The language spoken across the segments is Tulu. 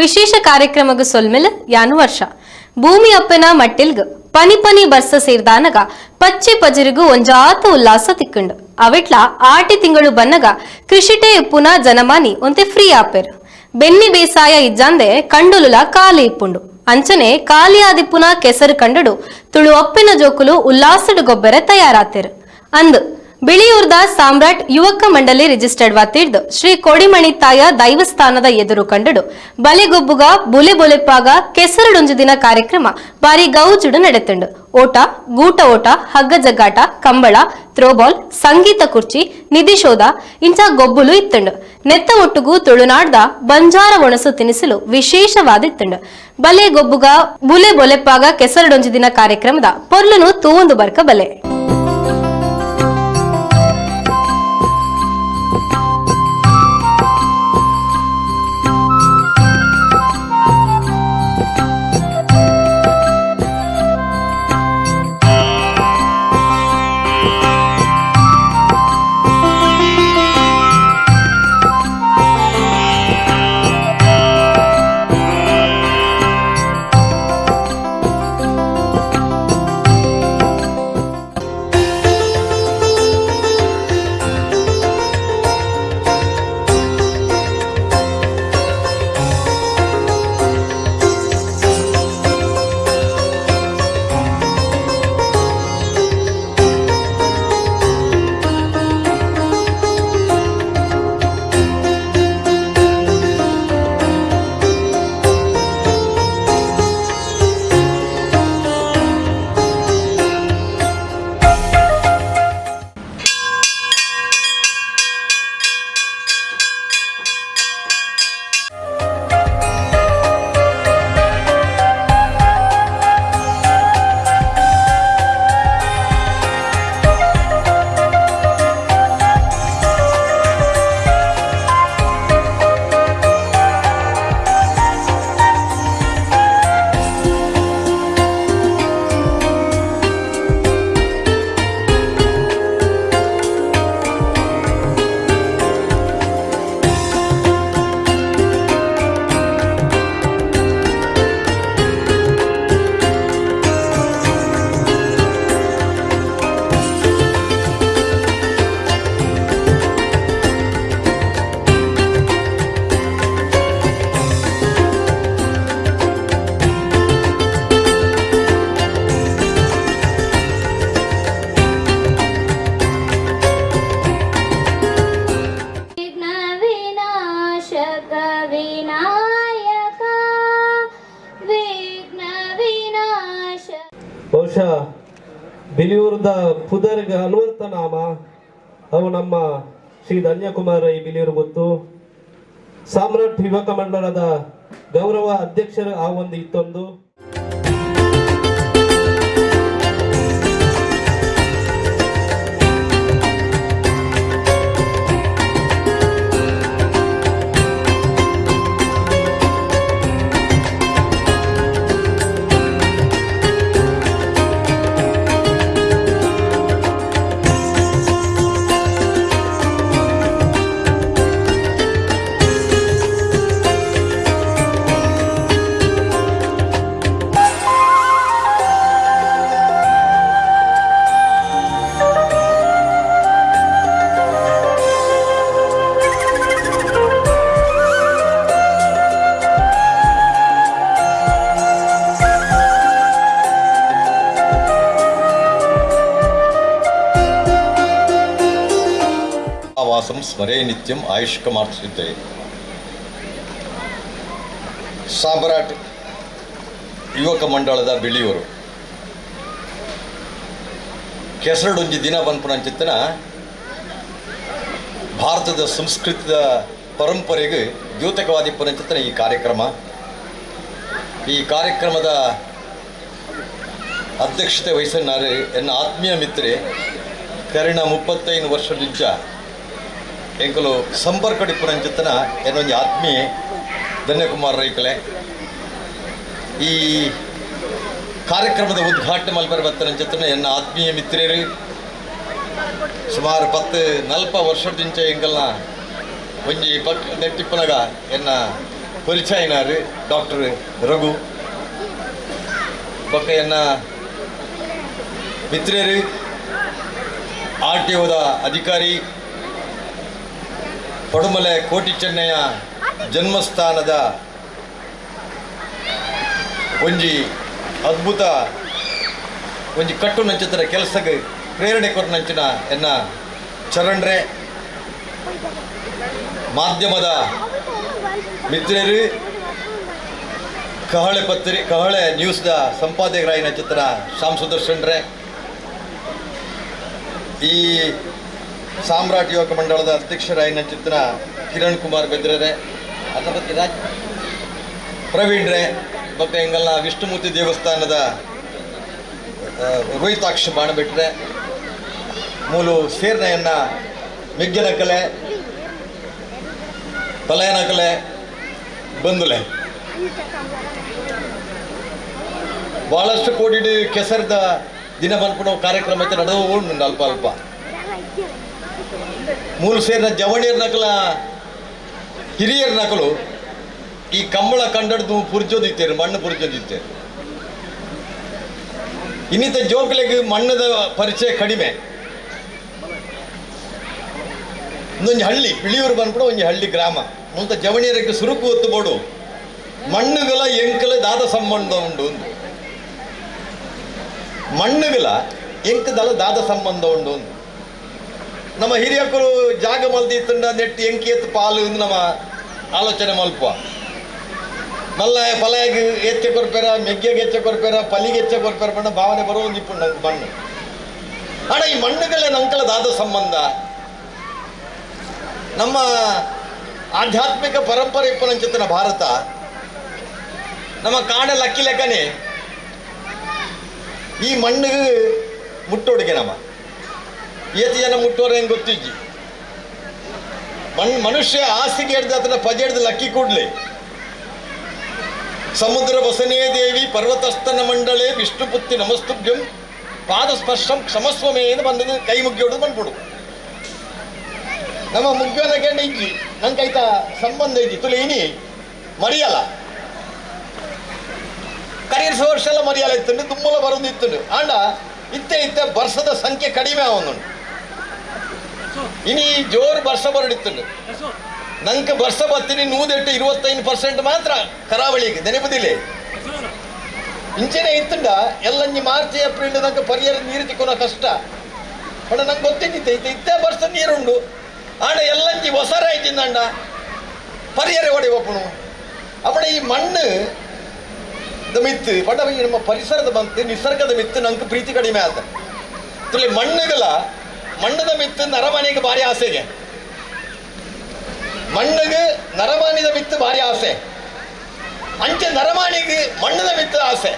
ವಿಶೇಷ ಕಾರ್ಯಕ್ರಮಗ್ ಸೊಲ್ಮೆಲ್ ಯಾನು ವರ್ಷ. ಭೂಮಿ ಅಪ್ಪನ ಮಟ್ಟಿಲ್ಗ್ ಪನಿ ಪನಿ ಬರ್ಸ ಸೇರ್ದಾನಗ ಪಚ್ಚೆ ಪಜಿರಿಗು ಒಂಜಾತ ಉಲ್ಲಾಸ ತಿಕ್ಕಂಡು. ಅವೆಟ್ಲ ಆಟಿ ತಿಂಗಳು ಬನ್ನಗ ಕೃಷಿಟೆ ಇಪ್ಪುನ ಜನಮಾನಿ ಒಂತೆ ಫ್ರೀ ಆಪೆರ್. ಬೆನ್ನಿ ಬೇಸಾಯ ಇಜ್ಜಾಂದೆ ಕಂಡುಲುಲ ಖಾಲಿ ಇಪ್ಪುಂಡು. ಅಂಚನೆ ಖಾಲಿಯಾದಿಪ್ಪುನ ಕೆಸರು ಕಂಡಡು ತುಳು ಅಪ್ಪಿನ ಜೋಕುಲು ಉಲ್ಲಾಸಡು ಗೊಬ್ಬರ ತಯಾರಾತೆರ್. ಅಂದ್ ಬಿಳಿಯೂರ್ದ ಸಾಮ್ರಾಟ್ ಯುವಕ ಮಂಡಳಿ ರಿಜಿಸ್ಟರ್ಡ್ ವಾತಿಡ್ದು ಶ್ರೀ ಕೋಡಿಮಣಿ ತಾಯ ದೈವಸ್ಥಾನದ ಎದುರು ಕಂಡಡು ಬಲೆಗೊಬ್ಬುಗ ಬುಲೆ ಬೊಲೆಪ್ಪಾಗ ಕೆಸರುಡೊಂಜು ದಿನ ಕಾರ್ಯಕ್ರಮ ಬಾರಿ ಗೌಜುಡು ನಡೆತುಂಡು. ಓಟ, ಗೂಟ ಓಟ, ಹಗ್ಗ ಜಗ್ಗಾಟ, ಕಂಬಳ, ಥ್ರೋಬಾಲ್, ಸಂಗೀತ ಕುರ್ಚಿ, ನಿಧಿ ಶೋಧ ಇಂಚ ಗೊಬ್ಬುಲು ಇತ್ತುಂಡು. ನೆತ್ತ ಒಟ್ಟುಗು ತುಳುನಾಡ್ದ ಬಂಜಾರ ಒಣಸು ತಿನಿಸಲು ವಿಶೇಷವಾದಿತ್ತುಂಡು. ಬಲೆ ಗೊಬ್ಬುಗ ಬುಲೆ ಬೊಲೆಪ್ಪಾಗ ಕೆಸರುಡೊಂಜು ದಿನ ಕಾರ್ಯಕ್ರಮದ ಪೊರ್ಲುನು ತೂವೊಂದು ಬರ್ಕ ಬಲೆ. ವಿಘ್ನ ವಿನಾಶಕ ವಿನಾಯಕ ವಿಘ್ನ ವಿನಾಶ. ಬಹುಶಃ ಬಿಲಿಯೂರದ ಪುದರ್ಗ ಅನ್ವರ್ಥ ನಾಮ ಅವು ನಮ್ಮ ಶ್ರೀ ಧನ್ಯಕುಮಾರ ಈ ಬಿಲಿಯೂರು ಗೊತ್ತು. ಸಾಮ್ರಾಟ್ ಯುವಕ ಮಂಡಲದ ಗೌರವ ಅಧ್ಯಕ್ಷರು ಆ ಒಂದು ಇತ್ತೊಂದು. ವಾಸಂ ಸ್ಮರೇ ನಿತ್ಯಂ ಆಯುಷ್ಕಮಾರ್ಸಿದ್ದೆ. ಸಾಮ್ರಾಟ್ ಯುವಕ ಮಂಡಳದ ಬಿಳಿಯವರು ಕೆಸರಡೊಂಜಿ ದಿನ ಪನ್ಪುನಂಚಿತ್ತನ ಭಾರತದ ಸಂಸ್ಕೃತಿದ ಪರಂಪರೆಗೆ ದ್ಯೋತಕವಾದಿ ಪುನಂಚಿತ್ತನ ಈ ಕಾರ್ಯಕ್ರಮ. ಈ ಕಾರ್ಯಕ್ರಮದ ಅಧ್ಯಕ್ಷತೆ ವಹಿಸಿದ್ದಾರೆ ಎನ್ನ ಆತ್ಮೀಯ ಮಿತ್ರೆ, ಕರಿಣ 35 ವರ್ಷದಿಂಚ ಎಂಕುಲು ಸಂಪರ್ಕ ಡಿಪ್ಪುನಂಚಿತ್ತನ ಎನ್ನೊಂಜಿ ಆತ್ಮೀಯ ಧನ್ಯಕುಮಾರ್ ರೈಕಲೆ. ಈ ಕಾರ್ಯಕ್ರಮದ ಉದ್ಘಾಟನೆ ಮಲ್ಪರೆ ಬತ್ತನಂಚಿತ್ತನ ಎನ್ನ ಆತ್ಮೀಯ ಮಿತ್ರರು, ಸುಮಾರು 10 ನಲ್ಪ ವರ್ಷದಿಂಚ ಎಂಕಲ್ನ ಒಂಜಿ ಪಕ್ ನೆಟ್ಟಿಪ್ಪನಗ ಎನ್ನ ಪರಿಚಯನಾರು ಡಾಕ್ಟರ್ ರಘು ಬೊಕ್ಕ ಮಿತ್ರರು ಆರ್ ಟಿ ಒದ ಅಧಿಕಾರಿ ಪಡುಮಲೆ ಕೋಟಿ ಚೆನ್ನಯ್ಯ ಜನ್ಮಸ್ಥಾನದ ಒಂಜಿ ಅದ್ಭುತ ಒಂಜಿ ಕಟ್ಟು ನಂಚಿತರ ಕೆಲಸಕ್ಕೆ ಪ್ರೇರಣೆ ಕೊರನಂಚಿನ ಎನ್ನ ಚರಣ್ರೆ ಮಾಧ್ಯಮದ ಮಿತ್ರರು ಕಹಳೆ ಪತ್ರಿ ಕಹಳೆ ನ್ಯೂಸ್ದ ಸಂಪಾದಕರಾಯಿನ ಚಿತ್ರ ಶ್ಯಾಮ್ ಸುದರ್ಶನ್ರೆ, ಈ ಸಾಮ್ರಾಟ್ ಯುವಕ ಮಂಡಳದ ಅಧ್ಯಕ್ಷರಾಯಿನ ಚಿತ್ರ ಕಿರಣ್ ಕುಮಾರ್ ಬೆದ್ರರೆ, ಅಥವಾ ರಾಜ್ ಪ್ರವೀಣ್ ರೇ, ಬೊಕ್ಕ ಎಂಗಲ್ನ ವಿಷ್ಣುಮೂರ್ತಿ ದೇವಸ್ಥಾನದ ರೋಹಿತಾಕ್ಷ ಬಾಣಬಿಟ್ರೆ ಮೂಲು ಸೇರ್ನೆಯನ್ನ ಮೆಗ್ಗನ ಕಲೆ ಪಲಯನ ಕಲೆ ಬಂದುಲೆ ಭಾಳಷ್ಟು ಕೋಟಿ ಕೆಸರದ ದಿನ ಬಂದ್ಕೊಂಡು ಕಾರ್ಯಕ್ರಮ ಐತೆ ನಡೆದು ಉಂಡು ಅಲ್ಪ ಅಲ್ಪ ಮೂಲು ಸೇರಿನ ಜವಣಿಯರ್ ನಕಲ ಹಿರಿಯರ ನಕಲು ಈ ಕಂಬಳ ಕಂಡಡ್ದು ಪುರ್ಜೋದಿತ್ತೇರು ಮಣ್ಣು ಪುರ್ಜೋದಿತ್ತೇರು. ಇನ್ನಿತ ಜೋಕ್ಲೆಗ್ ಮಣ್ಣದ ಪರಿಚಯ ಕಡಿಮೆ. ಒಂದೊಂದು ಹಳ್ಳಿ ಬಿಳಿಯೂರು ಬಂದ್ಬಿಡು ಒಂಜಿ ಹಳ್ಳಿ ಗ್ರಾಮ ಮುಂತ ಜವಣಿಯರಿಗೆ ಸುರುಕು ಒತ್ತು ಬೋಡು ಮಣ್ಣುಗಳ ಎಂಕಲ ದಾದ ಸಂಬಂಧ ಉಂಡು ಒಂದು ಮಣ್ಣುಗಳ ಎಂಕದಲ್ಲ ದಾದ ಸಂಬಂಧ ಉಂಡು ಒಂದು ನಮ್ಮ ಹಿರಿಯಕರು ಜಾಗ ಮಲ್ದಿತ್ತಂಡ ನೆಟ್ಟು ಎಂಕಿ ಎತ್ತು ಪಾಲು ಎಂದು ನಮ್ಮ ಆಲೋಚನೆ ಮಲ್ಪ ಮಲ್ಲ ಪಲಯಗ್ ಎಚ್ಚೆ ಕೊರ್ಪೇರ ಮೆಗ್ಗೆಗೆ ಎಚ್ಚೆ ಕೊರ್ಪೇರ ಪಲಿಗೆ ಎಚ್ಚೆ ಕೊರ್ಪೇರ ಬಣ್ಣ ಭಾವನೆ ಬರೋ ಒಂದು ಇಪ್ಪು ನಂಗೆ ಮಣ್ಣು. ಆಡ ಈ ಮಣ್ಣುಗಳೇ ನಂಕಲ ದಾದ ಸಂಬಂಧ ನಮ್ಮ ಆಧ್ಯಾತ್ಮಿಕ ಪರಂಪರೆ ಇಪ್ಪನಂಚಿತನ ಭಾರತ ನಮ್ಮ ಕಾಡ ಲಕ್ಕಿ ಲೆಕ್ಕನೆ ಈ ಮಣ್ಣಿಗೆ ಮುಟ್ಟೋಡಿಗೆ ನಮ್ಮ ಏತಿ ಜನ ಮುಟ್ಟೋರೆ ಹೆಂಗೆ ಗೊತ್ತಿಜ್ಜಿ. ಮಣ್ಣು ಮನುಷ್ಯ ಹಾಸಿಗೆ ಹಿಡ್ದು ಅದನ್ನ ಪಜೆ ಹಿಡ್ದು ಲಕ್ಕಿ ಕೂಡ್ಲೆ ಸಮುದ್ರ ವಸನೇ ದೇವಿ ಪರ್ವತಸ್ತನ ಮಂಡಳೆ ವಿಷ್ಣುಪುತ್ತಿ ನಮಸ್ತುಭ್ಯಂ ಪಾದಸ್ಪರ್ಶಂ ಕ್ಷಮಸ್ವಮೇ ಎಂದು ಬಂದದ್ದು ಕೈ ಮುಗ್ಗಿ ಹೊಡೆದು ಬಂದ್ಬಿಡು. ನಮ್ಮ ಮುಗ್ಗೋನ ಗಂಡ ಇಜ್ಜಿ ನಂಗೆ ಐತ ಸಂಬಂಧ ಇಜ್ಜಿ ತುಲೆ ಇನಿ ಮರಿಯಲ್ಲ ಕರೀರ್ಸ ವರ್ಷ ಎಲ್ಲ ಮರಿಯಲ್ಲ ಇತ್ತುಂಡು ತುಂಬಲ ಬರೋದು ಇತ್ತುಂಡು ಆಂಡ ಇತ್ತೆ ಇತ್ತೆ ವರ್ಷದ ಸಂಖ್ಯೆ ಕಡಿಮೆ ಅವನು ಇನಿ ಜೋರು ವರ್ಷ ಬರಡಿತ್ತುಂಡು ನಂಗೆ ವರ್ಷ ಬತ್ತೀನಿ ನೂದೆಟ್ಟು 25% ಮಾತ್ರ ಕರಾವಳಿಗೆ ನೆನಪುದಿಲ್ಲ ಇಂಚೆನೆ ಇತ್ತುಂಡ ಎಲ್ಲಂಜಿ ಮಾರ್ಚ್ ಏಪ್ರಿಲ್ ನಂಗೆ ಪರಿಹಾರ ನೀರು ತಿಕ್ಕೋನ ಕಷ್ಟ. ಬಟ್ ನಂಗೆ ಗೊತ್ತಿದ್ದಿತ್ತೆ ಇತ್ತೆ ಇತ್ತೆ ವರ್ಷ ನೀರುಂಡು ಆಂಡ ಎಲ್ಲಂಜಿ ಹೊಸರ ಆಯ್ತಿಂದಂಡ ಪರಿಹಾರ ಒಡೆ ಒಪ್ಪಣು ಅಪ್ಪಣ ಈ ಮಣ್ಣು ಮಿತ್ತು ಪಡ ನಮ್ಮ ಪರಿಸರದ ಬಂತು ನಿಸರ್ಗದ ಮಿತ್ತು ನಂಗೆ ಪ್ರೀತಿ ಕಡಿಮೆ ಆದ ತುಳಿ ಮಣ್ಣುಗಳ ಮಣ್ಣದ ಮಿತ್ತು ನರಮನೆಗೆ ಭಾರಿ ಆಸೆಗೆ ಮಣ್ಣಿಗೆ ನರಮಾನಿದ ಮಿತ್ತು ಭಾರಿ ಆಸೆ ಅಂಚೆ ನರಮಾನಿಗೆ ಮಣ್ಣದ ಮಿತ್ತು ಆಸೆ.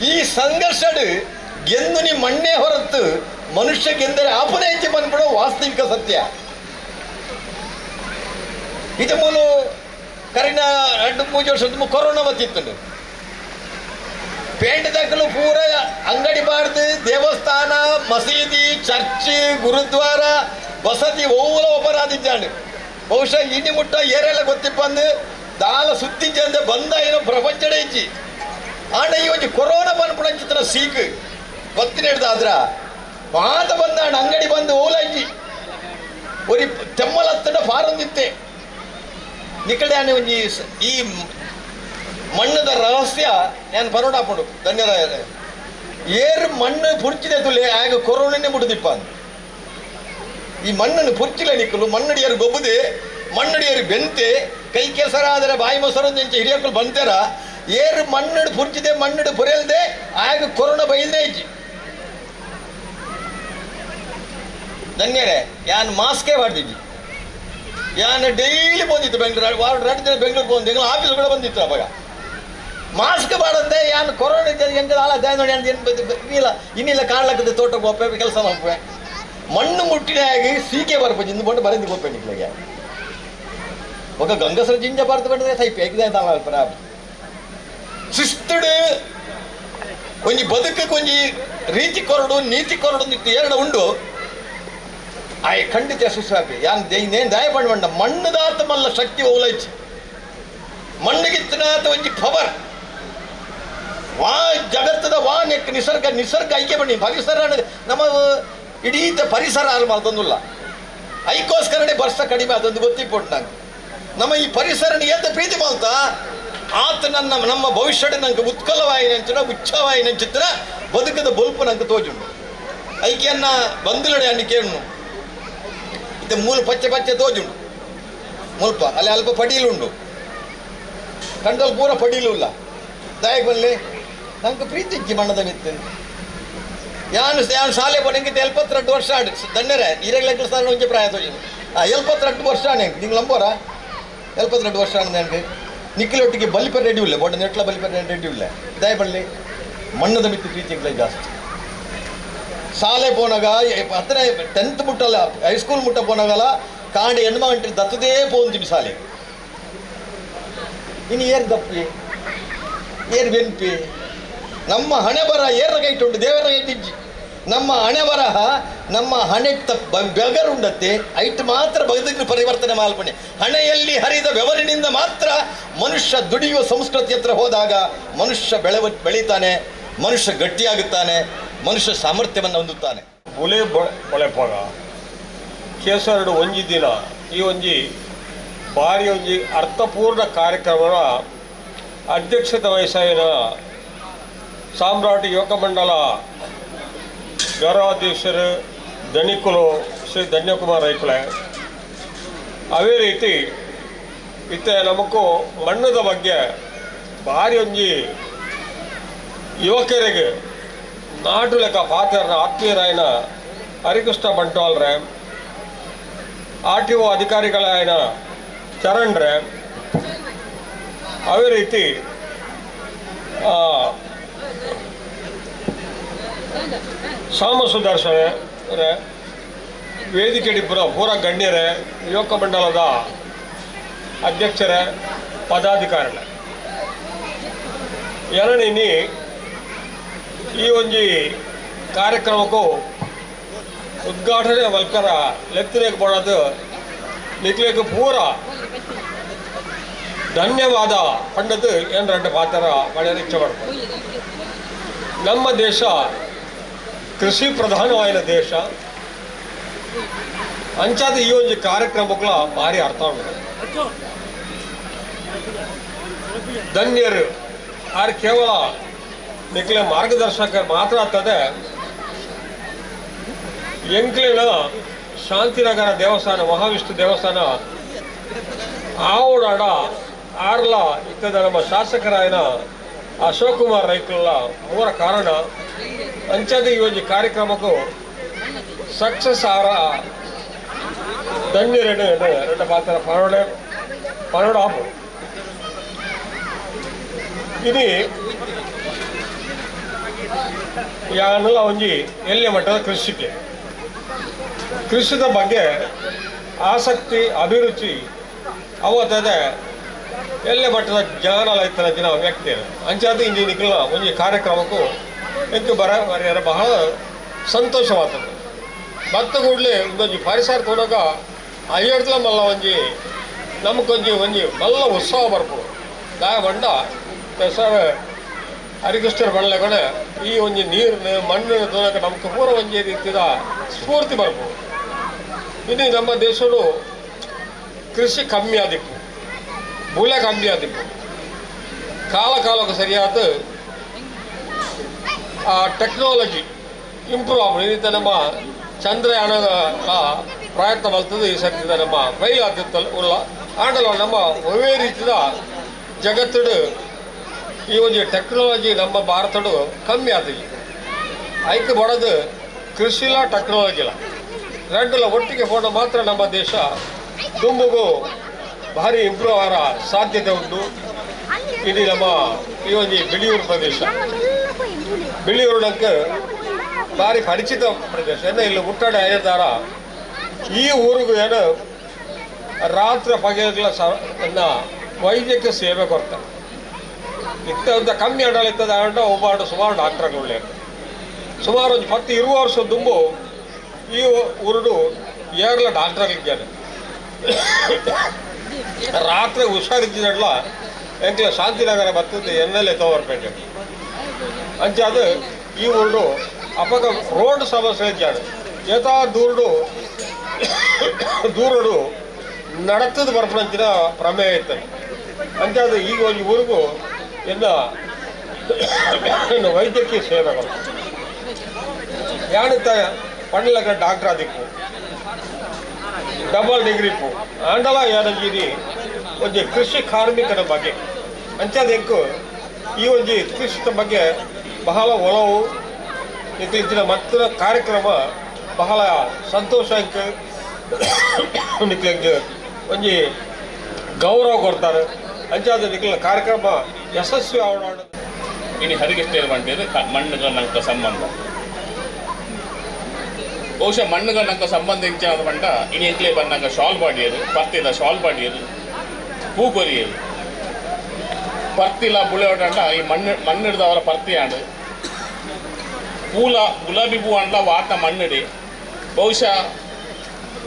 ಈ ಸಂಘರ್ಷಡು ಗೆಂದು ನೀ ಮಣ್ಣೇ ಹೊರತು ಮನುಷ್ಯ ಗೆಂದರೆ ಆಪನೆ ಹೆಚ್ಚಿ ಬಂದ್ಬಿಡೋ ವಾಸ್ತವಿಕ ಸತ್ಯ. ಇದು ಮೂಲ ಕರಿನ 2-3 ವರ್ಷದ ಕೊರೋನಾ ಬತ್ತಿತ್ತು. ಪೇಂಟ್ ದಾಖಲು ಪೂರ ಅಂಗಡಿ ಬಾರ್ದು ದೇವಸ್ಥಾನ ಮಸೀದಿ ಚರ್ಚ್ ಗುರುದ್ವಾರ ವಸತಿ ಓಲ ಒಬ್ಬರಾದಿದ್ದಾಂಡು ಬಹುಶಃ ಇನಿ ಮುಟ್ಟ ಏರೆಲ್ಲ ಗೊತ್ತಿಪ್ಪಂದು ದಾಲ ಸುತ್ತಿಂಚಂದೆ ಬಂದ ಏನೋ ಪ್ರಪಂಚಡೆ ಇಜ್ಜಿ. ಆಂಡ ಈ ಒಂಜಿ ಕೊರೋನಾ ಬಂದ್ಬಿಡಂಚಿತ್ರ ಸೀಕ್ ಬತ್ತಿನ ಹಿಡ್ದಾದ್ರ ಮಾತ ಬಂದಾಂಡ ಅಂಗಡಿ ಬಂದು ಓಲ ಇಜ್ಜಿ ಒರಿ ತೆಮ್ಮಲತ್ತಡ ಫಾರೊಂದಿತ್ತೆ ನಿಕಡೆ ಒಂಜಿ ಈ ಮಣ್ಣದ ರಹಸ್ಯ ನಾನು ಪರೋಡಾಪಡು ಧನ್ಯರಾಯ ಏರು ಮಣ್ಣು ಪುರ್ಚಿದೆ ತುಲೆ ಆಗ ಕೊರೋನನೇ ಮುಡುದಿಪ್ಪ. ಈ ಮಣ್ಣನ್ನು ಪುರ್ಚಿಲೆ ನಿಕ್ಕಲು ಮಣ್ಣಡಿಯರು ಗೊಬ್ಬದೆ ಮಣ್ಣಡಿಯರು ಬೆಂತೆ ಕೈ ಕೆಸರಾದರೆ ಬಾಯಿ ಮೊಸರು ನೆಂಚೆ ಹಿರಿಯಕ್ಕಲು ಬಂತಾರ ಏರು ಮಣ್ಣಡು ಪುರ್ಚಿದೆ ಮಣ್ಣಡು ಪುರೆಲ್ದೆ ಆಗ ಕೊರೋನಾ ಬೈಲ್ದೆ ಇಜ್ಜಿ. ಧನ್ಯರೇ ಯಾನ್ ಮಾಸ್ಕೇ ಮಾಡ್ದಿದ್ದಿ ಯಾನ್ ಡೈಲಿ ಬಂದಿತ್ತು ಬೆಂಗಳೂರು ವಾರ 2 ದಿನ ಬೆಂಗಳೂರು ಬಂದು ಎಂಗ್ಲ ಆಫೀಸ್ ಕೂಡ ಬಂದಿತ್ತು ಅವಾಗ ಮಾಸ್ಕ್ ಬಾಡಂತೆ ಯಾನ್ ಕೊರೋನಾ ಎಂತ ಆಳ ನೋಡಿ ಇಲ್ಲ ಇನ್ನಿಲ್ಲ ಕಾಡ್ಲಕ್ಕದ ತೋಟಕ್ಕೆ ಹೋಗ್ಪೆ ಕೆಲಸ ಮಾಡ್ಪೆ ಮಣ್ಣು ಮುಟ್ಟಿನಾಗಿ ಸೀಕೆ ಬರ್ಪೆ ಇಂದು ಬಂದು ಬರೆದು ಹೋಗ್ಪೆ ನಿಕ್ಲಿಗೆ ఒక ಗಂಗಸರ ಜಿಂಜ ಬಾರ್ದು ಬಂದ್ರೆ ಸೈಪೆ ಶಿಸ್ತುಡು ಒಂಜಿ ಬದುಕು ಒಂಜಿ ರೀತಿ ಕೊರಡು ನೀತಿ ಕೊರಡು ನಿತ್ತು ಎರಡು ಉಂಡು ಆಯ್ ಖಂಡಿತ ಯಶಸ್ವಿ ಯಾನ್ ನೇನು ದಯ ಪಂಡ ಮಣ್ಣುದಾತ ಮಲ್ಲ ಶಕ್ತಿ ಓಲೈಚಿ. ಮಣ್ಣಿಗಿತ್ತನಾತ ಒಂಜಿ ಪವರ್ ವಾ ಜಗತ್ತದ ವಾ ನೆಕ್ ನಿಸರ್ಗ ನಿಸರ್ಗ ಐಕೆ ಬನ್ನಿ ಪರಿಸರ ನಮ್ಮ ಇಡೀ ಪರಿಸರ ಹಾಳು ಮಾಡ್ತಂದುಲ್ಲ ಐಕೋಸ್ಕರನೇ ವರ್ಷ ಕಡಿಮೆ ಅದೊಂದು ಗೊತ್ತಿಪ್ಪುಂಟು ನಂಗೆ. ನಮ್ಮ ಈ ಪರಿಸರನ ಎಂತ ಪ್ರೀತಿ ಮಾಡ್ತಾ ಆತ ನನ್ನ ನಮ್ಮ ಭವಿಷ್ಯದ ನಂಗೆ ಉತ್ಕಲವಾಯಿನಂಚಿನ ಉಚ್ಚವಾಯಿನಂಚಿತ್ರ ಬದುಕದ ಬೊಲ್ಪು ನಂಗೆ ತೋಜುಂಡು ಐಕೆಯನ್ನ ಬಂದುಲಡೆ ಅన్ని ಕೇಳು ಇದು ಮೂಲ ಪಚ್ಚೆ ಪಚ್ಚೆ ತೋಜುಂಡು ಮುಲ್ಪ ಅಲ್ಲಿ ಅಲ್ಪ ಪಡೀಲುಂಡು ಕಂಡಲ್ ಪೂರ ಪಡೀಲುಲ್ಲ ದಾಯಕ್ ಬಲ್ಲೆ ನಂಗೆ ಪ್ರೀತಿ ಇಜ್ಜಿ ಮಣ್ಣದ ಮಿತ್ತು ಯಾನು ಯಾನು ಶಾಲೆ ಪೋನೆಂಗೆ 72 ವರ್ಷ ಆಡು ದಣ್ಣರೆ ಈರೆಗ್ಲ ಸ್ಥಾನ ಒಂಜಿ ಪ್ರಾಯ ತೋಜುಂಡು ಆ 72 ವರ್ಷ ಆಣೆ ನಿಂಗೆ ನಂಬೋರ 72 ವರ್ಷ ಆಣ ನನಗೆ ನಿಕ್ಕಿಲೊಟ್ಟಿಗೆ ಬಲಿಪರ್ ರೆಡಿ ಇಲ್ಲ ಬೊಡ್ಡ ನೆಟ್ಲ ಬಲಿಪರ್ ರೆಡಿ ಇಲ್ಲ ದಾಯ ಬಳ್ಳಿ ಮಣ್ಣದ ಮಿತ್ತು ಪ್ರೀತಿ ಜಾಸ್ತಿ. ಶಾಲೆ ಪೋನಾಗ ಹತ್ತನೇ 10th ಮುಟ್ಟಲ್ಲ high school ಮುಟ್ಟ ಪೋನಾಗಲ್ಲ ಕಾಂಡೆ ಹೆಣ್ಮ ಗಂಟೆ ದತ್ತದೇ ಪೋಂತೀನಿ ಶಾಲೆ. ಇನ್ನು ಏರ್ ದಪ್ಪಿ ಏರ್ ಬೆನ್ಪಿ ನಮ್ಮ ಹಣೆ ಬರ ಏರ ಕೈಟುಂಟು ದೇವರ ಕೈಟಿಜ್ಜಿ ನಮ್ಮ ಹಣೆ ಬರಹ ನಮ್ಮ ಹಣೆ ಬೆಗರುಂಡತ್ತೆ ಐಟ್ ಮಾತ್ರ ಬದುಕಿನ ಪರಿವರ್ತನೆ ಮಾಲ್ಪಣೆ. ಹಣೆಯಲ್ಲಿ ಹರಿದ ಬೆವರಿನಿಂದ ಮಾತ್ರ ಮನುಷ್ಯ ದುಡಿಯುವ ಸಂಸ್ಕೃತಿ ಹತ್ರ ಹೋದಾಗ ಮನುಷ್ಯ ಬೆಳೀತಾನೆ, ಮನುಷ್ಯ ಗಟ್ಟಿಯಾಗುತ್ತಾನೆ, ಮನುಷ್ಯ ಸಾಮರ್ಥ್ಯವನ್ನು ಹೊಂದುತ್ತಾನೆ. ಬುಲೆ ಬೊಳೆಪಾಗ ಕೇಸರಡು ಒಂಜಿ ದಿನ ಈ ಒಂಜಿ ಭಾರಿ ಒಂಜಿ ಅರ್ಥಪೂರ್ಣ ಕಾರ್ಯಕ್ರಮದ ಅಧ್ಯಕ್ಷತೆ ವಹಿಸಿದ ಸಾಮ್ರಾಟ್ ಯುವಕ ಮಂಡಲ ಗೌರವಾಧ್ಯಕ್ಷರು ಧನಿಕುಲು ಶ್ರೀ ಧನ್ಯಕುಮಾರ್ ರೈಕುಳೆ. ಅದೇ ರೀತಿ ಇತ್ತೆ ನಮಕು ಮಣ್ಣದ ಬಗ್ಗೆ ಭಾರಿ ಒಂಜಿ ಯುವಕರಿಗೆ ನಾಟು ಲೆಕ್ಕ ಪಾತ್ರನ ಆತ್ಮೀಯರಾಯನ ಹರಿಕೃಷ್ಣ ಬಂಟ್ವಾಳ್ರೆ, R T O ಅಧಿಕಾರಿಗಳಾಯನ ಚರಣ್ರೆ, ಅದೇ ರೀತಿ ಸಾಮ ಸುದರ್ಶನ ವೇದಿಕೆಡಿಬ್ಬರ ಪೂರ ಗಣ್ಯರೇ, ಯುವಕ ಮಂಡಲದ ಅಧ್ಯಕ್ಷರೇ, ಪದಾಧಿಕಾರಿಗಳೇ, ಎರಡನೇ ಈ ಒಂಜಿ ಕಾರ್ಯಕ್ರಮಕ್ಕೂ ಉದ್ಘಾಟನೆ ಮಲ್ಕರ ಲೆತ್ತನೇಗೆ ಬೋಡೋದು ನಿಕ್ಲೇಕ್ ಪೂರ ಧನ್ಯವಾದ ಪಂಡದ್ದು ಏನು ರೆಡ್ಡು ಪಾತ್ರ ಪಡೆಯಲು ಇಚ್ಛೆ ಪಡ್ತಾರೆ. ನಮ್ಮ ದೇಶ ಕೃಷಿ ಪ್ರಧಾನವಾದ ದೇಶ. ಅಂಚಾದ ಈ ಒಂದು ಕಾರ್ಯಕ್ರಮಕ್ಕೂ ಭಾರಿ ಅರ್ಥ ಉಂಟು. ಧನ್ಯರು ಆರ್ ಕೇವಲ ನಿಕ್ಲೆ ಮಾರ್ಗದರ್ಶಕ ಮಾತ್ರ ಆಗ್ತದೆ. ಎಂಕ್ಲಿನ ಶಾಂತಿನಗರ ದೇವಸ್ಥಾನ, ಮಹಾವಿಷ್ಣು ದೇವಸ್ಥಾನ ಆವಡಾಡ ಆರ್ಲ ಇತ್ತದ ನಮ್ಮ ಶಾಸಕರಾಯನ ಅಶೋಕ್ ಕುಮಾರ್ ರೈಕುಲ ಮೂಲ ಕಾರಣ. ಅಂಚಾದ ಈ ಒಂದು ಕಾರ್ಯಕ್ರಮಕ್ಕೂ ಸಕ್ಸಸ್ ಆರ ಧನ್ಯರೆಡು ಎರಡು ಪಾತ್ರ ಪರೋಡೆ ಪರೋಡ ಆಪು. ಇದು ಯಾನೆಲ್ಲ ಒಂಜಿ ಎಲ್ಯ ಮಟ್ಟದ ಕೃಷಿಗೆ ಕೃಷಿದ ಬಗ್ಗೆ ಆಸಕ್ತಿ ಅಭಿರುಚಿ ಅವತ್ತದೆ ಎಲ್ಲ ಮಟ್ಟದ ಜ್ಞಾನ ಇತ್ತನ ದಿನ ವ್ಯಕ್ತಿ ಅಂಚಾದ ಇಂಜಿ ನಿಖಿಲ ಒಂಜಿ ಕಾರ್ಯಕ್ರಮಕ್ಕೂ ಎಂಕು ಬರ ಬರೆಯರ ಬಹಳ ಸಂತೋಷವಾಗ್ತದೆ. ಭತ್ತ ಕೂಡಲೇ ಒಂದೊಂಜಿ ಪರಿಸರ ತೋಡಾಗ ಐಯಡ್ಲ ಮಲ್ಲ ಒಂಜಿ ನಮಗೊಂಜಿ ಒಂಜಿ ಮಲ್ಲ ಉತ್ಸವ ಬರ್ಪು ದಾಯ ಬಂಡ ಸರ್ ಹರಿಕೃಷ್ಣರ ಬಳ್ಳೆ ಕಡೆ ಈ ಒಂಜಿ ನೀರಿನ ಮಣ್ಣಿನ ತೋಡಕ ನಮ್ಗೆ ಪೂರ ಒಂಜಿ ರೀತಿಯ ಸ್ಫೂರ್ತಿ ಬರ್ಪು. ಇನ್ನು ನಮ್ಮ ದೇಶಡು ಕೃಷಿ ಕಮ್ಮಿ ಆದಿಪ್ಪು, ಬುಲೆ ಕಮ್ಮಿ ಆದಿಪ್ಪು, ಕಾಲ ಕಾಲಕ್ಕೆ ಸರಿಯಾದ ಆ ಟೆಕ್ನಾಲಜಿ ಇಂಪ್ರೂವ್ ಆಗ ಈ ರೀತಿ ನಮ್ಮ ಚಂದ್ರಯಾನದ ಪ್ರಯತ್ನ ಬರ್ತದೆ. ಈ ಸರ್ತಿದ ನಮ್ಮ ಫೈಲ್ ಆದಿತ್ತಲ್ಲ ಉಳ್ಳ ಆಂಡಲ ನಮ್ಮ ಒಳ್ಳೆ ರೀತಿಯ ಜಗತ್ತಡು ಈ ಒಂದು ಟೆಕ್ನಾಲಜಿ ನಮ್ಮ ಭಾರತಡು ಕಮ್ಮಿ ಆತದೆ. ಐಕೆ ಬಡದು ಕೃಷಿಲ ಟೆಕ್ನಾಲಜಿಲ ರೆಡ್ಡಲ ಒಟ್ಟಿಗೆ ಹೋದ ಮಾತ್ರ ನಮ್ಮ ದೇಶ ದುಂಬುಗು ಭಾರಿ ಇಂಪ್ರೂವ್ ಆಗ ಸಾಧ್ಯತೆ ಉಂಟು. ಇದು ನಮ್ಮ ಈ ಒಂದು ಬಿಳಿಯೂರು ಪ್ರದೇಶ, ಬಿಳಿಯೂರಿನಕ್ಕೆ ಭಾರಿ ಪರಿಚಿತ ಪ್ರದೇಶ. ಏನ ಇಲ್ಲಿ ಹುಟ್ಟಾಡೆ ಆಗಿರ್ತಾರ ಈ ಊರಿಗೂ ಏನು ರಾತ್ರಿ ಪಗಲ ವೈದ್ಯಕೀಯ ಸೇವೆ ಕೊಡ್ತಾರೆ. ಇತ್ತ ಕಮ್ಮಿ ಆಡಳಿತದ ಆಂಡ ಒಬ್ಬ ಸುಮಾರು ಡಾಕ್ಟರ್ಗಳು ಸುಮಾರು ಒಂದು 10-20 ವರ್ಷ ದುಂಬು ಈ ಊರುಡು ಏರ್ಲ ಡಾಕ್ಟರ್ಗಳಿದ್ದಾರೆ. ರಾತ್ರಿ ಹುಷಾರಿದ್ದಿದ್ದಲ್ಲ ಎಂಕ್ಲ ಶಾಂತಿನಗರ ಬರ್ತದೆ M L A Tovarpete ಅಂಚಾದ ಈ ಊರು ಅಪಗ ರೋಡ್ ಸಮಸ್ಯೆ ಇದ್ದಾಡು ಏತಾ ದೂರಡು ದೂರಡು ನಡತದ ಬರ್ಪಣಂಚಿನ ಪ್ರಮೇಯ ಇರ್ತದೆ. ಅಂಚಾದ ಈಗ ಒಂದು ಊರಿಗೂ ಎಲ್ಲ ವೈದ್ಯಕೀಯ ಸೇವೆಗಳು ಯಾಣತ್ತ ಪಂಡಲಕ ಡಾಕ್ಟರ್ ಆದಿಕ್ಕು ಡಬಲ್ ಡಿಗ್ರಿ ಪು ಆಂಡಲ ಯಾನಂಜಿನಿ ಒಂಜಿ ಕೃಷಿ ಕಾರ್ಮಿಕರ ಬಗ್ಗೆ ಅಂಚಾದೆಕ್ಕು ಈ ಒಂಜಿ ಕೃಷಿತ ಬಗ್ಗೆ ಬಹಳ ಒಲವು ಇತ್ತೀಚಿನ ಮತ್ತಿನ ಕಾರ್ಯಕ್ರಮ ಬಹಳ ಸಂತೋಷ ನಿಕ್ಲೆಗ್ ಒಂಜಿ ಗೌರವ ಕೊಡ್ತಾರೆ. ಅಂಚಾದ ನಿಕ್ಲ ಕಾರ್ಯಕ್ರಮ ಯಶಸ್ವಿ ಆವಣ. ಇನ್ನು ಹರಿಕೃಷ್ಣರು ಮಾಡಿದ್ರೆ ಮಣ್ಣುಗಳ ನಂಕ ಸಂಬಂಧ ಬಹುಶಃ ಮಣ್ಣುಗಳ ನಂಕ ಸಂಬಂಧ ಇಂಚಾದ ಪಂಡ ಇನಿ ಎಂಕ್ಲೆ ಬನ್ನಾಗ ಶಾಲ್ ಬಾಡಿಯರು ಪರ್ತಿದ ಶಾಲ್ ಬಾಡಿಯರು ಪೂ ಕೊರಿಯರು ಪರ್ತಿಲ ಬುಳೆಯೋಟಂಡ ಈ ಮಣ್ಣು ಮಣ್ಣಿಡ್ದವರ ಪರ್ತಿ ಆಂಡು ಪೂಲ ಗುಲಾಬಿ ಹೂ ಅಂಡ್ಲ ವಾತ ಮಣ್ಣಿಡಿ ಬಹುಶಃ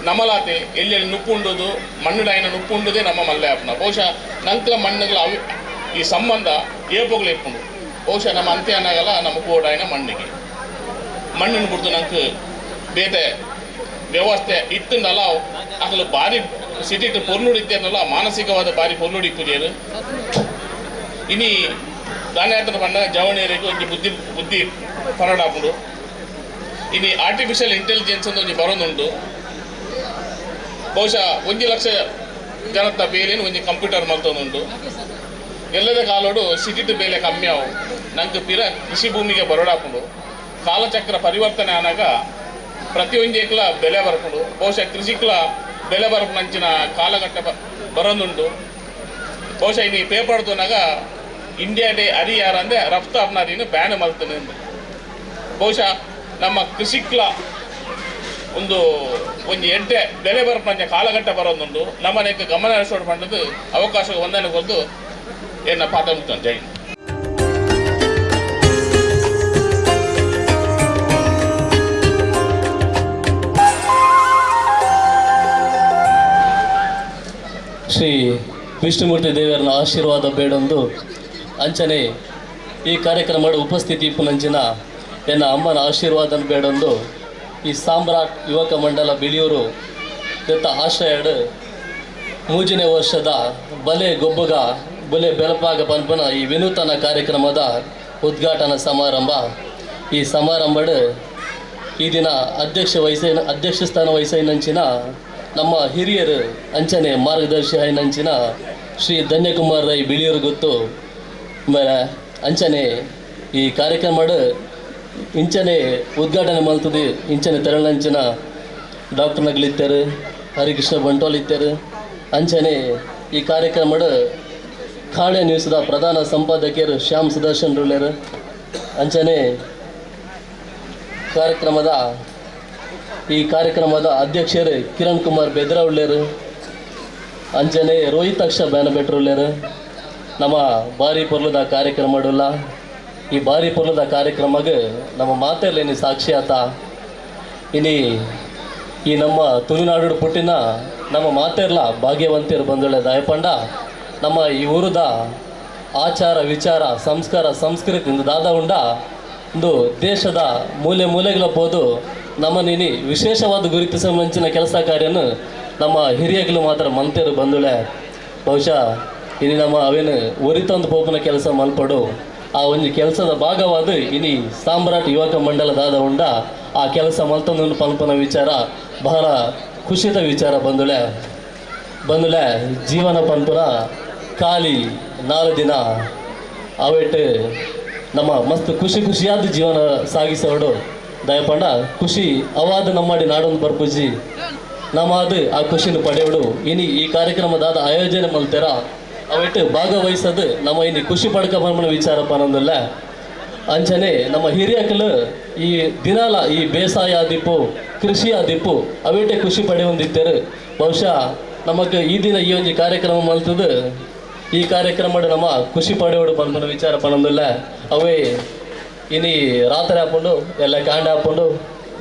ನಮಲಾತೆ ಎಲ್ಲೆಲ್ಲಿ ನುಪ್ಪುಂಡುದು ಮಣ್ಣುಡಾಯಿನ ನುಪ್ಪುಂಡುದೇ ನಮ್ಮ ಮಲ್ಲೆ ಅಪ್ಪನ ಬಹುಶಃ ನಂತರ ಮಣ್ಣುಗಳ ಅವಿ ಈ ಸಂಬಂಧ ಏಪೋಗ್ಲು ಇಪ್ಪುಂಡು. ಬಹುಶಃ ನಮ್ಮ ಅಂತ್ಯ ಅನ್ನಾಗಲ್ಲ ನಮ್ಮ ಕೋಡಾಯಿನ ಮಣ್ಣಿಗೆ ಮಣ್ಣಿನ ಬಿಡ್ದು ನಂಗೆ ಬೇತೆ ವ್ಯವಸ್ಥೆ ಇತ್ತಂದಲ್ಲ ಅಕಲು ಭಾರಿ ಸಿಟಿ ಪೊರ್ಲುಡಿತ್ತೇನಲ್ಲ ಮಾನಸಿಕವಾದ ಭಾರಿ ಪೊರ್ಲುಡಿ ಪೂಜೆರು ಇನಿ ದಾನ್ಯಾತನ ಪಂಡ ಜವಣಿಯರಿಗೆ ಒಂಜಿ ಬುದ್ಧಿ ಬುದ್ಧಿ ಪರಡಾಪುಂಡು. ಇನಿ ಆರ್ಟಿಫಿಷಿಯಲ್ ಇಂಟೆಲಿಜೆನ್ಸ್ ಅಂತ ಒಂಜಿ ಬರೋದುಂಟು. ಬಹುಶಃ 1 ಲಕ್ಷ ಜನತ ಬೇಲೆನು ಒಂಜಿ ಕಂಪ್ಯೂಟರ್ ಮಲ್ತೊಂದುಂಡು. ಎಲ್ಲದ ಕಾಲೋಡು ಸಿಟಿಟು ಬೇಲೆ ಕಮ್ಮಿ ಅವು ನಂಗೆ ಪಿರ ಕೃಷಿ ಭೂಮಿಗೆ ಬರೋಡಾಪುಂಡು. ಕಾಲಚಕ್ರ ಪರಿವರ್ತನೆ ಆನಾಗ ಪ್ರತಿಯೊಂಜೇಕ್ಲ ಬೆಲೆ ಬರ್ಪುಂಡು. ಬಹುಶಃ ಕೃಷಿಕ್ಲ ಬೆಲೆ ಬರ್ಪುನಂಚಿನ ಕಾಲಘಟ್ಟ ಬರೋದುಂಟು. ಬಹುಶಃ ಇನ್ನು ಪೇಪರ್ ತೋನಾಗ ಇಂಡಿಯಾ ಡೇ ಅರಿ ಯಾರಂದ್ರೆ ರಫ್ತು ಅಪ್ನಾರಿನ ಬ್ಯಾನ್ ಮಲ್ತನೆ. ಬಹುಶಃ ನಮ್ಮ ಕೃಷಿಕ್ಲ ಒಂದು ಒಂಜಿ ಎಡ್ಡೆ ಬೆಲೆ ಬರ್ಪಂಚ ಕಾಲಘಟ್ಟ ಬರೋದುಂಟು. ನಮ್ಮನೆಗೆ ಗಮನ ಹರಿಸೋಡು ಪಂಡದು ಅವಕಾಶ ಒಂದನೆ ಕೊದ್ದು ಎನ್ನ ಪಾತ್ರ ಜೈ. ಶ್ರೀ ವಿಷ್ಣುಮೂರ್ತಿ ದೇವರನ ಆಶೀರ್ವಾದ ಬೇಡೊಂದು ಅಂಚನೆ ಈ ಕಾರ್ಯಕ್ರಮದ ಉಪಸ್ಥಿತಿ ಪುನಂಚಿನ ಎನ್ನ ಅಮ್ಮನ ಆಶೀರ್ವಾದ ಬೇಡೊಂದು ಈ ಸಾಮ್ರಾಟ್ ಯುವಕ ಮಂಡಲ ಬಿಳಿಯೂರು ದತ್ತ ಆಶ್ರಯಡು 3ನೇ ವರ್ಷದ ಬಲೆ ಗೊಬ್ಬಗ ಬಲೆ ಬೆಲಪಾಗ ಪನ್ಪನ ಈ ವಿನೂತನ ಕಾರ್ಯಕ್ರಮದ ಉದ್ಘಾಟನಾ ಸಮಾರಂಭ. ಈ ಸಮಾರಂಭಡು ಈ ದಿನ ಅಧ್ಯಕ್ಷ ಸ್ಥಾನ ವಹಿಸೈನಂಚಿನ ನಮ್ಮ ಹಿರಿಯರು ಅಂಚನೆ ಮಾರ್ಗದರ್ಶಿ ಐನಂಚಿನ ಶ್ರೀ ಧನ್ಯಕುಮಾರ್ ರೈ ಬಿಳಿಯೂರು ಗೊತ್ತು ಮೇಲೆ ಅಂಚನೆ ಈ ಕಾರ್ಯಕ್ರಮಡು ಇಂಚನೆ ಉದ್ಘಾಟನೆ ಮಲ್ತದೆ. ಇಂಚನೆ ತೆರಳಂಚಿನ ಡಾಕ್ಟರ್ ನಗಲಿತ್ತಾರೆ, ಹರಿಕೃಷ್ಣ ಬಂಟೋಲ್ ಇತ್ತಾರೆ. ಅಂಚನೆ ಈ ಕಾರ್ಯಕ್ರಮಡು ಖಾಡೆ ನ್ಯೂಸ್ದ ಪ್ರಧಾನ ಸಂಪಾದಕಿಯರು ಶ್ಯಾಮ್ ಸುದರ್ಶನ್ ರುಳ್ಳೇರು. ಅಂಚನೆ ಈ ಕಾರ್ಯಕ್ರಮದ ಅಧ್ಯಕ್ಷರು ಕಿರಣ್ ಕುಮಾರ್ ಬೆದ್ರ ಉಳ್ಳೇರು. ಅಂಚನೆ ರೋಹಿತ್ ಅಕ್ಷ ಬ್ಯಾನಬೆಟ್ರುಳ್ಳೇರು. ನಮ್ಮ ಬಾರಿ ಪೊರ್ಲದ ಕಾರ್ಯಕ್ರಮಡುಲ್ಲ. ಈ ಬಾರಿ ಪೊರ್ಲದ ಕಾರ್ಯಕ್ರಮಕ್ಕೆ ನಮ್ಮ ಮಾತೆಲ್ಲ ಸಾಕ್ಷಿ ಆತ. ಇನಿ ಈ ನಮ್ಮ ತುಳುನಾಡು ಪುಟ್ಟಿನ ನಮ್ಮ ಮಾತೆರ್ಲ ಭಾಗ್ಯವಂತಿಯರು ಬಂದುಳ್ಳೆ ದಾಯಪಂಡ ನಮ್ಮ ಈ ಊರದ ಆಚಾರ ವಿಚಾರ ಸಂಸ್ಕಾರ ಸಂಸ್ಕೃತಿ ದಾದ ಉಂಡ ಒಂದು ದೇಶದ ಮೂಲೆ ಮೂಲೆಗಳ ಪೋದು ನಮ್ಮ ನೀನಿ ವಿಶೇಷವಾದ ಗುರುತಿಸುವ ಮಂಚಿನ ಕೆಲಸ ಕಾರ್ಯನು ನಮ್ಮ ಹಿರಿಯಗಳು ಮಾತ್ರ ಮಂತೆರು ಬಂದುಳೆ. ಬಹುಶಃ ಇನಿ ನಮ್ಮ ಅವೇನು ಒರಿತೊಂದು ಪೋಪನ ಕೆಲಸ ಮಲ್ಪಡು ಆ ಒಂದು ಕೆಲಸದ ಭಾಗವಾದ ಇನಿ ಸಾಮ್ರಾಟ್ ಯುವಕ ಮಂಡಲದಾದ ಉಂಡ ಆ ಕೆಲಸ ಮಲ್ತೊಂದು ಪನ್ಪನ ವಿಚಾರ ಬಹಳ ಖುಷಿದ ವಿಚಾರ ಬಂದುಳೆ. ಬಂದುಳೆ ಜೀವನ ಪನ್ಪುನ ಖಾಲಿ 4 ದಿನ ಅವೆಟ್ಟು ನಮ್ಮ ಮಸ್ತ್ ಖುಷಿ ಖುಷಿಯಾದ ಜೀವನ ಸಾಗಿಸೋಡು ದಯಪಂಡ ಖುಷಿ ಅವಾದ ನಮ್ಮಡಿ ನಾಡೊಂದು ಬರ್ಪುಜಿ ನಮ್ಮದು ಆ ಖುಷಿನ ಪಡೆಯೋಡು. ಇನಿ ಈ ಕಾರ್ಯಕ್ರಮದಾದ ಆಯೋಜನೆ ಮಲ್ತೆರ ಅವೆಟ್ಟು ಭಾಗವಹಿಸೋದು ನಮ್ಮ ಇನಿ ಖುಷಿ ಪಡ್ಕ ಬಂದ ವಿಚಾರ ಪನ್ನೊಂದಿಲ್ಲ. ಅಂಚನೆ ನಮ್ಮ ಹಿರಿಯಕಲು ಈ ದಿನಾಲ ಈ ಬೇಸಾಯ ಆದಿಪ್ಪು ಕೃಷಿ ಆದಿಪ್ಪು ಅವೇಟೆ ಖುಷಿ ಪಡೆಯೊಂದಿತ್ತರು. ಬಹುಶಃ ನಮಗೆ ಈ ದಿನ ಈ ಒಂದು ಕಾರ್ಯಕ್ರಮ ಮಲ್ತದ್ದು ಈ ಕಾರ್ಯಕ್ರಮ ನಮ್ಮ ಖುಷಿ ಪಡೆಯೋಡು ಪನ್ಪನ ವಿಚಾರ ಪನ್ನೊಂದಿಲ್ಲ. ಅವೇ ಇನಿ ರಾತ್ರಿ ಹಾಕೊಂಡು ಎಲ್ಲ ಕಾಂಡ ಹಾಕೊಂಡು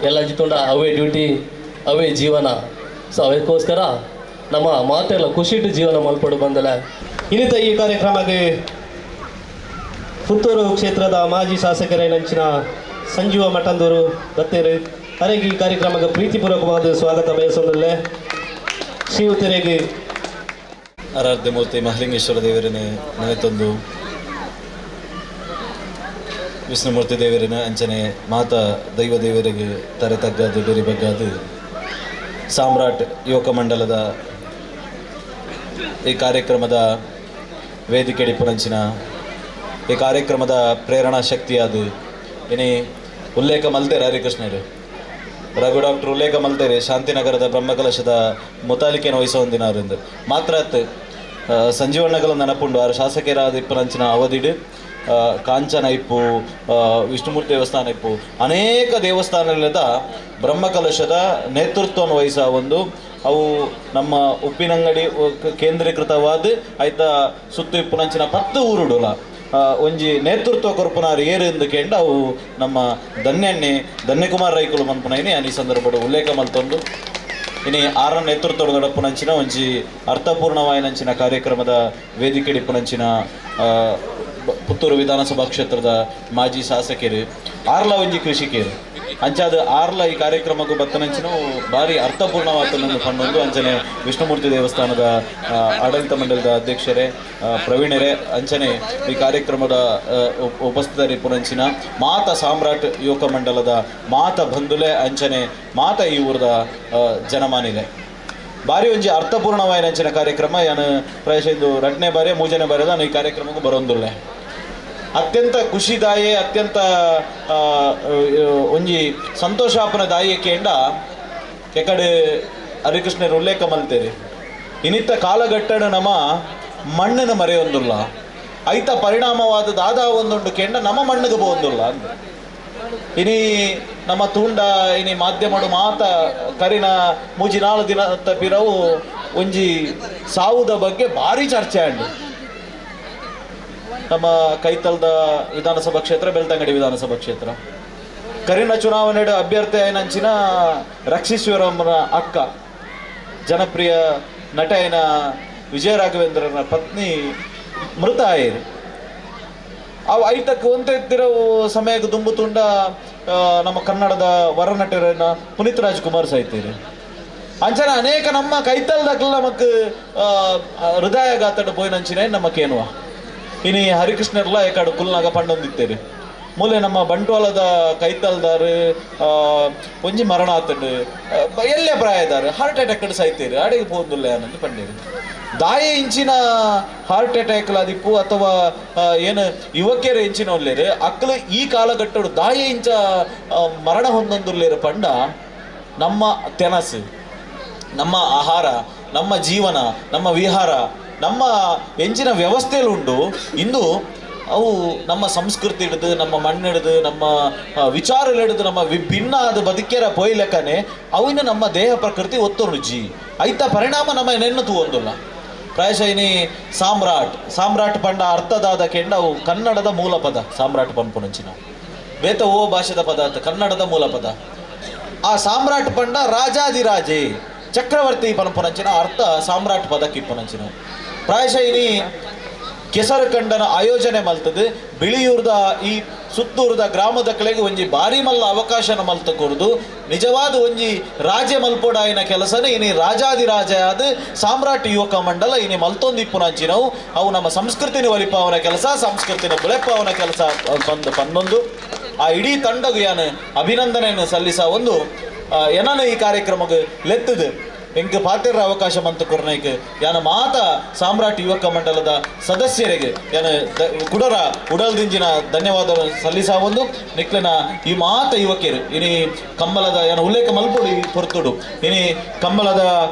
ಎಲ್ಲ ಜಿತ್ತುಂಡ ಅವೇ ಡ್ಯೂಟಿ ಅವೇ ಜೀವನ. ಸೊ ಅದಕ್ಕೋಸ್ಕರ ನಮ್ಮ ಮಾತೆಲ್ಲ ಖುಷಿಟ್ಟು ಜೀವನ ಮಲ್ಪಡು ಬಂದಲ್ಲ. ಇನ್ನಿತ ಈ ಕಾರ್ಯಕ್ರಮಕ್ಕೆ ಪುತ್ತೂರು ಕ್ಷೇತ್ರದ ಮಾಜಿ ಶಾಸಕರೇನಂಚಿನ ಸಂಜೀವ ಮಠಂದೂರು ಬತ್ತೇರು ಅರೆಗೆ ಈ ಕಾರ್ಯಕ್ರಮಕ್ಕೆ ಪ್ರೀತಿಪೂರ್ವಕವಾದ ಸ್ವಾಗತ ಬಯಸೋದಲ್ಲೇ ಶ್ರೀಯುತರಿಗೆ. ಆರಾಧ್ಯ ಮೂರ್ತಿ ಮಹಲಿಂಗೇಶ್ವರ ದೇವರನೆ ನೆನೆತೊಂದು, ವಿಷ್ಣುಮೂರ್ತಿ ದೇವರಿನ ಅಂಚನೆ ಮಾತಾ ದೈವ ದೇವರಿಗೆ ತರೆ ತಗ್ಗಾದು ಬೆರಿ ಬಗ್ಗಾದು, ಸಾಮ್ರಾಟ್ ಯುವಕ ಮಂಡಲದ ಈ ಕಾರ್ಯಕ್ರಮದ ವೇದಿಕೆ ಪುರಂಚಿನ ಈ ಕಾರ್ಯಕ್ರಮದ ಪ್ರೇರಣಾ ಶಕ್ತಿಯಾದ ಇನಿ ಉಲ್ಲೇಖ ಮಲ್ತೇರು ಹರಿಕೃಷ್ಣರು ರಘು ಡಾಕ್ಟರ್ ಉಲ್ಲೇಖ ಮಲ್ತೇರೆ ಶಾಂತಿನಗರದ ಬ್ರಹ್ಮಕಲಶದ ಮುತಾಲಿಕೆಯನ್ನು ವಹಿಸೋ ಮಾತ್ರ ಅತ್ ಸಂಜೀವಣ್ಣಗಳ ನೆನಪುಂಡು. ಆರು ಶಾಸಕರಾದ ಇಪ್ಪನಂಚಿನ ಅವಧಿಡು ಕಾಂಚನ ಇಪ್ಪು, ವಿಷ್ಣುಮೂರ್ತಿ ದೇವಸ್ಥಾನ ಇಪ್ಪು, ಅನೇಕ ದೇವಸ್ಥಾನಗಳಿಂದ ಬ್ರಹ್ಮಕಲಶದ ನೇತೃತ್ವವನ್ನು ವಹಿಸ ಒಂದು ಅವು ನಮ್ಮ ಉಪ್ಪಿನಂಗಡಿ ಕೇಂದ್ರೀಕೃತವಾದ ಆಯ್ತಾ ಸುತ್ತು ಇಪ್ಪುನಂಚಿನ 10 ಊರುಡುಲ ಒಂಜಿ ನೇತೃತ್ವ ಕೊರ್ಪುನಾರು ಏರು ಎಂದು ಕೇಂಡ ಅವು ನಮ್ಮ ಧನ್ಯಣ್ಣೆ ಧನ್ಯಕುಮಾರ್ ರೈಕುಲು ಮನ್ಪುನೈನಿ ಈ ಸಂದರ್ಭದ ಉಲ್ಲೇಖ ಮಲ್ತೊಂದು, ಇನಿ ಆರ ನೇತೃತ್ವದ ನಡಪುನಂಚಿನ ಒಂಜಿ ಅರ್ಥಪೂರ್ಣವಾಯಿನಂಚಿನ ಕಾರ್ಯಕ್ರಮದ ವೇದಿಕೆ ಇಪ್ಪುನಂಚಿನ ಪುತ್ತೂರು ವಿಧಾನಸಭಾ ಕ್ಷೇತ್ರದ ಮಾಜಿ ಶಾಸಕರು ಆರ್ಲ ಒಂಜಿ ಕೃಷಿಕರು ಅಂಚಾದ ಆರ್ಲ ಈ ಕಾರ್ಯಕ್ರಮಕ್ಕೂ ಬತ್ತನಂಚಿನ ಭಾರಿ ಅರ್ಥಪೂರ್ಣವಾತನನ್ನು ಪಂಡೊಂದು, ಅಂಚನೆ ವಿಷ್ಣುಮೂರ್ತಿ ದೇವಸ್ಥಾನದ ಆಡಳಿತ ಮಂಡಲದ ಅಧ್ಯಕ್ಷರೇ ಪ್ರವೀಣರೇ, ಅಂಚನೆ ಈ ಕಾರ್ಯಕ್ರಮದ ಉಪಸ್ಥಿತರಿ ಪುನಂಚಿನ ಮಾತ ಸಾಮ್ರಾಟ್ ಯುವಕ ಮಂಡಲದ ಮಾತ ಬಂಧುಲೆ, ಅಂಚನೆ ಮಾತ ಈ ಊರದ ಜನಮಾನಿಲೆ, ಭಾರಿ ಒಂಜಿ ಅರ್ಥಪೂರ್ಣವಾಯಿನಂಚಿನ ಕಾರ್ಯಕ್ರಮ. ಯಾನು ಪ್ರಾಯಶಃ ಇದು 2ನೇ ಬಾರಿ 3ನೇ ಬಾರಿ ನಾನು ಈ ಕಾರ್ಯಕ್ರಮಕ್ಕೂ ಬರೋಂದುಲ್ಲೆ. ಅತ್ಯಂತ ಖುಷಿದಾಯೆ, ಅತ್ಯಂತ ಒಂಜಿ ಸಂತೋಷಾಪನ ದಾಯಿ ಕೇಂಡ ಎಕಡೆ ಹರಿಕೃಷ್ಣರು ಉಲ್ಲೇಖ ಮಲ್ತೇರಿ. ಇನ್ನಿತ್ತ ಕಾಲಘಟ್ಟಣ ನಮ್ಮ ಮಣ್ಣಿನ ಮರೆಯೊಂದುಲ್ಲ, ಐತ ಪರಿಣಾಮವಾದ ದಾದಾ ಒಂದುಂಡು ಕೆಂಡ ನಮ್ಮ ಮಣ್ಣಿಗೆ ಪೋಂದುಲ್ಲ ಅಂದ್. ಇನಿ ನಮ್ಮ ತೂಂಡ ಇನಿ ಮಾಧ್ಯಮಡು ಮಾತ ಕರಿನ ಮೂಜಿ ನಾಲು ದಿನ ತಪ್ಪಿರವು ಒಂಜಿ ಸಾವುದ ಬಗ್ಗೆ ಭಾರಿ ಚರ್ಚೆ ಆಂಡು. ನಮ್ಮ ಕೈತಲ್ದ ವಿಧಾನಸಭಾ ಕ್ಷೇತ್ರ ಬೆಳ್ತಂಗಡಿ ವಿಧಾನಸಭಾ ಕ್ಷೇತ್ರ ಕರಿನ ಚುನಾವಣೆ ಅಭ್ಯರ್ಥಿ అయినంచిన ರಕ್ಷೀಶ್ವರಮ್ಮನ ಅಕ್ಕ ಜನಪ್ರಿಯ ನಟ అయిన ವಿಜಯ ರಾಘವೇಂದ್ರನ ಪತ್ನಿ ಮೃತ ಆಯರು. ಅವು ಐತಕ್ಕೆ ಒಂತೆತ್ತಿರೋ ಸಮಯಕ್ಕೆ ದುಂಬು ತುಂಡ ನಮ್ಮ ಕನ್ನಡದ ವರನಟರನ್ನ ಪುನೀತ್ ರಾಜ್ಕುಮಾರ್ ಸಾಯ್ತೀರಿ. ಅಂಚನ ಅನೇಕ ನಮ್ಮ ಕೈತಲ್ದಕ್ಲ ನಮಕ್ ಹೃದಯಘಾತಡ ಪೋಯಿನಂಚಿನ ನಮ್ಮ ಕೇನುವ ಇನಿ ಹರಿಕೃಷ್ಣರ್ಲ ಏಕಾಡು ಕುಲ್ನಾಗ ಪಂಡೊಂದಿತ್ತೇರಿ. ಮೂಲೆ ನಮ್ಮ ಬಂಟ್ವಾಳದ ಕೈತಲ್ದಾರು ಒಂಜಿ ಮರಣ ಆತಂಡು, ಎಲ್ಲೇ ಪ್ರಾಯದಾರು ಹಾರ್ಟ್ ಅಟ್ಯಾಕ್ ಸಾಯ್ತೀರಿ, ಅಡಿಗೆ ಪೋಂದುಲ್ಲ ಅನ್ನೋದು ಪಂಡೇರಿ. ದಾಯ ಇಂಚಿನ ಹಾರ್ಟ್ ಅಟ್ಯಾಕ್ ಅದಿಪ್ಪು ಅಥವಾ ಏನು ಯುವಕಿಯರ ಇಂಚಿನ ಒಲ್ಲೇರು ಅಕ್ಕಲು ಈ ಕಾಲಘಟ್ಟಡು ದಾಯ ಇಂಚ ಮರಣ ಹೊಂದೊಂದುಲ್ಲೇರು ಪಂಡ ನಮ್ಮ ತೆನಸು, ನಮ್ಮ ಆಹಾರ, ನಮ್ಮ ಜೀವನ, ನಮ್ಮ ವಿಹಾರ, ನಮ್ಮ ಎಂಚಿನ ವ್ಯವಸ್ಥೆಯಲ್ಲಿ ಉಂಡು ಇಂದು ಅವು ನಮ್ಮ ಸಂಸ್ಕೃತಿ ಹಿಡಿದು, ನಮ್ಮ ಮಣ್ಣು ಹಿಡಿದು, ನಮ್ಮ ವಿಚಾರ ಹಿಡಿದು, ನಮ್ಮ ವಿಭಿನ್ನ ಆದ ಬದುಕ್ಯರ ಪೋಯ್ಲೆಕ್ಕನೆ ಅವಿನ ನಮ್ಮ ದೇಹ ಪ್ರಕೃತಿ ಒತ್ತು ರುಚಿ ಐತ ಪರಿಣಾಮ ನಮ್ಮ ನೆನ್ನು ತೂವೊಂದುಲ್ಲ. ಪ್ರಾಯಶಃ ಇನಿ ಸಾಮ್ರಾಟ್ ಸಾಮ್ರಾಟ್ ಪಂಡ ಅರ್ಥದಾದ ಕೆಂಡ ಅವು ಕನ್ನಡದ ಮೂಲ ಪದ ಸಾಮ್ರಾಟ್ ಪನ್ಪುನಂಚಿನ ಬೇತ ಓ ಭಾಷೆದ ಪದ ಅಂತ ಕನ್ನಡದ ಮೂಲ ಪದ. ಆ ಸಾಮ್ರಾಟ್ ಪಂಡ ರಾಜಾದಿರಾಜೇ ಚಕ್ರವರ್ತಿ ಪನ್ಪುನಂಚಿನ ಅರ್ಥ ಸಾಮ್ರಾಟ್ ಪದಕ್ಕೆ ಇಪ್ಪುನಂಚಿನ. ಪ್ರಾಯಶಃ ಇನಿ ಕೆಸರು ಕಂಡನ ಆಯೋಜನೆ ಮಲ್ತದೆ ಬಿಳಿಯೂರ್ದ ಈ ಸುತ್ತೂರ್ದ ಗ್ರಾಮದ ಕಳೆಗೆ ಒಂಜಿ ಭಾರಿ ಮಲ್ಲ ಅವಕಾಶನ ಮಲ್ತ ಕೊರ್ದು ನಿಜವಾದ ಒಂಜಿ ರಾಜ್ಯ ಮಲ್ಪೊಡಾಯಿನ ಕೆಲಸನೇ ಇನಿ ರಾಜಾದಿರಾಜ ಆದ ಸಾಮ್ರಾಟ್ ಯುವಕ ಮಂಡಲ ಇನಿ ಮಲ್ತೊಂದಿಪ್ಪುನಂಚಿನವು ಅವು ನಮ್ಮ ಸಂಸ್ಕೃತಿನ ಒಲಿಪಾವನ ಕೆಲಸ, ಸಂಸ್ಕೃತಿನ ಬುಳೆಪಾವನ ಕೆಲಸ ಬಂದು ಪನ್ನೊಂದು ಆ ಇಡೀ ತಂಡಗು ಯಾನು ಅಭಿನಂದನೆಯನ್ನು ಸಲ್ಲಿಸ ಒಂದು ಏನನ ಈ ಕಾರ್ಯಕ್ರಮಕ್ಕೆ ಲೆತ್ತದು ಎಂಕ್ ಪಾತೆರ ಅವಕಾಶ ಮಂತು ಕೊರ್ನೈಕ್ ಯಾನ ಮಾತ ಸಾಮ್ರಾಟ್ ಯುವಕ ಮಂಡಲದ ಸದಸ್ಯರಿಗೆ ಯಾನ ಕುಡರ ಉಡಲ್ದಿಂಜಿನ ಧನ್ಯವಾದ ಸಲ್ಲಿಸ ಒಂದು ನಿಕ್ಲೆನ ಈ ಮಾತ ಯುವಕಿಯರು ಇನಿ ಕಂಬಲದ ಯಾನ ಉಲ್ಲೇಖ ಮಲ್ಪೊಡು ಈ ಪೊರ್ತುಡು ಇನಿ ಕಂಬಲದ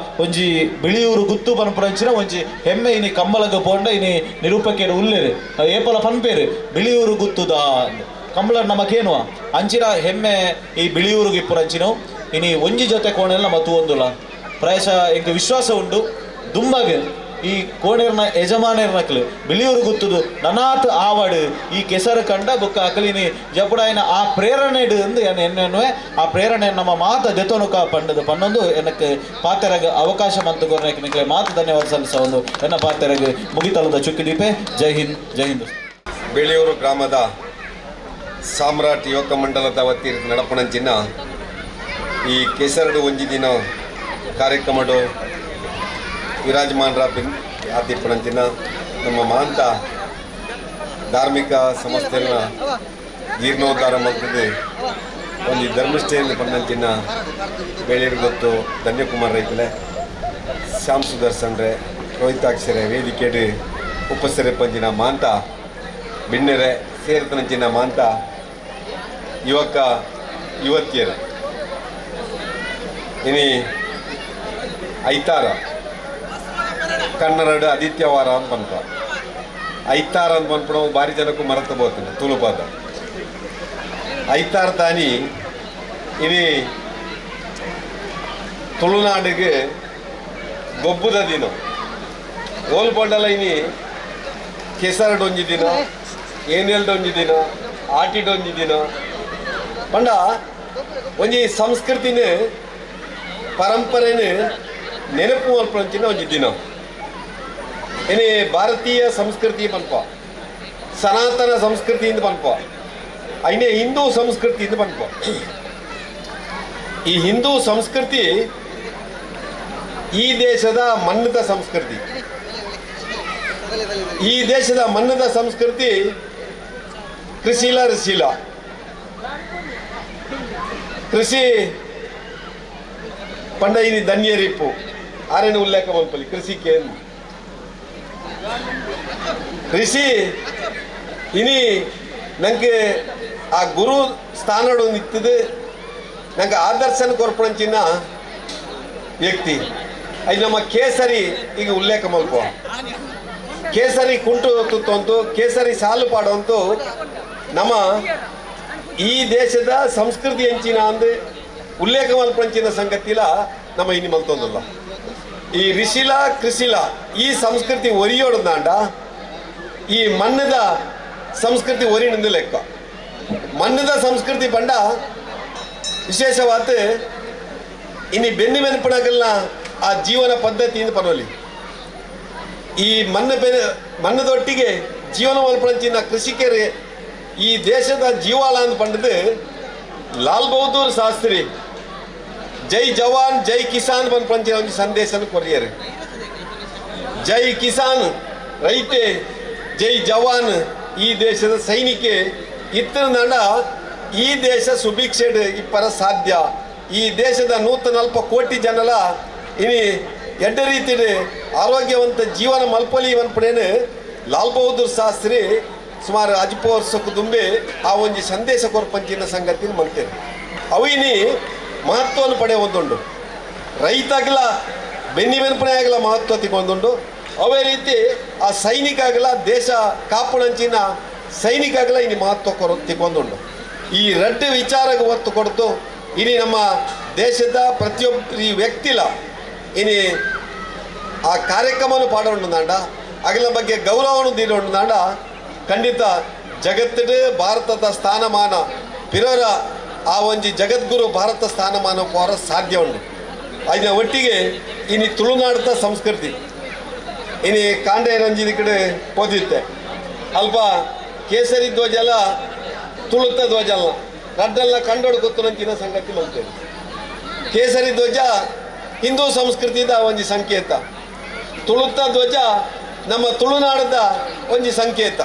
ಒಂಜಿ ಬಿಳಿಯೂರು ಗುತ್ತು ಪನ್ಪುರಂಚಿನ ಒಂಜಿ ಹೆಮ್ಮೆ ಇನಿ ಕಂಬಲಗ ಪೋಂಡ ಇನಿ ನಿರೂಪಕಿಯರು ಉಲ್ಲೇರು ಏಪಲ ಪನ್ಪೇರು ಬಿಳಿಯೂರು ಗುತ್ತುದ ಕಂಬಳ ನಮಕೇನುವ ಅಂಚಿನ ಹೆಮ್ಮೆ ಈ ಬಿಳಿಯೂರು ಇಪ್ಪುರಂಚಿನವು ಇನಿ ಒಂಜಿ ಜೊತೆ ಕೋಣೆಲ್ಲ ಮತ್ತು ಒಂದುಲ ಪ್ರಾಯಶಃ ಎಂಕ್ ವಿಶ್ವಾಸ ಉಂಡು ದುಂಬಾಗೆ ಈ ಕೋಣೆರ್ನ ಯಜಮಾನೆರ್ನಕ್ಲು ಬಿಳಿಯೂರು ಗುತ್ತುದು ನನಾತ್ ಆವಡು ಈ ಕೆಸರು ಕಂಡ ಬುಕ್ಕ ಅಕಲಿನಿ ಜಪುಡಾಯಿನ ಆ ಪ್ರೇರಣೆ ಎಂದು ಎನ್ನುವೆ ಆ ಪ್ರೇರಣೆ ನಮ್ಮ ಮಾತ ದೆತೋನುಕ ಪಂಡದು ಪನ್ನೊಂದು ಎನಕ್ಕೆ ಪಾತೆರಗ ಅವಕಾಶ ಮಂತು ಗೊರ್ನೆಕ್ ನಿಕ್ಲೆ ಮಾತು ಧನ್ಯವಾದ ಸಲ್ಲಿಸ ಒಂದು ಎನ್ನ ಪಾತೆರಗ ಮುಗಿತಲದ ಚುಕ್ಕಿದೀಪೆ. ಜೈ ಹಿಂದ್, ಜೈ ಹಿಂದ್. ಬೇಳಿಯೂರು ಗ್ರಾಮದ ಸಾಮ್ರಾಟ್ ಯುವಕ ಮಂಡಲದ ವತಿ ನಡಪಣಂಚಿನ ಈ ಕೆಸರಡು ಒಂಜಿ ದಿನ ಕಾರ್ಯಕ್ರಮಡು ವಿರಾಜಮಾನರ ಬಿನ್ ಆತಿಪ್ಪಣಂಚಿನ ನಮ್ಮ ಮಹಾಂತ ಧಾರ್ಮಿಕ ಸಂಸ್ಥೆಯ ಜೀರ್ಣೋದ್ಧಾರ ಮಲ್ತದೆ ಒಂದು ಧರ್ಮಸ್ಥೆಯನ್ನು ಪಣ್ಣಂಚಿನ ಬೇಳೂರು ಗೊತ್ತು ಧನ್ಯಕುಮಾರ್ ರೈತಲೆ ಶ್ಯಾಮ್ ಸುದರ್ಶನ್ರೆ ರೋಹಿತಾಕ್ಷರೆ ವೇದಿಕೆಡು ಉಪಸರೆ ಪಂಚಿನ ಮಾಂತ ಬಿಣ್ಣೆರೆ ಸೇರ್ತನಂಚಿನ ಮಾಂತ ಯುವಕ ಯುವತಿಯರು. ಇನಿ ಐತಾರ ಕನ್ನಡ ಆದಿತ್ಯವಾರ ಅಂತ ಪನ್ಪ ಐತಾರ ಅಂತ ಪನ್ಪಣ ಭಾರಿ ಜನಕ್ಕೂ ಮರತ ಬೋತನೆ ತುಳುಪಾದ ಐತಾರ ತಾನಿ. ಇನಿ ತುಳುನಾಡಿಗೆ ಗೊಬ್ಬುದ ದಿನ ಓಲ್ಪಂಡಲ. ಇನಿ ಕೆಸರಡೊಂಜಿ ದಿನ, ಏನೆಲ್ಡೊಂಜಿ ದಿನ, ಆಟಿಡೊಂಜಿ ದಿನ ಪಂಡ ಒಂಜಿ ಸಂಸ್ಕೃತಿನ ಪರಂಪರೆನ ನೆನಪು ಮಲ್ಪಂಚಿನ ಒಂಜಿ ದಿನ. ಇನಿ ಭಾರತೀಯ ಸಂಸ್ಕೃತಿ ಪನ್ಪ, ಸನಾತನ ಸಂಸ್ಕೃತಿಯಿಂದ ಪನ್ಪ, ಐನೇ ಹಿಂದೂ ಸಂಸ್ಕೃತಿಯಿಂದ ಪನ್ಪ. ಈ ಹಿಂದೂ ಸಂಸ್ಕೃತಿ ಈ ದೇಶದ ಮನ್ನದ ಸಂಸ್ಕೃತಿ. ಈ ದೇಶದ ಮನ್ನದ ಸಂಸ್ಕೃತಿ ಕೃಷಿಲ ಋಷಿಲ ಕೃಷಿ ಪಂಡ ಇನಿ ಧನ್ಯರಿಪ್ಪು ಆರೇನು ಉಲ್ಲೇಖ ಮಲ್ಪಲಿ ಕೃಷಿಕೆ ಕೃಷಿ ಇನಿ ನಂಗೆ ಆ ಗುರು ಸ್ಥಾನಡು ನಿಂತಿದ್ದು ನಂಗೆ ಆದರ್ಶನ ಕೊರ್ಪಣಂಚಿನ ವ್ಯಕ್ತಿ ಅದು ನಮ್ಮ ಕೇಸರಿ. ಈಗ ಉಲ್ಲೇಖ ಮಲ್ಪ ಕೇಸರಿ ಕುಂಟು ತುತ್ತಂತು ಕೇಸರಿ ಸಾಲು ಪಾಡುವಂತು ನಮ್ಮ ಈ ದೇಶದ ಸಂಸ್ಕೃತಿ ಹೆಂಚಿನ ಅಂದು ಉಲ್ಲೇಖ ಮಲ್ಪಂಚಿನ ಸಂಗತಿಲ ನಮ್ಮ ಇನಿ ಮಲ್ತೊಂದಲ್ಲ. ಈ ರಿಷಿಲ ಕೃಷಿಲ ಈ ಸಂಸ್ಕೃತಿ ಒರಿಯೋಡ್ದಾಂಡ ಈ ಮಣ್ಣದ ಸಂಸ್ಕೃತಿ ಒರಿನಿಂದ ಲೆಕ್ಕ. ಮಣ್ಣದ ಸಂಸ್ಕೃತಿ ಪಂಡ ವಿಶೇಷವಾದ ಇನಿ ಬೆನ್ನಿ ಬೆನ್ಪಣಗಲ್ನ ಆ ಜೀವನ ಪದ್ಧತಿಯಿಂದ ಪರವಲಿ ಈ ಮಣ್ಣು ಬೆನೆ ಮಣ್ಣದೊಟ್ಟಿಗೆ ಜೀವನ ಮಲ್ಪಣಂಚಿನ ಕೃಷಿಕರು ಈ ದೇಶದ ಜೀವಾಳ ಅಂತ ಪಂಡದು ಲಾಲ್ ಬಹದ್ದೂರ್ ಶಾಸ್ತ್ರಿ ಜೈ ಜವಾನ್ ಜೈ ಕಿಸಾನ್ ಬಂದ್ ಪಂಚಿನ ಒಂದು ಸಂದೇಶನ ಕೊರಿಯರು. ಜೈ ಕಿಸಾನ್ ರೈತೆ, ಜೈ ಜವಾನ್ ಈ ದೇಶದ ಸೈನಿಕೆ ಇತ್ತಿನ ಈ ದೇಶ ಸುಭಿಕ್ಷೆಡ್ ಇಪ್ಪರ ಸಾಧ್ಯ. ಈ ದೇಶದ 140 ಕೋಟಿ ಜನಲ ಇನಿ ಎಡ್ಡ ರೀತಿ ಆರೋಗ್ಯವಂತ ಜೀವನ ಮಲ್ಪಲಿ ಪಡೆಯನು ಲಾಲ್ ಬಹದ್ದೂರ್ ಶಾಸ್ತ್ರಿ ಸುಮಾರು ಅಜ್ಪ ವರ್ಷಕ್ಕೂ ದುಂಬೆ ಆ ಒಂಜಿ ಸಂದೇಶ ಕೊರ್ಪಂಚಿನ ಸಂಗತಿನ ಮಲ್ತೇನೆ. ಅವು ಇನಿ ಮಹತ್ವವನ್ನು ಪಡೆಯುವಂದುಂಡು. ರೈತಾಗಲ ಬೆನ್ನಿ ಬೆನ್ಪಣೆ ಆಗಲ ಮಹತ್ವ ತಿಗೊಂದುಂಡು. ಅವೇ ರೀತಿ ಆ ಸೈನಿಕ ಆಗಲ ದೇಶ ಕಾಪುಣಂಚಿನ ಸೈನಿಕ ಆಗಲ ಇನಿ ಮಹತ್ವ ಕೊರ ತಿಗೊಂದುಂಡು. ಈ ರಡ್ಡು ವಿಚಾರಕ್ಕೆ ಒತ್ತು ಕೊಡ್ತು ಇನಿ ನಮ್ಮ ದೇಶದ ಪ್ರತಿಯೊಬ್ಬ ಈ ವ್ಯಕ್ತಿಲ ಇನಿ ಆ ಕಾರ್ಯಕ್ರಮವನ್ನು ಪಾಡೋಂಡು ನಾಂಡ ಅಗಲ ಬಗ್ಗೆ ಗೌರವವನ್ನು ನೀಡೋಂಡು ನಾಂಡ ಖಂಡಿತ ಜಗತ್ತಿಡು ಭಾರತದ ಸ್ಥಾನಮಾನ ಪಿರರ ಆ ಒಂಜಿ ಜಗದ್ಗುರು ಭಾರತ ಸ್ಥಾನಮಾನ ಪೋರ ಸಾಧ್ಯ ಉಂಡು. ಅದನ್ನ ಒಟ್ಟಿಗೆ ಇನಿ ತುಳುನಾಡದ ಸಂಸ್ಕೃತಿ ಇನಿ ಕಾಂಡೆ ರಂಜಿದ ಕಡೆ ಪೋದಿತ್ತೆ ಅಲ್ಪ ಕೇಸರಿ ಧ್ವಜ ಎಲ್ಲ ತುಳುತ್ತ ಧ್ವಜ ಅಲ್ಲ ರಡ್ಡೆಲ್ಲ ಕಂಡೋಡು ಗೊತ್ತುನಂಚಿನ ಸಂಗತಿ ಮಲ್ತೇವೆ. ಕೇಸರಿ ಧ್ವಜ ಹಿಂದೂ ಸಂಸ್ಕೃತಿದ ಒಂಜಿ ಸಂಕೇತ, ತುಳುತ್ತ ಧ್ವಜ ನಮ್ಮ ತುಳುನಾಡದ ಒಂಜಿ ಸಂಕೇತ.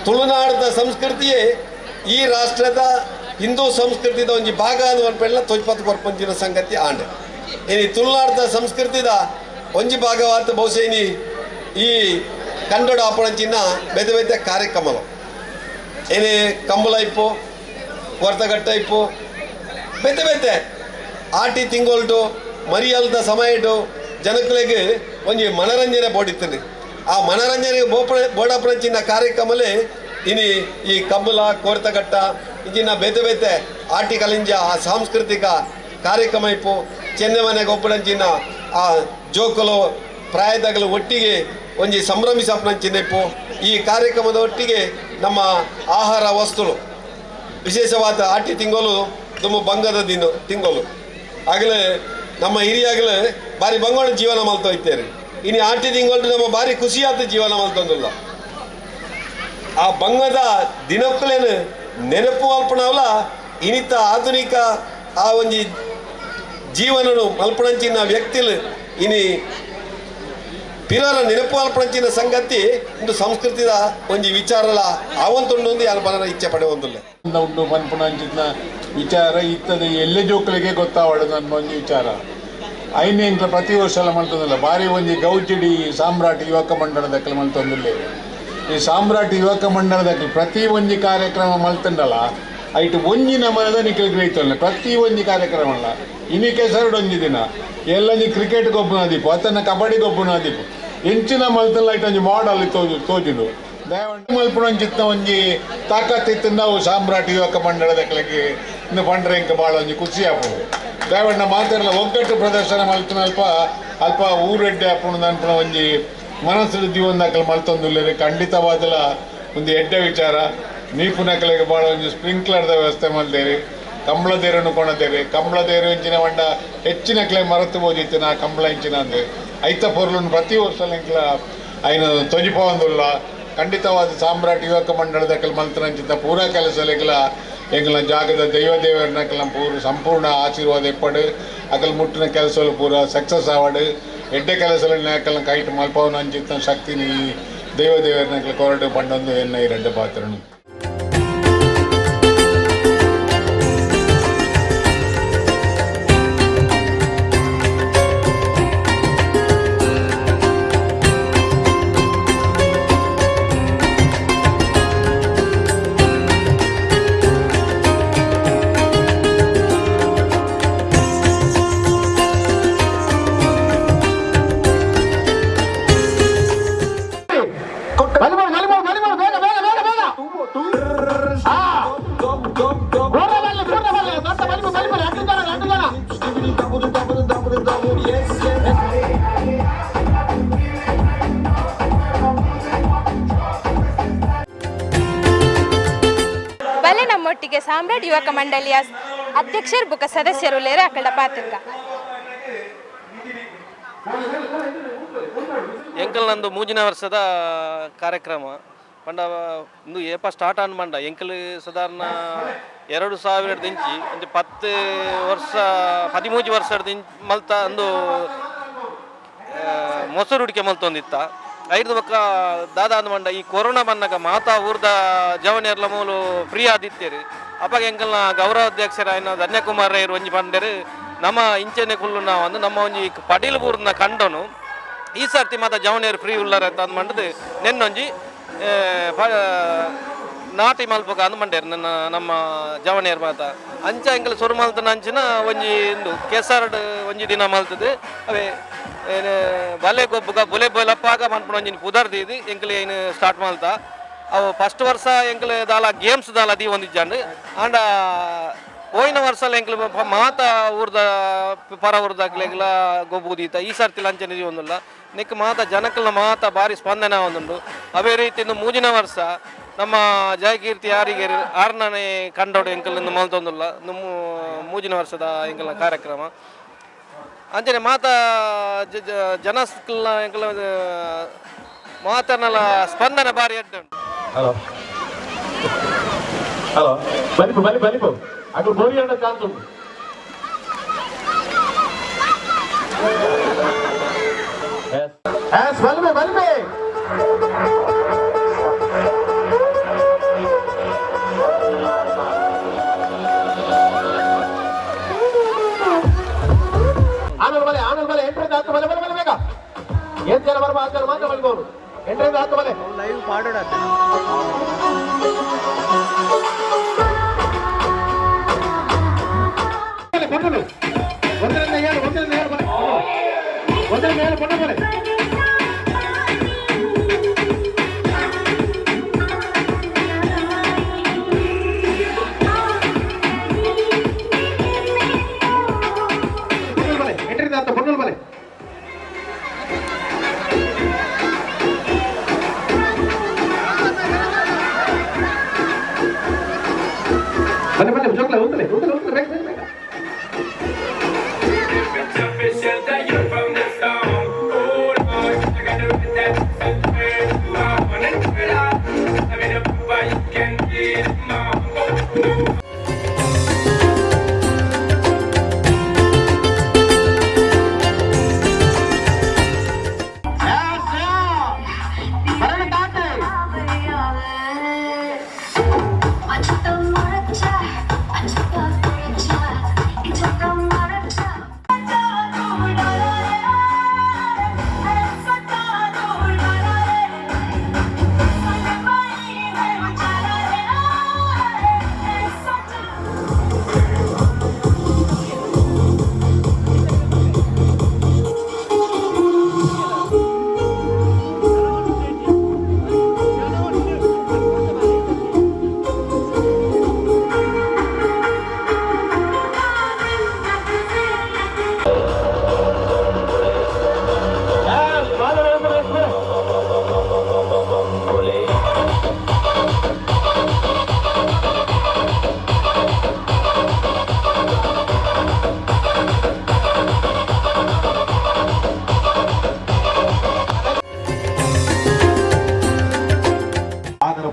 ತುಳುನಾಡದ ಸಂಸ್ಕೃತಿಯೇ ಈ ರಾಷ್ಟ್ರದ ಹಿಂದೂ ಸಂಸ್ಕೃತಿದ ಒಂಜಿ ಭಾಗ ಅನ್ನುವ ತೊಜ್ಪತ್ ಕೊರ್ಪಂಚಿನ ಸಂಗತಿ ಆಂಡೆ. ಇನಿ ತುಳುನಾಡದ ಸಂಸ್ಕೃತಿದ ಒಂಜಿ ಭಾಗವಾದ ಬಹುಶಃ ಇನಿ ಈ ಕಂಡೋಡ ಆಪಣಂಚಿನ ಬೇತೆ ಬೇತೆ ಕಾರ್ಯಕ್ರಮಗಳು ಏನೇ ಕಂಬಳ ಇಪ್ಪು ಕೊರ್ತಗಟ್ಟ ಇಪ್ಪು ಬೇತೆ ಬೇತೆ ಆಟಿ ತಿಂಗೊಲ್ಟು ಮರಿಯಲ್ದ ಸಮಯಟು ಜನಕ್ಲೆಗ್ ಒಂಜಿ ಮನರಂಜನೆ ಬೋಡಿತ್ತಂಡು. ಆ ಮನರಂಜನೆ ಬೋಡಪಣಂಚಿನ ಕಾರ್ಯಕ್ರಮಲೇ ಇನಿ ಈ ಕಂಬಳ ಕೋರ್ತಗಟ್ಟ ಇಂಚಿನ ಬೇತೆ ಬೇತೆ ಆಟಿ ಕಲಿಂಜ ಆ ಸಾಂಸ್ಕೃತಿಕ ಕಾರ್ಯಕ್ರಮ ಇಪ್ಪು ಚೆನ್ನೆಮನೆ ಗೊಬ್ಬಡಂಚಿನ ಆ ಜೋಕುಲು ಪ್ರಾಯದಾಗಲ ಒಟ್ಟಿಗೆ ಒಂಜಿ ಸಂಭ್ರಮಿಸಪ್ನಂಚಿನೆಪ್ಪು. ಈ ಕಾರ್ಯಕ್ರಮದ ಒಟ್ಟಿಗೆ ನಮ್ಮ ಆಹಾರ ವಸ್ತುಗಳು ವಿಶೇಷವಾದ ಆಟಿ ತಿಂಗಳು ತುಂಬ ಬಂಗದ ದಿನ ತಿಂಗಳು ಆಗಲೇ ನಮ್ಮ ಹಿರಿಯಾಗಲೇ ಬಾರಿ ಬಂಗೋಣ ಜೀವನ ಮಲ್ತೋ ಇತ್ತೇರಿ. ಇನ್ನು ಆಟಿ ತಿಂಗಳು ನಮ್ಮ ಬಾರಿ ಖುಷಿಯಾದ ಜೀವನ ಮಲ್ತೊಂದಿಲ್ಲ. ಆ ಬಂಗದ ದಿನಕ್ಕಲೇನು ನೆನಪು ಮಲ್ಪಣವಲ್ಲ ಇನಿತ ಆಧುನಿಕ ಆ ಒಂಜಿ ಜೀವನನು ಮಲ್ಪಣಂಚಿನ ವ್ಯಕ್ತಿಲು ಇನಿ ಪಿರರ ನೆನಪು ಮಲ್ಪಣಂಚಿನ ಸಂಗತಿ ಒಂದು ಸಂಸ್ಕೃತಿದ ಒಂಜಿ ವಿಚಾರಲ ಆವಂತುಂಡು ಯಾರು ಬರ ಇಚ್ಛೆ ಪಡೆಯುವಂತಿಲ್ಲ. ಉಂಡು ಪನ್ಪುನ ವಿಚಾರ ಇತ್ತದೆ ಎಲ್ಲೆ ಜೋಕುಲಿಗೆ ಗೊತ್ತಾವಡು ನನ್ನ ಒಂಜಿ ವಿಚಾರ. ಐನೇ ಎಂಕ್ಲ ಪ್ರತಿ ವರ್ಷ ಎಲ್ಲ ಮಲ್ತೊಂದಿಲ್ಲ ಬಾರಿ ಒಂಜಿ ಗೌಜಿಡಿ ಸಾಮ್ರಾಟ್ ಯುವಕ ಮಂಡಲದಕ್ಕಲು ಮಲ್ತೊಂದಿಲ್ಲ. ಈ ಸಾಮ್ರಾಟ್ ಯುವಕ ಮಂಡಲದಕ್ಕಲು ಪ್ರತಿ ಒಂಜಿ ಕಾರ್ಯಕ್ರಮ ಮಲ್ತಂಡಲ ಐಟ್ ಒಂಜಿ ನಮನದ ನಿಖಲ್ ಗ್ರಹಿತಲ್ಲ ಪ್ರತಿ ಒಂಜಿ ಕಾರ್ಯಕ್ರಮ ಅಲ್ಲ. ಇನಿ ಕೆಸರುಡು ಒಂಜಿ ದಿನ ಎಲ್ಲಂಜಿ ಕ್ರಿಕೆಟ್ ಗೊಬ್ಬನ ದೀಪು ಅತನ ಕಬಡ್ಡಿ ಗೊಬ್ಬನ ದೀಪು ಎಂಚಿನ ಮಲ್ತಲ್ಲ ಐಟ್ ಒಂಜಿ ಮಾಡಲ್ ತೋಜು ತೋಜುಂಡು ದಯವಂಡ ಮಲ್ಪುನಂಚಿತ್ತ ಒಂಜಿ ತಾಕತ್ತಿತ್ತು ನಾವು ಸಾಮ್ರಾಟ್ ಯುವಕ ಮಂಡಳದಕ್ಕಲಿಗೆ ಇನ್ನು ಪಂಡ್ರೆ ಇಂಕ ಭಾಳ ಒಂಜಿ ಖುಷಿ ಆಪುಂಡು. ದಯವಣ್ಣ ಮಾತಾಡಲ್ಲ ಒಗ್ಗಟ್ಟು ಪ್ರದರ್ಶನ ಮಲ್ತನ ಅಲ್ಪ ಅಲ್ಪ ಊರೆಡ್ಡೆ ಆಪುಂಡು ಅನ್ಪುನ ಒಂಜಿ ಮನಸ್ಸು ಜೀವನದಾಕಲು ಮಲ್ತೊಂದುಲ್ಲೇರಿ. ಖಂಡಿತವಾದಲ ಒಂದು ಎಡ್ಡೆ ವಿಚಾರ. ನೀಪುನಕಲಿಗೆ ಭಾಳ ಒಂಜಿ ಸ್ಪ್ರಿಂಕ್ಲರ್ದ ವ್ಯವಸ್ಥೆ ಮಲ್ದೇರಿ, ಕಂಬಳ ದೇರನ್ನು ಕೊಣದೇರಿ. ಕಂಬಳ ದೇರು ಇಂಚಿನ వంಡ ಹೆಚ್ಚಿನ ಕ್ಲೆ ಮರತು ಬೋಜಿತ್ತು ನಾ ಕಂಬಳ ಇಂಚಿನ ಅಂದೆ ಐತ ಪೊರ್ಲುನ್ ಪ್ರತಿ ವರ್ಷ ಎಂಕ್ಲ ಐನ ತೊಜಿಪೊಂದುಲ್ಲ. ಖಂಡಿತವಾದ ಸಾಮ್ರಾಟ್ ಯುವಕ ಮಂಡಳದ ಮಲ್ತನಂಚಿತ ಪೂರಾ ಕೆಲಸಲೆಗ್ಲ ಎಂಗ್ಲ ಜಾಗದ ದೈವ ದೇವರನಕಲ ಪೂರ ಸಂಪೂರ್ಣ ಆಶೀರ್ವಾದ ಎಪ್ಪಡು ಅಕಲ್ ಮುಟ್ಟಿನ ಕೆಲಸಲು ಪೂರ ಸಕ್ಸಸ್ ಆವಡು ಎಡ್ಡೆ ಕೆಲಸಲ ಅಕಲ್ನ ಕೈಟ್ ಮಲ್ಪವನ ಅಂಚಿತ್ತ ಶಕ್ತಿನಿ ದೈವ ದೇವರನಕಲ ಕೊರಡು ಪಂಡೊಂದು ಎನ್ನ ಈ ರೆಡ್ಡೆ ಪಾತ್ರನು. ಬಲೆ ನಮ್ಮೊಟ್ಟಿಗೆ ಸಾಮ್ರಾಟ್ ಯುವಕ ಮಂಡಳಿಯ ಅಧ್ಯಕ್ಷರು ಬುಕ್ಕ ಸದಸ್ಯರು ಲೇರ ಅಕಡ ಪಾತ್ರಕ. ಎಂಕಲ್ ನಂದು ಮೂಜಿನ ವರ್ಷದ ಕಾರ್ಯಕ್ರಮ ಪಂಡ ಇಂದು ಏಪ ಸ್ಟಾರ್ಟ್ ಆನ್ ಮಂಡ ಎಂಕಲ್ ಸಾಧಾರಣ 2000 ಇಂಚಿ ಒಂಜಿ 10 ವರ್ಷ 13 ವರ್ಷದ ಇಂಚ್ ಮಲ್ತ ಅಂದು ಮೊಸರು ಉಡಿಕೆ ಮಲ್ತೊಂದಿತ್ತ. ಐದು ಬೊಕ್ಕ ದಾದಾ ಅಂದ್ ಮಂಡ ಈ ಕೊರೋನಾ ಬಂದಾಗ ಮಾತಾ ಊರ್ದ ಜವನಿಯರ್ಲ ಮೂಲು ಫ್ರೀ ಆದಿತ್ತೇರು. ಅಪ್ಪಾಗ ಎಂಕಲ್ನ ಗೌರವಾಧ್ಯಕ್ಷರ ಆಯ್ನ ಧನ್ಯಕುಮಾರ್ ರೈರು ಒಂಜಿ ಪಂಡೆರು ನಮ್ಮ ಇಂಚೆನೆ ಕುಲ್ಲು ನಾವು ನಮ್ಮ ಒಂಜಿ ಪಡೀಲ್ ಊರ್ನ ಕಂಡನು ಈ ಸರ್ತಿ ಮಾತ ಜವನಿಯರು ಫ್ರೀ ಉಳ್ಳಾರ ಅಂತ ಅಂದ್ ಮಂಡದು ನೆನ್ನೊಂಜಿ ನಾಟಿ ಮಲ್ಪಕ ಅಂದ್ ಮಂಡೇರು ನನ್ನ ನಮ್ಮ ಜವನಿಯರ್ ಮಾತ ಅಂಚ ಎಂಕಲ್ ಸುರು ಮಲ್ತನ ಅಂಚಿನ ಒಂಜಿ ಇಂದು ಕೆಸರ್ಡ್ ಒಂಜಿ ದಿನ ಮಲ್ತದೆ ಅವೇ ಬಲೆ ಗೊಬ್ಬುಗ ಬುಲೆ ಬಲಪ್ಪಾಗ ಮನ್ಪುನ ಒಂಜಿನ ಪುದರ್ ದೀದಿ ಎಂಕಲ್ ಏನು ಸ್ಟಾರ್ಟ್ ಮಲ್ತ. ಅವು ಫಸ್ಟ್ ವರ್ಷ ಎಂಕಲ್ ದಾಲ ಗೇಮ್ಸ್ ದಾಲ ದೀ ಒಂದಿಜ್ಜಂಡ್ ಆಂಡ ಪೋಯಿನ ವರ್ಷ ಎಂಕಲ್ ಮಾತ ಊರ್ದ ಪರ ಊರ್ದಾಕ್ಲೆಗ್ಲ ಗೊಬ್ಬು ದೀತ ಈ ಸರ್ತಿ ಲಂಚನ ಒಂದುಲ್ಲ ನೆಕ್ ಮಾತ ಜನಕಲ್ನ ಮಾತ ಬಾರಿ ಸ್ಪಂದನೆ ಒಂದುಂಡು. ಅವೇ ರೀತಿ ಇಂದು ಮೂಜಿನ ವರ್ಷ ನಮ್ಮ ಜಯಕೀರ್ತಿ ಯಾರಿಗೆ ಆರ್ನನೇ ಕಂಡೋಡು ಎಂಕಲ್ ಇಂದು ಮಲ್ತೊಂದುಲ್ಲ ಮೂಜಿನ ವರ್ಷದ ಎಂಕಲ್ನ ಕಾರ್ಯಕ್ರಮ. ಅಂಚನೆ ಮಾತ ಜನಸ್ಕಲ್ನ ಎಂಕಲ್ ಮಾತನಲ ಸ್ಪಂದನೆ ಬಾರಿ ಎಡ್ಡೆ ಉಂಟು. ಹಲೋ ಹಲೋ ಬಲಿಪು ಬಲಿ ಬಲಿಪು ಅక్కడ ಗೋರಿ ಅಂಡ ಚಾನ್ಸ್ ಉಂಟು. ಎಸ್ ಬಲ್ಬೆ ಬಲ್ಬೆ ಆನಲ್ ಬಲೆ ಆನಲ್ ಬಲೆ ಎಂಟರಿಂದ 10 ಬಲೆ ಬಲೆ ಬಲೆ ಬೇಗ ಏನ್ ಜನ ಬರುವ ಆ ಜನ ಮಾತ್ರ ಬಲ್ಬೋರು 8ರಿಂದ 10 ಬಲೆ ಲೈವ್ ಪಾಡೋಣ. ಒಂದರಿಂದ 7 ಒಂದರಿಂದ 7 ಬಲೆ ಒಂದರಿಂದ 7 ಪೊಣ್ಣ ಬಲೆ. 8ರಿಂದ 10 ಪೊಣ್ಣು ಬಲೆ.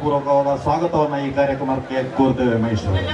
ಆದರಪೂರ್ವಕವಾದ ಸ್ವಾಗತವನ್ನು ಈ ಕಾರ್ಯಕ್ರಮಕ್ಕೆ ಕೋರ್ತೇವೆ. ಮಹೇಶ್ ಅವರು.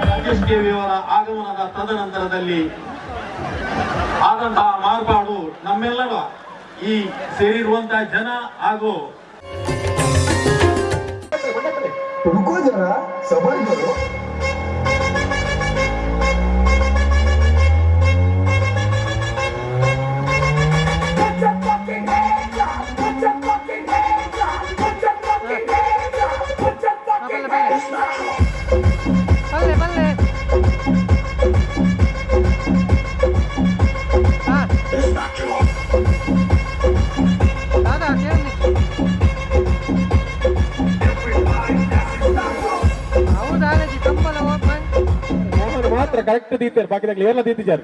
ರಾಜೇಶ್ ಕೆವಿಯವರ ಆಗಮನದ ತದನಂತರದಲ್ಲಿ ಆದಂತಹ ಮಾರ್ಪಾಡು ನಮ್ಮೆಲ್ಲರ ಈ ಸೇರಿರುವಂತಹ ಜನ ಹಾಗೂ रुको जरा, सबर करो. ಮಾತ್ರ ಕರೆಕ್ಟ್ ದೀತಾರೆ, ಬಾಕಿದಾಗಲಿ ಎಲ್ಲ ದೀತಿದ್ದಾರೆ.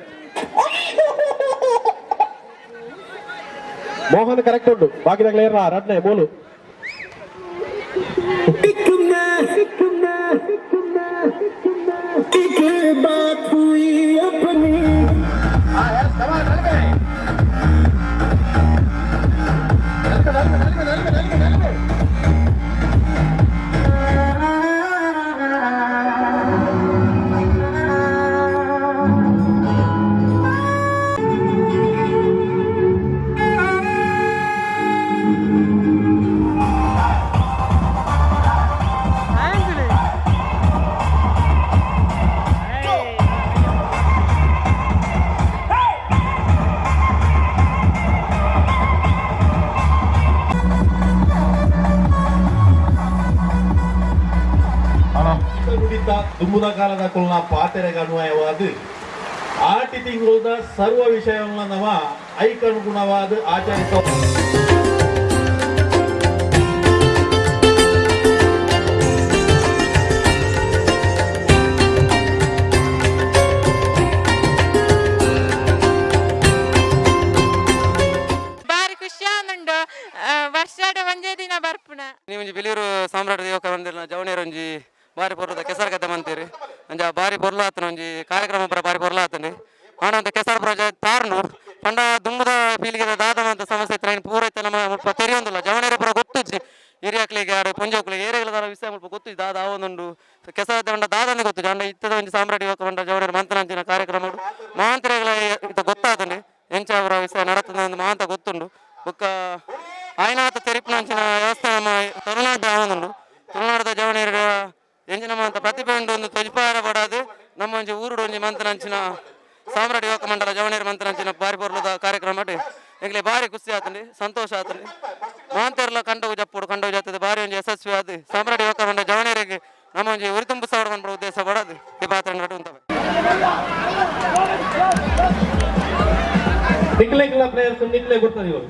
ಮೋಹನ್ ಕರೆಕ್ಟ್ ಉಂಟು, ಬಾಕಿದಾಗಲೇ ಏರ್ಲ ರಡ್ನೆ ಮೂಲು. ದುಂಬುದ ಕಾಲದ ಕುಲ್ನ ಪಾತೆರೆಗನ್ವಯವಾದ ಆಟಿ ತಿಂಗಳ ಸರ್ವ ವಿಷಯವನ್ನು ನವ ಐಕನುಗುಣವಾದ ಆಚರಿಸ ಬಾರಿ ಖುಷಿ ಆನುಂಡು, ವರ್ಷಡ್ ಒಂಜೇ ದಿನ ಬರ್ಪುನ. ಒಂಜಿ ಬಿಲಿಯೂರು ಸಾಮ್ರಾಟ ಯುವಕ ಮಂದಿರ ಜವಣೇರು ಒಂಜಿ ಬಾರಿ ಪೊರ್ಲುದ ಕೆಸರು ಗದ್ದೆ ಮಂತೀರಿ. ಅಂಚ ಬಾರಿ ಪೊರ್ಲು ಆತನ ಒಂಜಿ ಕಾರ್ಯಕ್ರಮ ಪೂರ ಬಾರಿ ಪೊರ್ಲು ಆತಂಡಿ. ಆಂಡ ಕೆಸರು ಪೂರ ತಾರ್ನು ಪಂಡ ದುಂಬುದ ಪೀಳಿಗೆದ ದಾದ ಮಾತ ಸಮಸ್ಯೆ ಇತ್ತು ಐನ್ ಪೂರ ಇತ್ತೆ ನಮ್ಮ ಮುಲ್ಪ ತೆರಿಯೊಂದುಲ್ಲ. ಜವಣೇರು ಪೂರ ಗೊತ್ತುಜ್ಜಿ, ಹಿರಿಯಕ್ಲಿಗೆ ಯಾರು ಪೊಂಜೋಕ್ಲಿಗೆ ಏರಿಯಾಗಳ ದಾದ ವಿಷಯ ಮುಲ್ಪ ಗೊತ್ತುಜ್ಜಿ. ದಾದ ಆವೊಂದುಂಡು ಕೆಸರು ಗದ್ದೆ ಪಂಡ ದಾದನೆ ಗೊತ್ತುಜ್ಜಿ. ಆಂಡ ಇತ್ತದ ಒಂಜಿ ಸಾಮ್ರಾಟ ಯುವಕ ಮಂಡಲ ಜವಣೇರು ಮಂತನಂಚಿನ ಕಾರ್ಯಕ್ರಮ ಮಾಂತ್ರಿಗಳ ಇತ್ತ ಗೊತ್ತಾತಂಡಿ. ಎಂಚ ಅವರ ವಿಷಯ ನಡತದ ಮಾಂತ ಗೊತ್ತುಂಡು. ಬೊಕ್ಕ ಆಯ್ನಾತ ತೆರಿಪುನಂಚಿನ ವ್ಯವಸ್ಥೆ ನಮ್ಮ ತುಳುನಾಡು ಆವೊಂದುಂಡು. ತುಳುನಾಡದ ಜವಣೇರು ಎಂಚಿನ ಮಾಂತ ಪ್ರತಿಭೆ ಉಂಡು ಒಂದು ತೊಜಿಪಾರ ಪಡಾದು ನಮ್ಮ ಒಂಜಿ ಊರುಡು ಒಂಜಿ ಮಂತನಂಚಿನ ಸಾಮ್ರಾಟ ಯುವಕ ಮಂಡಲ ಜವಣೇರು ಮಂತನಂಚಿನ ಬಾರಿ ಪೊರ್ಲುದ ಕಾರ್ಯಕ್ರಮ ಎಂಕ್ಲೆ ಬಾರಿ ಖುಷಿ ಆತಂಡಿ, ಸಂತೋಷ ಆತಂಡಿ. ಮಾಂತೆರ್ಲ ಕಂಡವು ಜಪ್ಪುಡು ಕಂಡವು ಜಾತದೆ ಬಾರಿ ಒಂಜಿ ಯಶಸ್ವಿ ಆದ್ ಸಾಮ್ರಾಟ ಯುವಕ ಮಂಡಲ ಜವಣೇರಿಗೆ ನಮ್ಮ ಒಂಜಿ ಉರಿ ಸಾವಿರ ಪನ್ಪುನ ಉದ್ದೇಶ ಪಡಾದು ಈ ಪಾತ್ರ ನಡುವಂತವೆ. ನಿಕ್ಲೆ ಪ್ಲೇಯರ್ಸ್ ನಿಕ್ಲೆ ಗೊತ್ತದೆ ಇವರು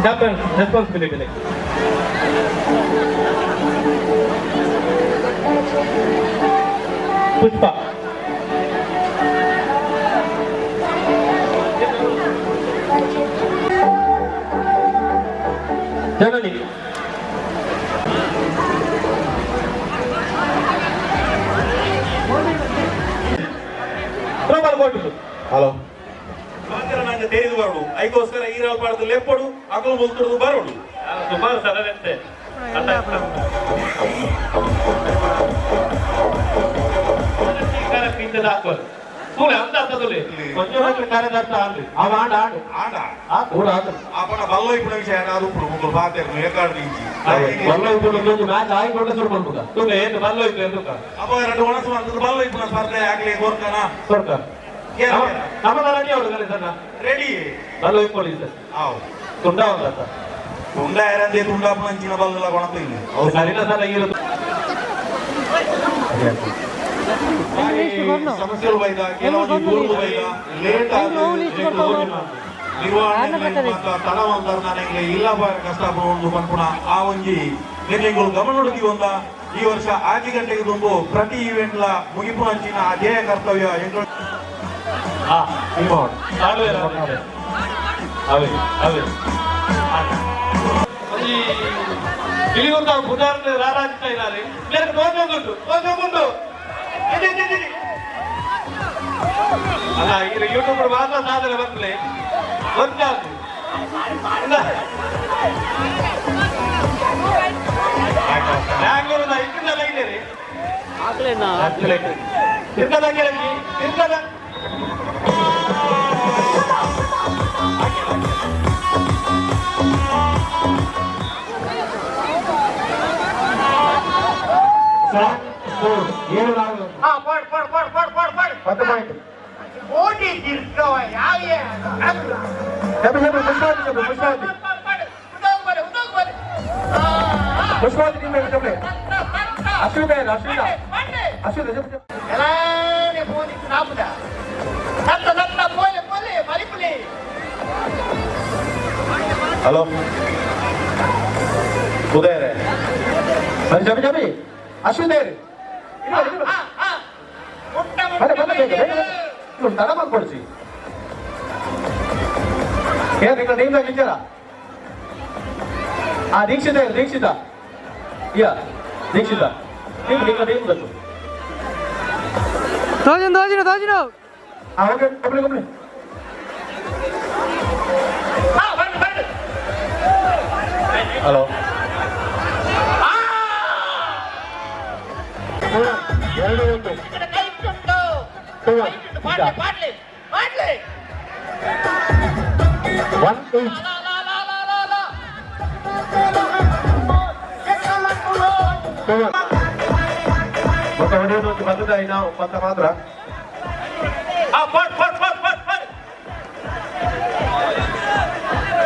ಕ್ಯಾಪ್ಟನ್ ರೆಸ್ಪಾನ್ಸಿಬಿಲಿಟಿ. ಪುಷ್ಪ ಜನನಿ ಹಲೋ ನಂಗೆ ತೆರೆದು ಬರೋಡು ಐಕೋಸ್ಕರ ಈರಾಲ್ ಪಾಡ್ದು ಲೆಪ್ಪಡು ಅಕಲು ಮುಲ್ತುಡುದು ಬರೋಡು ಸುಮಾರು ಸಲ. ಇಂಚ ದಾಕ್ವಲ್ ತೂಲೆ ಅಂದ ಅರ್ಥ ತೂಲೆ ಕೊಂಚ ಕಾರ್ಯದರ್ಶ ಆಂಡ್ ಅವ ಆಂಡ ಆಂಡ್ ಆಂಡ ಆ ಪೂರ ಆಂಡ್ ಆಪಣ ಬಲ್ಲ ಇಪ್ಪುನ ವಿಷಯ ಅದು ಉಪ್ಪುಡು ಮುಕುಲು ಪಾತೆರ್ನು ಏಕಾಡ್ದು ಇಂಚಿ ಬಲ್ಲ ಇಪ್ಪುಡು ಒಂಜಿ ಮ್ಯಾಚ್ ಆಯಿ ಕೊಟ್ಟ ಶುರು ಮಲ್ಪುಗ ತೂಲೆ ಏನು ಬಲ್ಲ ಇಪ್ಪು ఎందుಕ ಅಪ್ಪ ಎರಡು ಒಣಸು ಅಂತದ್ದು ಬಲ್ಲ ಇಪ್ಪುನ ಸ್ಪರ್ಧೆ ಆಗ್ಲಿ ಗೋರ್ಕನ ಸೊರ್ಕ ನಮ್ಮದ ರೆಡಿ ಅವಳು ಕಲಿಸಣ್ಣ ರೆಡಿ ಬಲ್ಲ ಇಪ್ಪೊಳಿ ಸರ್ ಆವು ತುಂಡ ಒಂದತ್ತ ತುಂಡ ಏರಂದೆ ತುಂಡ ಅಂಚಿನ ಬಲ್ಲ ಕೊಣತು ಇಲ್ಲಿ ಅವ್ರು ಸರಿನ ಸರ್ ಇರು ಸಮಸ್ಯೆಗಳು ಬೈದ ಕೆಲವೊಂದು ದೂರು ಬೈದ ಲೇಟ್ ನಿರ್ವಹಣೆ ತಡ ಒಂದರ ನನಗೆ ಇಲ್ಲ ಕಷ್ಟ ಒಂದು ಪನ್ಪುಣ ಆ ಒಂಜಿ ನಿರ್ಣಯಗಳು ಗಮನ ಒಂದ ಈ ವರ್ಷ 5 ಗಂಟೆಗೆ ತುಂಬು ಪ್ರತಿ ಇವೆಂಟ್ ಲ ಮುಗಿಪು ಅಂಚಿನ ಅದೇ ಕರ್ತವ್ಯ ಅಲ್ಲ ಈಗ ಯೂಟ್ಯೂಬ್ ಮಾತ್ರ ಸಾಧನೆ ಬಂದ್ಲೆ ಒಂದಾದ್ರು ಬ್ಯಾಂಗ್ಳೂರದ ಇಟ್ಟಿಂದಲ್ಲ ಇದ್ದೀರಿ ತಿರ್ಗದ ಏಳು ನಾಲ್ಕು 10 ಪಾಯಿಂಟ್ ಪುಷ್ಪಾವತಿ ನಿಮ್ಮ ಅಶ್ವಿತ ಅಶ್ವಿತ ಅಶ್ವಿತ ಹಲೋ ಉದಯರೇ ಜಬಿ ಜಬಿ ಅಶ್ವಿತ ತಡ ಮಾಡ್ಕೊಡ್ಸಿ ಏನ್ ನಿನ್ನ ನೇಮ್ದಾಗ ಇದ್ದೀರಾ ಆ ದೀಕ್ಷಿತ ದೀಕ್ಷಿತ ಯಾ ದೀಕ್ಷಿತ ನೀವು ನಿನ್ನ ನೇಮ್ ಗೊತ್ತು ತೋಜಿನ ತೋಜಿನ ತೋಜಿನ ಓಕೆ ಕಂಪ್ಲಿ ಕಂಪ್ಲಿ ಹಲೋ 2 1 1 8 ఒక ಹೊಡೆಯೋದು ಬಂದದ ನಾವು ಪತ್ತ ಮಾತ್ರ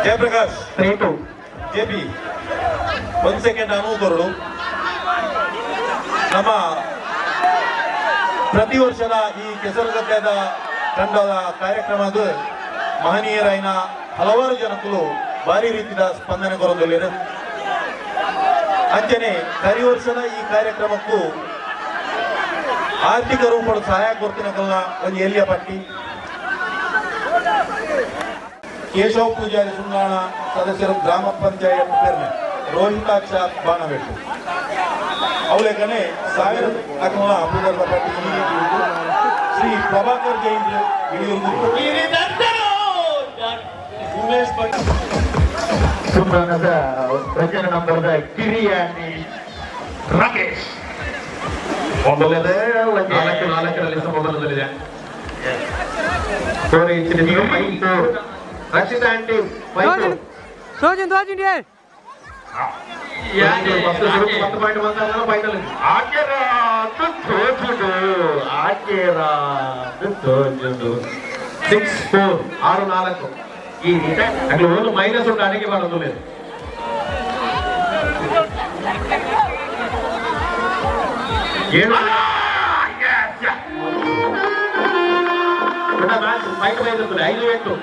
ಜಯಪ್ರಕಾಶ್ 3 2 ಜೆಪಿ 1 ಸೆಕೆಂಡ್ ಅನುವು ಕೊರಡು. ನಮ್ಮ ಪ್ರತಿ ವರ್ಷದ ಈ ಕೆಸರುಗದ್ದೆದ ತಂಡದ ಕಾರ್ಯಕ್ರಮದ ಮಹನೀಯರಾಯಿನ ಹಲವಾರು ಜನಕ್ಕೂ ಭಾರಿ ರೀತಿಯ ಸ್ಪಂದನೆ ಕೊರೊಂದುಲ್ಲೆರ್. ಅಂಚನೆ ಕರಿ ವರ್ಷದ ಈ ಕಾರ್ಯಕ್ರಮಕ್ಕೂ ಆರ್ಥಿಕ ರೂಪದ ಸಹಾಯ ಕೊಡ್ತಿನಕಲ್ನ ಒಂದು ಎಲ್ಲಿಯ ಪಟ್ಟಿ ಕೇಶವ ಪೂಜಾರಿ ಸುಂಗಾಣ ಸದಸ್ಯರು ಗ್ರಾಮ ಪಂಚಾಯತ್ ಪೆರ್ನೆ ರೋಹಿತಾಕ್ಷ ಬಾಣಬೆಟ್ಟು ಅವಲೇಖನೆ ಸಾವಿರ ಅಕಲ್ನ ಪೂಜಾರದ ಪಟ್ಟಿ ಶ್ರೀ ಪ್ರಭಾಕರ್ ಜೈನ್ ಉಮೇಶ್ ಸುಂದರದ ರಚನೆ ನಂಬರ್ದ ಕಿರಿಯಾನಿ ರಾಕೇಶ್ 4 4ರಲ್ಲಿ ಸಮಬಲದಲ್ಲಿದೆ. 4 5 4 ರಕ್ಷಿತಾ ಆಂಟಿ 5 4 ತೋಜಿನ ತೋಜಿನ 10 ಪಾಯಿಂಟ್ ಬಂದಾಗ ಫೈನಲ್. ಆಕೆರಾದು 6 4 6 4 ಈ ಅక్కడ ಓನ್ಲಿ ಮೈನಸ್ ಉಂಟು ಅಡಿಗೆ ಮಾಡೋದು లేదు. 7 match 5 5 5 8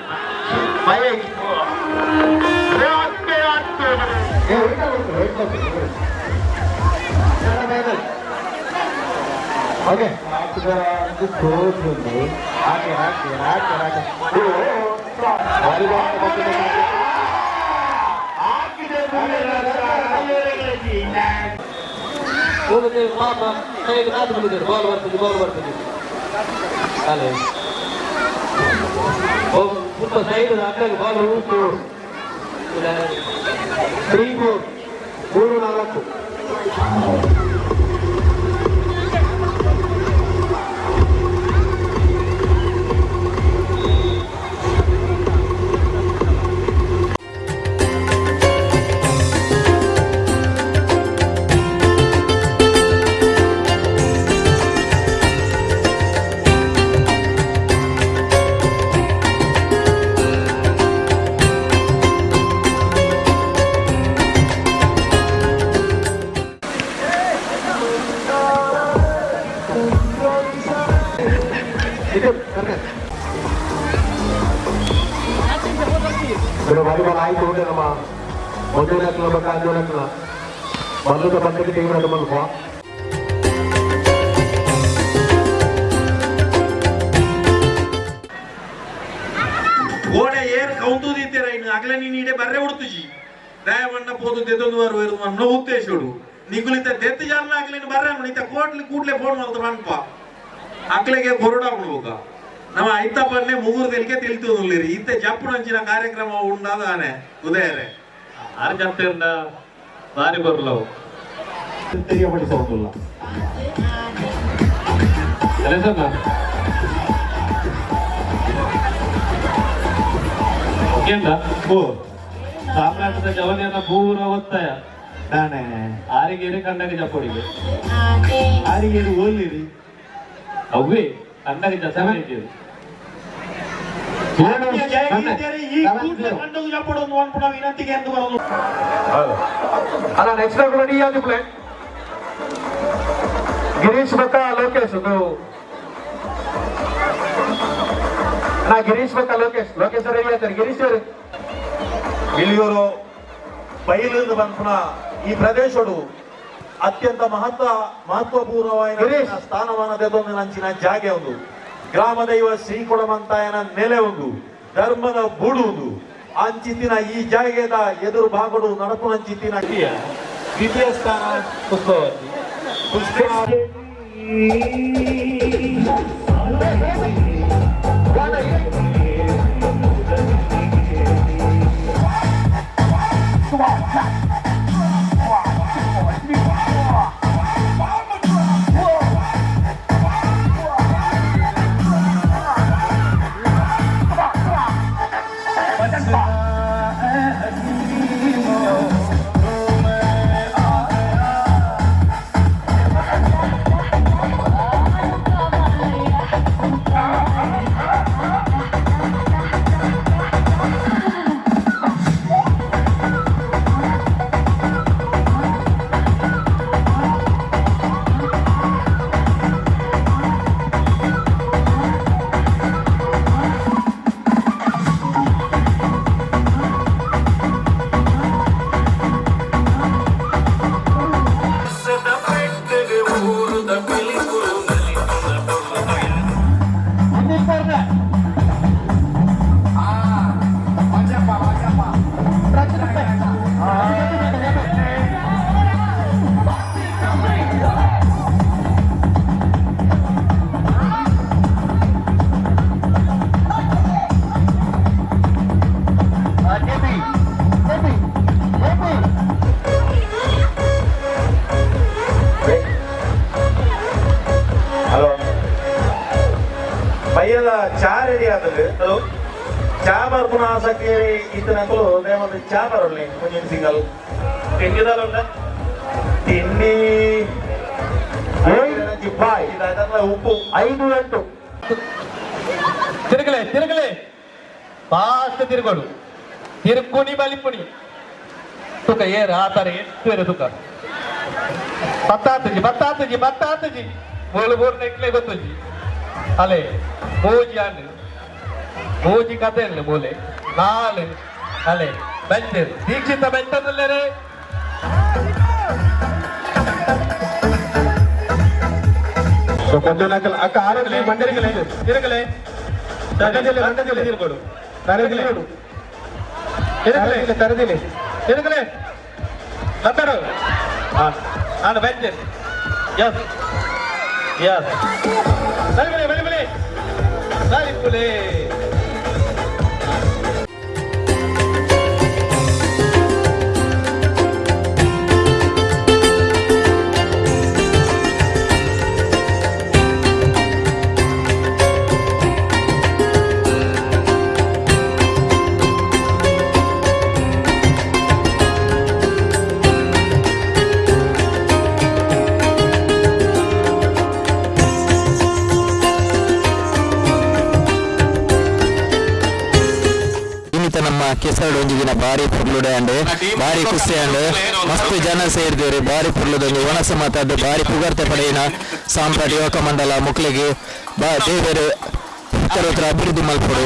5 8 okay hockey hockey hockey hockey ball ಬರ್ತದೆ ಬಾಲ್ ಬರ್ತದೆ ಅಲ್ಲೇ ಸೈಡ್ ಹಾಕಾಗಿ ಬಾಲ್ 3 4 3 4 ಆಯ್ತು ನಮ್ಮ ಮೊದಲ ಬಕ್ಕ ಮೊದಲ ಬಂದಕ್ಕೆ ಟೀಮ್ ಮಲ್ಪ. ಗೋಡೆ ಏರ್ ಕೌಂತುದಿತ್ತೀರ ಇನ್ನು ಅಗಲ ನೀನು ಇಡೆ ಬರ್ರೆ ಉಡ್ತುಜಿ ದಯಮಣ್ಣ ಪೋದು ತೆತ್ತೊಂದು ಬಾರು ಮನ್ನ ಉದ್ದೇಶೋಡು ನಿಗುಲಿತ ತೆತ್ತು ಜಾರ್ಲ ಅಗಲಿನ ಬರ್ರೆ ನಿತ ಕೋಟ್ಲಿ ಕೂಡ್ಲೆ ಫೋನ್ ಮಾಡ್ತಾರೆ ಅನ್ಪ ಅಕ್ಲೆಗೆ ಕೊರಡ ಹೋಗ ನಮ್ಮ ಐತಪ್ಪನ್ನೇ ಮುಗುರು ತೆಲಿಕೆ ತಿಳಿತುದಿಲ್ಲ ಇತ್ತ ಜಪ್ಪುನಂಚಿನ ಕಾರ್ಯಕ್ರಮ ಉಂಡಾದಾನೆ ಉದಯರೇ ಆರು ಜಪ್ತಿಂದ ಬಾರಿ ಬರ್ಲವು ತಿಳಿಯಪಡಿಸುವುದಿಲ್ಲ. ಓಕೆಂದ ಓ ಸಾಮ್ರಾಟದ ಜವನಿಯನ್ನ ಪೂರ ಒತ್ತಾಯ ನಾನೇ ಆರಿಗೇರಿ ಕಂಡಗ ಜಪ್ಪುಡಿಗೆ ಆರಿಗೇರಿ ಓಲಿರಿ ಅವ್ವೇ ಕಂಡಗ ಜಸನೆ ಇದ್ದೀರಿ. ಅಲ್ಲ ನೆಕ್ಸ್ಟ್ ರೆಡಿ ಆದಿ ಪ್ಲೇ ಗಿರೀಶ್ ಬಕ್ಕ ಲೋಕೇಶ್ ಅಣ್ಣ ಗಿರೀಶ್ ಬಕ್ಕ ಲೋಕೇಶ್ ಲೋಕೇಶ್ ರೆಡಿ ಆಯ್ತಾರೆ ಗಿರೀಶ್ ಅವರು. ಬಿಳಿಯೂರು ಬೈಲಿಂದ ಬಂಪುನ ಈ ಪ್ರದೇಶಡು ಅತ್ಯಂತ ಮಹತ್ವಪೂರ್ಣವಾದ ಸ್ಥಾನಮಾನ ತೆಗೊಂಡು ಜಾಗೆ ಒಂದು ಗ್ರಾಮ ದೈವ ಶ್ರೀಕೊಡಮಂತಾಯನ ನೆಲೆ ಒಂದು ಧರ್ಮದ ಬೂಡು ಒಂದು ಅಂಚಿತಿನ ಈ ಜಾಗೆದ ಎದುರು ಭಾಗಡು ನಡಪುನಂಚಿತಿನ ದ್ವಿತೀಯ ಸ್ಥಾನ ಪುಷ್ಪವತಿ ಪುಷ್ಪ. ಹಲೋ ಬಯ್ಯದ ಚಾ ರೆಡಿ ಆತದೆ. ಹಲೋ ಚಾ ಬರ್ಪುನ ಆಸಕ್ತಿ ಇತ್ತನಕಲು ನೇಮಂದು ಚಾ ಬರಲಿ ಮುಂಜಿನ ಸಿಂಗಲ್ ತಿಂಡಿದಾಲುಂಡ ತಿಂಡಿ ಬಾಯ್ ಉಪ್ಪು 5 8 ತಿರುಗಲೆ ತಿರುಗಲೆ ಫಾಸ್ಟ್ ತಿರುಗೋಡು ತಿರುಕುಣಿ ಬಲಿಪುಣಿ ತುಕ ಏರು ಆತರ ಎಟ್ಟು ಏರು ತುಕ ಪತ್ತಾತುಜಿ ಪತ್ತಾತುಜಿ ಪತ್ತಾತುಜಿ ಮೂಲು ಮೂರು ನೆಕ್ಲೆ ಗೊತ್ತುಜಿ ಅಲೆ ಮೂಜಿ ಆಂಡ್ ಮೂಜಿ ಕತೆ ಇಲ್ಲ ಮೂಲೆ 4 ಅಲೆ ಬೆಂಚೇರು ದೀಕ್ಷಿತ ಬೆಂಚದಲ್ಲೇ ಸೊ ಕೊಂಚ ಅಕ್ಕ ಆರೋಗ್ಯ ಮಂಡಳಿಗಳೇ ತಿರುಗಲೆ ತರದಿಲ್ಲ ಮಂಡಳಿಗಳೇ ತಿರುಗೋಡು ತರದಿಲ್ಲ ತಿರುಗಲೆ ತರದಿಲ್ಲ ತಿರುಗಲೆ ಲತ್ತಡು ನಾನು ಬೆಂಚೇರು ಎಸ್ ಎಸ್ ಬಲಿ ಬಲಿ ಬಲಿ ಬಲಿ ಕೆಸರ್ಡ್ ಒಂಜಿ ದಿನ ಬಾರಿ ಪೊರ್ಲುಡೆ ಅಂಡ್ ಬಾರಿ ಖುಷಿ ಅಂಡ್ ಮಸ್ತ್ ಜನ ಸೇರ್ದೇರು ಬಾರಿ ಪೊರ್ಲುದೊಂಜಿ ವನಸ ಮಾತಾಡ್ ಬಾರಿ ಪುಗರ್ತೆ ಪಡೆಯಿನ ಸಾಮ್ರಾಟ್ ಯುವಕ ಮಂಡಲ ಮುಕ್ಲೆಗ್ ದೇವೆರ್ ಉತ್ತರ ಅಭಿವೃದ್ಧಿ ಮಲ್ಪೊಡು.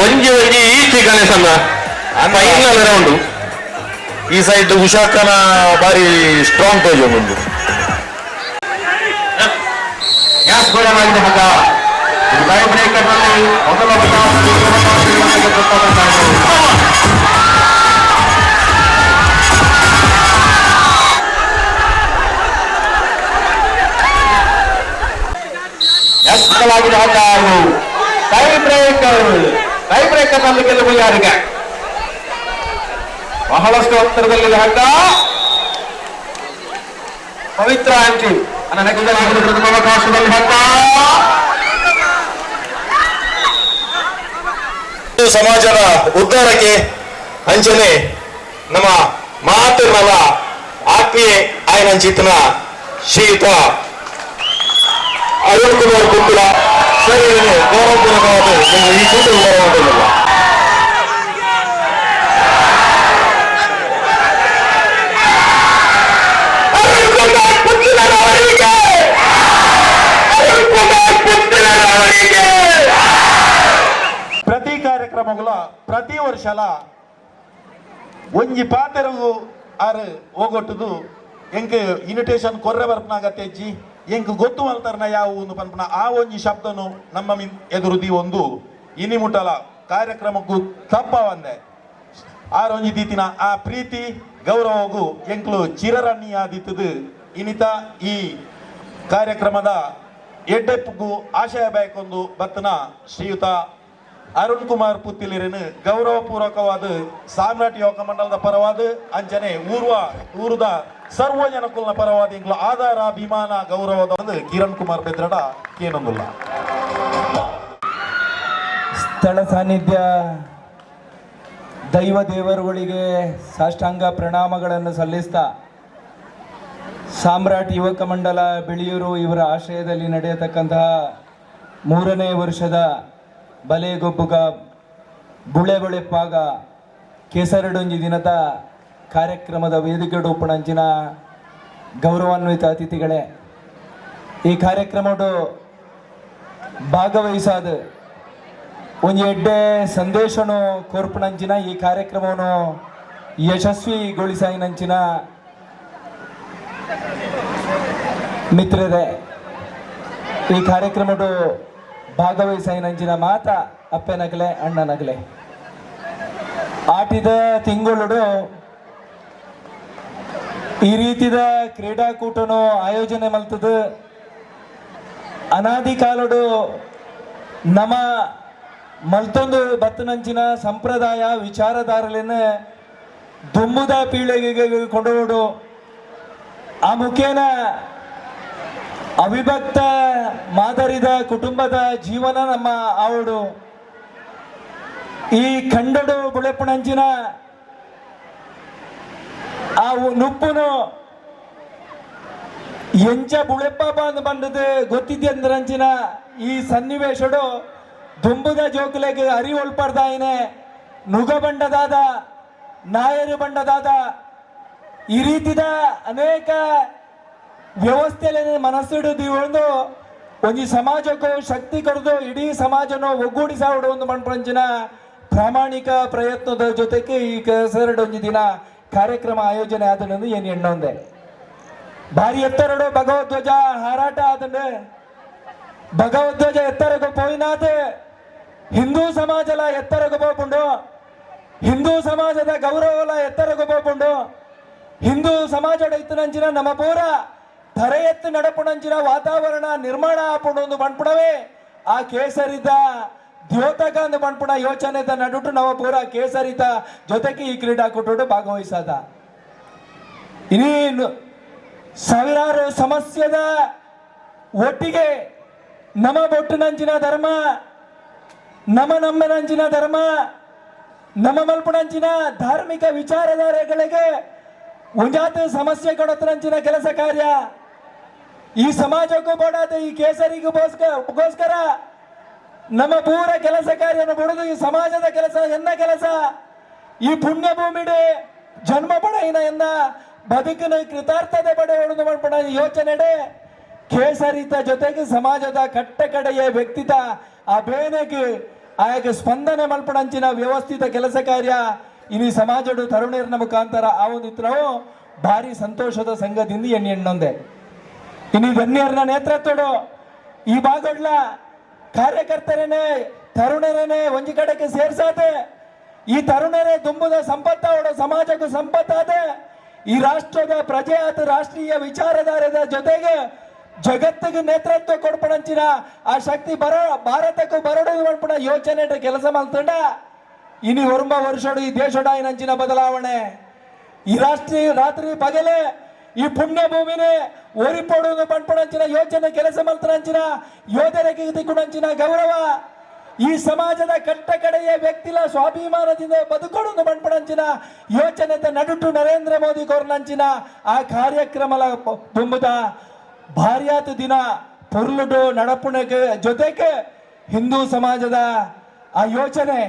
ಒಂಜಿ ಒಂಜಿ ಈಚಿ ಗಣೇಶನ ಫೈನಲ್ ರೌಂಡ್. ಈ ಸೈಡ್ ಉಷಾಕನ ಬಾರಿ ಸ್ಟ್ರಾಂಗ್ ತೋಜೊಂದುಂಡು. ಗ್ಯಾಸ್ ಗೋಳವಾಗಿದೆ ಮಗ. ಟೈ ಬ್ರೇಕರ್ ನಲ್ಲಿ ಮೊದಲ ಎಸ್ ಹಗ್ಗ. ಟೈ ಬ್ರೇಕರ್, ಟೈ ಬ್ರೇಕರ್ ನಲ್ಲಿ ಗೆಲುವು ಯಾರಿಗೆ? ಬಹಳಷ್ಟು ಹತ್ತಿರದಲ್ಲಿದೆ ಹಗ್ಗ. ಪವಿತ್ರ ಆಂಟಿ ಪ್ರಥಮ ಅವಕಾಶದಲ್ಲಿ ಹಗ್ಗ. ಸಮಾಜದ ಉದ್ಧಾರಕ್ಕೆ ಅಂಚನೆ ನಮ್ಮ ಮಾತೃನವ ಆತ್ಮೀಯ ಆಯನಂಚಿತನ ಶ್ರೀಯುತ ಅರುಣ್ ಕುಮಾರ್ ಕುಂಕುಲ ಸರಿ ಗೌರವಪೂರ್ವಕವಾದ ಈ ಕೂಟ ಬರುವಂತಿಲ್ಲ. ಪ್ರತಿ ಕಾರ್ಯಕ್ರಮಗಳ ಪ್ರತಿ ವರ್ಷಲ ಒಂಜಿ ಪಾತೆರಗು ಆರು ಹೋಗೊಟ್ಟುದು ಎಂಕ್ ಇನ್ವಿಟೇಷನ್ ಕೊರ್ರೆ ಬರ್ಪನಾಗ ತೆಜ್ಜಿ ಎಂಕ್ ಗೊತ್ತು ಮಲ್ತರ್ನ ಯಾವು ಒಂದು ಪನ್ಪನ ಆ ಒಂಜಿ ಶಬ್ದನು ನಮ್ಮ ಎದುರುದಿ ಒಂದು ಇನಿ ಮುಟ್ಟಲ ಕಾರ್ಯಕ್ರಮಕ್ಕೂ ತಪ್ಪ ಒಂದೆ ಆರೊಂಜಿ ದೀತಿನ ಆ ಪ್ರೀತಿ ಗೌರವಗೂ ಎಂಕ್ಲು ಚಿರರಣ್ಯಾದಿತ್ತದು. ಇನಿತ ಈ ಕಾರ್ಯಕ್ರಮದ ಎಡ್ಡೆಪ್ಪಗೂ ಆಶಯ ಬೇಕೊಂದು ಬತ್ತನ ಶ್ರೀಯುತ ಅರುಣ್ ಕುಮಾರ್ ಪುತ್ತಿಲಿರನು ಗೌರವಪೂರ್ವಕವಾದ ಸಾಮ್ರಾಟ್ ಯುವಕ ಮಂಡಲದ ಪರವಾದ ಅಂಚನೆ ಊರುದ ಸರ್ವ ಜನಕುಲ್ನ ಪರವಾದ ಇಂಗ್ಲ ಆಧಾರ ಅಭಿಮಾನ ಗೌರವದ ಕಿರಣ್ ಕುಮಾರ್ ಬೆದ್ರಡ ಕೇನೊಂದುಲ್ಲ. ಸ್ಥಳ ಸಾನ್ನಿಧ್ಯ ದೈವ ದೇವರುಗಳಿಗೆ ಸಾಷ್ಟಾಂಗ ಪ್ರಣಾಮಗಳನ್ನು ಸಲ್ಲಿಸ್ತಾ ಸಾಮ್ರಾಟ್ ಯುವಕ ಮಂಡಲ ಬಿಳಿಯೂರು ಇವರ ಆಶ್ರಯದಲ್ಲಿ ನಡೆಯತಕ್ಕಂತಹ 3ನೇ ವರ್ಷದ ಬಲೆಗೊಬ್ಬುಗ ಬುಳೆ ಬೊಳೆಪ್ಪಾಗ ಕೇಸರಡೊಂಜಿ ದಿನದ ಕಾರ್ಯಕ್ರಮದ ವೇದಿಕೆಡೊಪ್ಪಣಂಚಿನ ಗೌರವಾನ್ವಿತ ಅತಿಥಿಗಳೇ, ಈ ಕಾರ್ಯಕ್ರಮಡು ಭಾಗವಹಿಸಾದ ಒಂಜಿ ಎಡ್ಡೆ ಸಂದೇಶನು ಕೋರ್ಪಣಂಚಿನ ಈ ಕಾರ್ಯಕ್ರಮವನ್ನು ಯಶಸ್ವಿಗೊಳಿಸಾಯಿನಂಚಿನ ಮಿತ್ರರೇ, ಈ ಕಾರ್ಯಕ್ರಮಡು ಭಾಗವಹಿಸಾಯಿನಂಚಿನ ಮಾತ ಅಪ್ಪೆನಗಲೆ ಅಣ್ಣನಗಲೆ ಆಟಿದ ತಿಂಗಳು ಈ ರೀತಿದ ಕ್ರೀಡಾಕೂಟನು ಆಯೋಜನೆ ಮಲ್ತದ. ಅನಾದಿ ಕಾಲಡು ನಮ್ಮ ಮಲ್ತೊಂದು ಬತ್ತನಂಚಿನ ಸಂಪ್ರದಾಯ ವಿಚಾರಧಾರಲೇನ ದುಂಬುದ ಪೀಳಿಗೆಗೆ ಕೊಂಡೋಡು ಆ ಮುಖೇನ ಅವಿಭಕ್ತ ಮಾದರಿದ ಕುಟುಂಬದ ಜೀವನ ನಮ್ಮ ಆವಡು. ಈ ಖಂಡಡು ಬುಳೆಪುಣಂಚಿನ ಆ ನುಪ್ಪುನು ಎಂಚ ಬುಳೆಪ್ಪ ಬಂದು ಬಂದದ್ದು ಗೊತ್ತಿದ್ದಂದ್ರಂಚಿನ ಈ ಸನ್ನಿವೇಶಡು ದುಂಬುದ ಜೋಕುಲೆಗ್ ಅರಿ ಒಲ್ಪರ್ದಾಯಿನೆ ನುಗ ಬಂಡದಾದ ನಾಯರು ಬಂಡದಾದ ಈ ರೀತಿದ ಅನೇಕ ವ್ಯವಸ್ಥೆಯಲ್ಲಿ ಮನಸ್ಸಿಡು ಒಂದು ಒಂಜಿ ಸಮಾಜಕ್ಕೂ ಶಕ್ತಿ ಕೊಡದು ಇಡೀ ಸಮಾಜನ ಒಗ್ಗೂಡಿಸಾವಡು ಒಂದು ಮಣ್ಪಂಚಿನ ಪ್ರಾಮಾಣಿಕ ಪ್ರಯತ್ನದ ಜೊತೆಗೆ ಈ ಒಂಜಿ ದಿನ ಕಾರ್ಯಕ್ರಮ ಆಯೋಜನೆ ಆದನೆಂದು ಏನು ಎಣ್ಣೊಂದೆ. ಭಾರಿ ಎತ್ತರಡು ಭಗವದ್ವಜ ಹಾರಾಟ ಆದಂಡೆ ಭಗವದ್ವಜ ಎತ್ತರಗು ಪೋಯಿನಾದ ಹಿಂದೂ ಸಮಾಜಲ ಎತ್ತರಗು ಪೋಪುಂಡು, ಹಿಂದೂ ಸಮಾಜದ ಗೌರವಲ ಎತ್ತರಗು ಪೋಪುಂಡು, ಹಿಂದೂ ಸಮಾಜದ ಇತ್ತನಂಚಿನ ನಮ್ಮ ಪೂರ ತರೆ ಎತ್ತು ನಡಪುಣಂಚಿನ ವಾತಾವರಣ ನಿರ್ಮಾಣ ಆಪುಂಡು ಒಂದು ಪಣ್ಪುಣವೇ ಆ ಕೇಸರಿದ ದ್ಯೋತಕ ಅಂದು ಪಣ್ಪುಣ ಯೋಚನೆದ ನಡುಟು ನಮ್ಮ ಪೂರ ಕೇಸರಿತ ಜೊತೆಗೆ ಈ ಕ್ರೀಡಾಕೂಟಡು ಭಾಗವಹಿಸಾದ. ಇನ್ನೇನು ಸಾವಿರಾರು ಸಮಸ್ಯೆದ ಒಟ್ಟಿಗೆ ನಮ್ಮ ಬೊಟ್ಟುನಂಚಿನ ಧರ್ಮ, ನಮ್ಮ ನಮ್ಮನಂಚಿನ ಧರ್ಮ, ನಮ್ಮ ಮಲ್ಪುಣಂಚಿನ ಧಾರ್ಮಿಕ ವಿಚಾರಧಾರೆಗಳಿಗೆ ಒಂಜಾತ ಸಮಸ್ಯೆ ಕೊಡತನಂಚಿನ ಕೆಲಸ ಕಾರ್ಯ ಈ ಸಮಾಜಕ್ಕೂ ಬೋಡಾದ ಈ ಕೇಸರಿಗೂ ಗೋಸ್ಕರ ನಮ್ಮ ಪೂರ ಕೆಲಸ ಕಾರ್ಯವನ್ನು ಬಿಡುದು ಈ ಸಮಾಜದ ಕೆಲಸ ಎನ್ನ ಕೆಲಸ ಈ ಪುಣ್ಯ ಭೂಮಿಡೆ ಜನ್ಮ ಪಡೆಯಿನ ಎನ್ನ ಬದುಕಿನ ಕೃತಾರ್ಥತೆ ಪಡೆಯೋದು ಪಡ ಯೋಚನೆಡೆ ಕೇಸರಿತ ಜೊತೆಗೆ ಸಮಾಜದ ಕಟ್ಟ ಕಡೆಯ ವ್ಯಕ್ತಿತ ಆ ಬೇನೆಗೆ ಆಯಕ್ಕೆ ಸ್ಪಂದನೆ ಮಲ್ಪಡಂಚಿನ ವ್ಯವಸ್ಥಿತ ಕೆಲಸ ಕಾರ್ಯ ಇನಿ ಸಮಾಜಡು ತರುಣಿಯರ ಮುಖಾಂತರ ಆ ಒಂದು ನಾವು ಭಾರಿ ಸಂತೋಷದ ಸಂಘದಿಂದ ಎಣ್ಣೆ ಎಣ್ಣೊಂದೆ. ಇನಿ ಧನ್ಯರ್ನ ನೇತೃತ್ವಡು ಈ ಭಾಗಡ್ಲ ಕಾರ್ಯಕರ್ತರನ್ನೇ ತರುಣರನ್ನೇ ಒಂಜಿ ಕಡೆಗೆ ಸೇರ್ಸಾದೆ ಈ ತರುಣರೇ ದುಂಬುದ ಸಂಪತ್ತಾವಡ ಸಮಾಜಕ್ಕೂ ಸಂಪತ್ತಾದ ಈ ರಾಷ್ಟ್ರದ ಪ್ರಜೆ ಆದ ರಾಷ್ಟ್ರೀಯ ವಿಚಾರಧಾರದ ಜೊತೆಗೆ ಜಗತ್ತಿಗೆ ನೇತೃತ್ವ ಕೊಡ್ಪಣಂಚಿನ ಆ ಶಕ್ತಿ ಬರ ಭಾರತಕ್ಕೂ ಬರಡು ಮಲ್ಪಣ ಯೋಚನೆ ಕೆಲಸ ಮಲ್ತಂಡ ಇನಿ ಒರುಂಬ ವರ್ಷಡು ಈ ದೇಶಡ ನಂಚಿನ ಬದಲಾವಣೆ ಈ ರಾಷ್ಟ್ರೀಯ ರಾತ್ರಿ ಪಗಲೆ ಈ ಪುಣ್ಯ ಭೂಮಿನೇ ಒರಿಪೊಡು ಪಣ್ಪಣಂಚಿನ ಯೋಚನೆ ಕೆಲಸ ಮಲ್ತನಂಚಿನ ಯೋಧರಿಗೆ ದಿಕ್ಕುಣಂಚಿನ ಗೌರವ ಈ ಸಮಾಜದ ಕಟ್ಟ ಕಡೆಯ ವ್ಯಕ್ತಿಲ ಸ್ವಾಭಿಮಾನದಿಂದ ಬದುಕೊಡು ಪಣ್ಪಣಂಚಿನ ಯೋಚನೆ ನಡುಟು ನರೇಂದ್ರ ಮೋದಿ ಕೊರ್ನಂಚಿನ ಆ ಕಾರ್ಯಕ್ರಮಲ ತುಂಬುದ ಭಾರ್ಯಾತ ದಿನ ಪೊರ್ಲುಡು ನಡಪುಣಕ್ಕೆ ಜೊತೆಗೆ ಹಿಂದೂ ಸಮಾಜದ ಆ ಯೋಚನೆ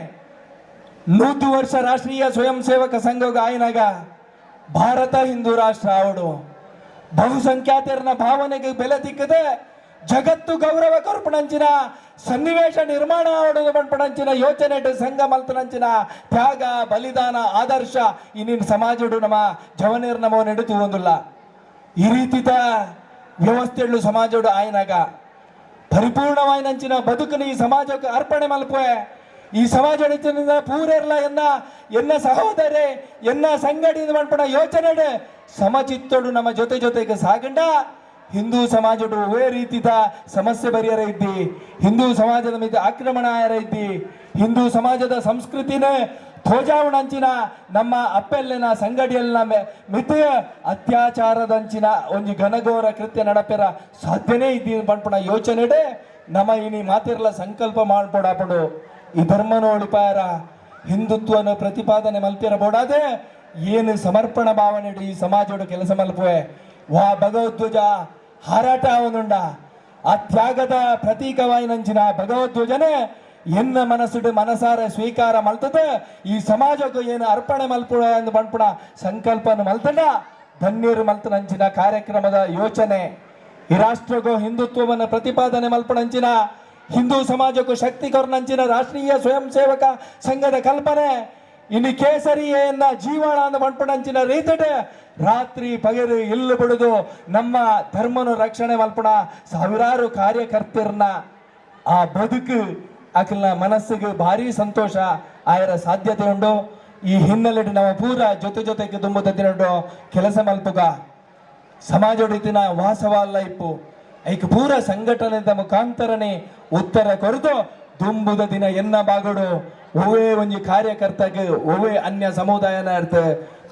100 ವರ್ಷ ರಾಷ್ಟ್ರೀಯ ಸ್ವಯಂ ಸೇವಕ ಸಂಘ ಆಯ್ನಾಗ ಭಾರತ ಹಿಂದೂ ರಾಷ್ಟ್ರ ಆವಡು ಬಹುಸಂಖ್ಯಾತರನ ಭಾವನೆಗೆ ಬೆಲೆ ತಿಕ್ಕದೆ ಜಗತ್ತು ಗೌರವ ಕೊರ್ಪಣಂಚಿನ ಸನ್ನಿವೇಶ ನಿರ್ಮಾಣ ಆವಡು ಪಣಂಚಿನ ಯೋಚನೆ ಸಂಘ ಮಲ್ತನಂಚಿನ ತ್ಯಾಗ ಬಲಿದಾನ ಆದರ್ಶ ಇನ್ನಿನ ಸಮಾಜಡು ನಮ್ಮ ಜವನೇರ್ ನಮೋ ನೆಡುತ್ತು ಒಂದಿಲ್ಲ. ಈ ರೀತಿದ ವ್ಯವಸ್ಥೆಗಳು ಸಮಾಜಡು ಆಯ್ನಾಗ ಪರಿಪೂರ್ಣವಾಯಿನಂಚಿನ ಬದುಕನ್ನು ಈ ಸಮಾಜಕ್ಕೆ ಅರ್ಪಣೆ ಮಲ್ಪುವೆ ಈ ಸಮಾಜ ಪೂರೆರ್ಲ ಎನ್ನ ಎನ್ನ ಸಹೋದರಿ ಎನ್ನ ಸಂಗಡಿ ಮಲ್ಪಣ ಯೋಚನೆ ಸಮಚಿತ್ತೋಡು ನಮ್ಮ ಜೊತೆ ಜೊತೆಗೆ ಸಾಗಂಡ ಹಿಂದೂ ಸಮಾಜಡು ಒವೇ ರೀತಿದ ಸಮಸ್ಯೆ ಬರಿಯರ ಇದ್ದಿ, ಹಿಂದೂ ಸಮಾಜದ ಮೇಲೆ ಆಕ್ರಮಣ ಆಯರ ಇದ್ದಿ, ಹಿಂದೂ ಸಮಾಜದ ಸಂಸ್ಕೃತಿನೇ ಥೋಜಾವಣಂಚಿನ ನಮ್ಮ ಅಪ್ಪೆಲ್ಲಿನ ಸಂಗಡಿಯಲ್ಲಿನ ಮಿತಿಯ ಅತ್ಯಾಚಾರದಂಚಿನ ಒಂಜಿ ಘನಘೋರ ಕೃತ್ಯ ನಡಪೆರ ಸಾಧ್ಯನೇ ಇದ್ದಿ ಪಣ್ಪಣ ಯೋಚನೆಡೆ ನಮ್ಮ ಇನಿ ಮಾತಿರ್ಲ ಸಂಕಲ್ಪ ಮಾಡ್ಪೊಡಾಪಡು ಈ ಧರ್ಮನ ಒಳಿಪಾಯರ ಹಿಂದುತ್ವನ ಪ್ರತಿಪಾದನೆ ಮಲ್ಪಿರ ಬೋಡಾದೆ ಏನು ಸಮರ್ಪಣ ಭಾವನೆ ಈ ಸಮಾಜೋಡು ಕೆಲಸ ಮಲ್ಪುವೆ ವಾ ಭಗವದ್ವಜ ಹಾರಾಟ ಅವನುಂಡ ಆ ತ್ಯಾಗದ ಪ್ರತೀಕವಾಯಿನಂಚಿನ ಭಗವದ್ವಜನೆ ಎನ್ನ ಮನಸ್ಸುಡು ಮನಸಾರ ಸ್ವೀಕಾರ ಮಲ್ತದೆ ಈ ಸಮಾಜಕ್ಕೂ ಏನು ಅರ್ಪಣೆ ಮಲ್ಪುಣ ಎಂದು ಪಣ್ಪುಣ ಸಂಕಲ್ಪನ ಮಲ್ತಂಡ ಧನ್ಯರು ಮಲ್ತನಂಚಿನ ಕಾರ್ಯಕ್ರಮದ ಯೋಚನೆ ಈ ರಾಷ್ಟ್ರಕ್ಕೂ ಹಿಂದುತ್ವವನ್ನು ಪ್ರತಿಪಾದನೆ ಮಲ್ಪಣಂಚಿನ ಹಿಂದೂ ಸಮಾಜಕ್ಕೂ ಶಕ್ತಿ ಕೊರನಂಚಿನ ರಾಷ್ಟ್ರೀಯ ಸ್ವಯಂ ಸೇವಕ ಸಂಘದ ಕಲ್ಪನೆ ಇನ್ನು ಕೇಸರಿಯನ್ನ ಜೀವನ ಅಂದ ಮಣ್ಪಣಂಚಿನ ರೀತಿಡೆ ರಾತ್ರಿ ಪಗರು ಇಲ್ಲು ಬಿಡುದು ನಮ್ಮ ಧರ್ಮನು ರಕ್ಷಣೆ ಮಲ್ಪಣ ಸಾವಿರಾರು ಕಾರ್ಯಕರ್ತರನ್ನ ಆ ಬದುಕು ಅಖಿಲ ಮನಸ್ಸಿಗೆ ಭಾರಿ ಸಂತೋಷ ಆಯರ ಸಾಧ್ಯತೆ ಉಂಟು. ಈ ಹಿನ್ನೆಲೆ ನಮ್ಮ ಪೂರ ಜೊತೆ ಜೊತೆಗೆ ತುಂಬುತ್ತಿನಡು ಕೆಲಸ ಮಲ್ಪುಗ ಸಮಾಜೊಡಿತಿನ ವಾಸವಲ್ಲ ಇಪ್ಪು ಐಕ್ ಪೂರ ಸಂಘಟನೆದ ಮುಖಾಂತರನೇ ಉತ್ತರ ಕೊರದು ದುಂಬುದ ದಿನ ಎನ್ನ ಬಾಗಡು ಒವೇ ಒಂಜಿ ಕಾರ್ಯಕರ್ತಗೆ ಒವೇ ಅನ್ಯ ಸಮುದಾಯನ ಅರ್ಥ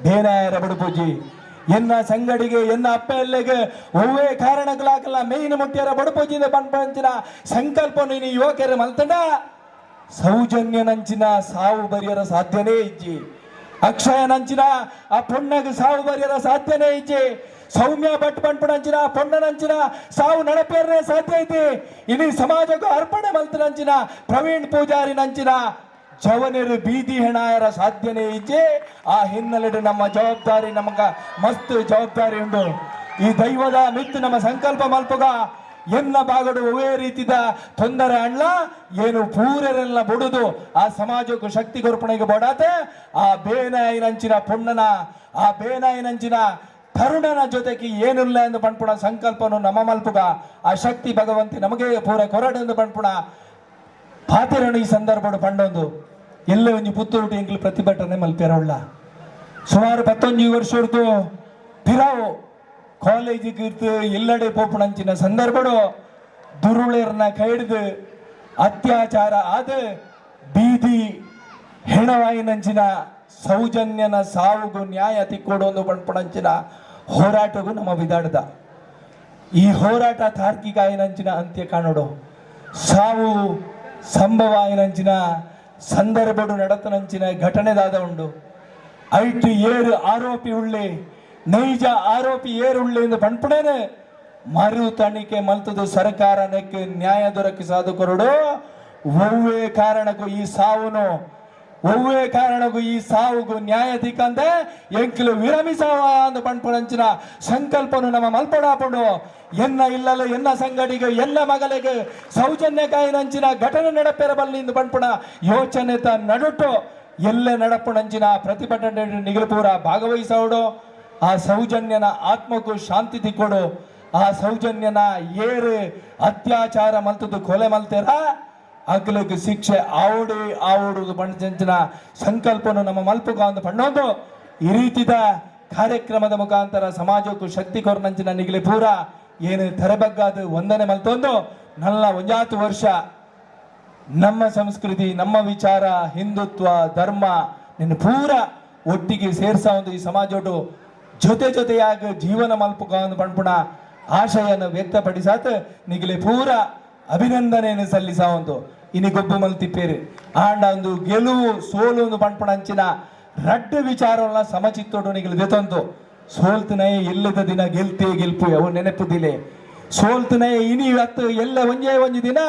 ಬೇನಾಯರ ಬಡುಪೂಜಿ ಎನ್ನ ಸಂಗಡಿಗೆ ಎನ್ನ ಅಪ್ಪ ಎಲ್ಲೆಗೆ ಒವ್ವೇ ಕಾರಣಗಳಾಗಲ್ಲ ಮೇಯ್ನ ಮುಟ್ಟಿಯರ ಬಡುಪೂಜಿದ ಪಂಚಿನ ಸಂಕಲ್ಪ ನೀನು ಯುವಕರ ಮಲ್ತಂಡ ಸೌಜನ್ಯನಂಚಿನ ಸಾವು ಬರಿಯರ ಸಾಧ್ಯನೇ ಇಜ್ಜಿ, ಅಕ್ಷಯನಂಚಿನ ಆ ಪೊಣ್ಣಗೆ ಸಾವು ಬರಿಯರ ಸಾಧ್ಯನೇ ಇಜ್ಜಿ, ಸೌಮ್ಯ ಭಟ್ ಪಂಪಣಂಚಿನ ಪೊಣ್ಣನಂಚಿನ ಸಾವು ನಡಪೇರನೆ ಸಾಧ್ಯ ಐತಿ. ಇಡೀ ಸಮಾಜಕ್ಕೂ ಅರ್ಪಣೆ ಮಲ್ತನಂಚಿನ ಪ್ರವೀಣ್ ಪೂಜಾರಿ ನಂಚಿನ ಜವನರು ಬೀದಿ ಹೆಣಾಯರ ಸಾಧ್ಯನೇ ಇಜ್ಜೆ. ಆ ಹಿನ್ನೆಲೆ ನಮ್ಮ ಜವಾಬ್ದಾರಿ ನಮಗ ಮಸ್ತ್ ಜವಾಬ್ದಾರಿ ಉಂಟು. ಈ ದೈವದ ಮಿತ್ತು ನಮ್ಮ ಸಂಕಲ್ಪ ಮಲ್ಪುಗ ಎನ್ನ ಬಾಗಡು ಒವೇ ರೀತಿದ ತೊಂದರೆ ಅಣ್ಣ ಏನು ಪೂರರೆಲ್ಲ ಬುಡುದು ಆ ಸಮಾಜಕ್ಕೂ ಶಕ್ತಿ ಕೊರ್ಪಣೆಗೆ ಬೋಡಾತೆ ಆ ಬೇನಾಯಿನಂಚಿನ ಪೊಣ್ಣನ ಆ ಬೇನಾಯಿನಂಚಿನ ತರುಣನ ಜೊತೆಗೆ ಏನಿಲ್ಲ ಎಂದು ಪಣ್ಪುಣ ಸಂಕಲ್ಪನು ನಮ್ಮ ಮಲ್ಪುಗ ಆ ಶಕ್ತಿ ಭಗವಂತಿ ನಮಗೆ ಪೂರ ಕೊರಡು ಎಂದು ಪಣ್ಪುಣ ಪಾತಿರನು ಈ ಸಂದರ್ಭಡು ಪಂಡೊಂದು ಎಲ್ಲೇ ಒಂಜಿ ಪುತ್ತೂರು ಎಂಕ್ಲು ಪ್ರತಿಭಟನೆ ಮಲ್ಪೆರವುಳ್ಳ ಸುಮಾರು 19 ವರ್ಷದ್ದು ಪಿರಾವು ಕಾಲೇಜಿಗೆ ಇರ್ತು ಎಲ್ಲಡೆ ಪೋಪುಣಂಚಿನ ಸಂದರ್ಭಡು ದುರುಳರ್ನ ಕೈಡ್ದು ಅತ್ಯಾಚಾರ ಆದ ಬೀದಿ ಹೆಣವಾಯಿನಂಚಿನ ಸೌಜನ್ಯನ ಸಾವುಗು ನ್ಯಾಯ ತಿಕ್ಕೊಡೊಂದು ಪಣ್ಪುಣಂಚಿನ ಹೋರಾಟಗೂ ನಮ್ಮ ಬಿದಾಡ್ದ ಈ ಹೋರಾಟ ತಾರ್ಕಿಕ ಆಯಿನಂಚಿನ ಅಂತ್ಯ ಕಾಣೋಡು ಸಾವು ಸಂಭವ ಆಯಿನಂಚಿನ ಸಂದರ್ಭಡು ನಡತನಂಚಿನ ಘಟನೆದಾದ ಉಂಡು. ಐಟು ಏರು ಆರೋಪಿ ಉಳ್ಳಿ ನೈಜ ಆರೋಪಿ ಏರುಳ್ಳಿಂದ ಪಣ್ಪುಣೇನೆ ಮರು ತನಿಖೆ ಮಲ್ತದು ಸರ್ಕಾರ ನೆಕ್ ನ್ಯಾಯ ದೊರಕಿಸಾದು ಕೊರಡು. ಒವ್ವೇ ಕಾರಣಕ್ಕೂ ಈ ಸಾವುನು, ಒವ್ವೇ ಕಾರಣಕ್ಕೂ ಈ ಸಾವುಗು ನ್ಯಾಯ ತಿಕ್ಕಂದೆ ಎಂಕ್ಲು ವಿರಮಿಸವ ಅಂದು ಪಣ್ಪುಣಂಚಿನ ಸಂಕಲ್ಪನು ನಮ್ಮ ಮಲ್ಪಡಾಪುಂಡು. ಎನ್ನ ಇಲ್ಲಲ್ಲ ಎನ್ನ ಸಂಗಡಿಗೆ ಎನ್ನ ಮಗಲಿಗೆ ಸೌಜನ್ಯಕಾಯಿನಂಚಿನ ಘಟನೆ ನಡಪೆರಬಲ್ಲಿ ಎಂದು ಪಣ್ಪುಣ ಯೋಚನೆ ತ ನಡುಟು ಎಲ್ಲೆ ನಡಪುಣಂಚಿನ ಪ್ರತಿಭಟನೆ ನಿಗಲಪೂರ ಭಾಗವಹಿಸೋಡು. ಆ ಸೌಜನ್ಯನ ಆತ್ಮಕ್ಕೂ ಶಾಂತಿ ತಿಕ್ಕೊಡು. ಆ ಸೌಜನ್ಯನ ಏರು ಅತ್ಯಾಚಾರ ಮಲ್ತದ್ದು ಕೊಲೆ ಮಲ್ತೇರ ಅಗ್ಲಕ್ಕೆ ಶಿಕ್ಷೆ ಆವಡಿ ಆವಡುದು ಪಂಚಂಚಿನ ಸಂಕಲ್ಪನು ನಮ್ಮ ಮಲ್ಪುಗ ಅಂದು ಪಣ್ಣೊಂದು ಈ ರೀತಿದ ಕಾರ್ಯಕ್ರಮದ ಮುಖಾಂತರ ಸಮಾಜಕ್ಕೂ ಶಕ್ತಿ ಕೊರ್ನಂಚಿನ ನಿಗಲಿ ಪೂರ ಏನು ತರಬಗ್ಗಾದ ವಂದನೆ ಮಲ್ತೊಂದು ನಲ್ಲ ಒಂಜಾತು ವರ್ಷ ನಮ್ಮ ಸಂಸ್ಕೃತಿ, ನಮ್ಮ ವಿಚಾರ, ಹಿಂದುತ್ವ, ಧರ್ಮ ನಿನ್ನ ಪೂರ ಒಟ್ಟಿಗೆ ಸೇರ್ಸ ಒಂದು ಈ ಸಮಾಜೋಟು ಜೊತೆ ಜೊತೆಯಾಗಿ ಜೀವನ ಮಲ್ಪುಗ ಒಂದು ಪಣ್ಪುಣ ಆಶಯನ್ನು ವ್ಯಕ್ತಪಡಿಸಾತ ನಿಗಲಿ ಪೂರ ಅಭಿನಂದನೆಯನ್ನು ಸಲ್ಲಿಸ ಒಂದು ಇನಿ ಗೊಬ್ಬು ಮಲ್ತಿಪ್ಪೇರು. ಆಂಡ ಒಂದು ಗೆಲುವು ಸೋಲು ಒಂದು ಪಣ್ಪುಣ ಅಂಚಿನ ರಡ್ಡು ವಿಚಾರವನ್ನ ಸಮಚಿತ್ತೋಟು ನಿಗಲು ದೆತೊಂದು ಸೋಲ್ತನೇ ಎಲ್ಲದ ದಿನ ಗೆಲ್ತೇ ಗೆಲ್ಪು ಅವು ನೆನಪುದಿಲೆ. ಸೋಲ್ತನೇ ಇನಿ ಅತ್ತು ಎಲ್ಲ ಒಂಜೇ ಒಂಜಿ ದಿನ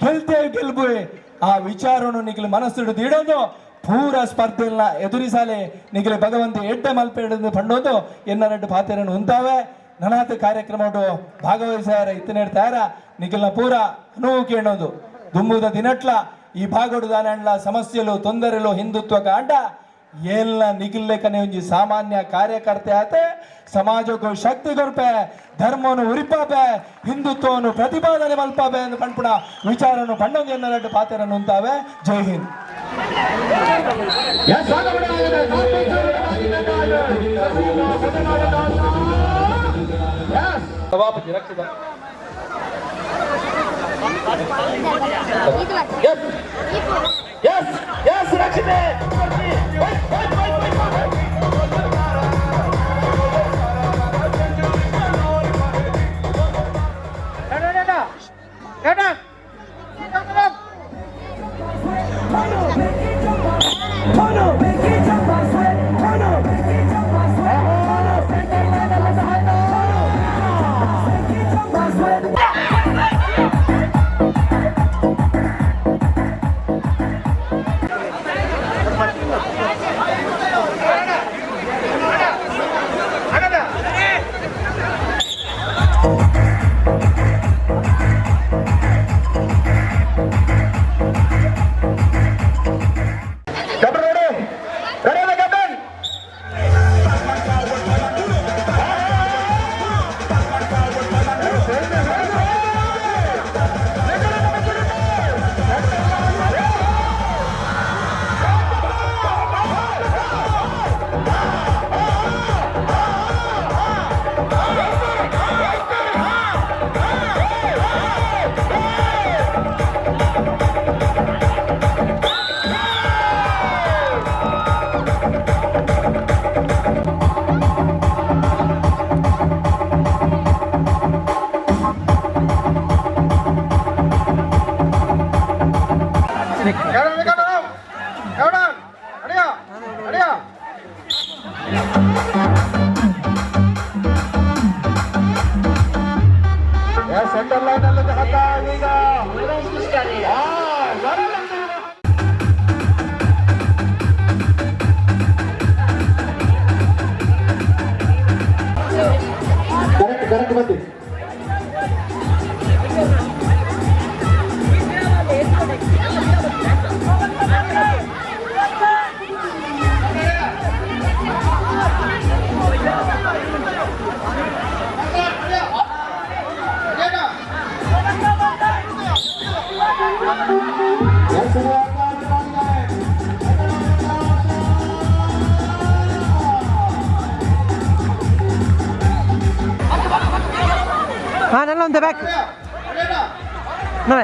ಗೆಲ್ತೇ ಗೆಲ್ಬುವೆ. ಆ ವಿಚಾರವನ್ನು ನಿಗಲು ಮನಸ್ಸುಡು ದಿಡೋದು ಪೂರ ಸ್ಪರ್ಧೆಯನ್ನ ಎದುರಿಸಾಲೆ ನಿಗಲು ಭಗವಂತ ಎಡ್ಡೆ ಮಲ್ಪೆಡು ಪಂಡೋದು ಎನ್ನ ರಡ್ಡು ಪಾತೆರನ್ನು ಉಂತಾವೆ. ನನಾತ ಕಾರ್ಯಕ್ರಮ ಭಾಗವಹಿಸಾರ ಇತ್ತನೇಡ್ತಾರ ನಿಖಲ್ನ ಪೂರ ಅನುವು ಕೇಳೋದು ದುಂಬುದ ದಿನಟ್ಲ ಈ ಭಾಗಡು ದಾನಂಡ್ಲ ಸಮಸ್ಯೆಲು ತೊಂದರೆಲು ಹಿಂದುತ್ವ ಕಾಂಡ ಎಲ್ಲ ನಿಗಿಲ್ಲೇಕನೆ ಒಂಜಿ ಸಾಮಾನ್ಯ ಕಾರ್ಯಕರ್ತೆ ಆತೆ ಸಮಾಜಕ್ಕೂ ಶಕ್ತಿ ಕೊರ್ಪೆ, ಧರ್ಮವನ್ನು ಉರಿಪಾಪೆ, ಹಿಂದುತ್ವವನ್ನು ಪ್ರತಿಪಾದನೆ ಮಲ್ಪಾಪೆ ಎಂದು ಪಣ್ಪುಣ ವಿಚಾರವನ್ನು ಪಣ್ಣೊಂದು ಎನ್ನ ಪಾತೆರನ್ನು ಉಂತಾವೆ. ಜೈ ಹಿಂದ್. ಸಭಾಪತಿ ರಕ್ಷಿತ. ಎಸ್ ಎಸ್ ರಕ್ಷಿತೆ. On the back. No.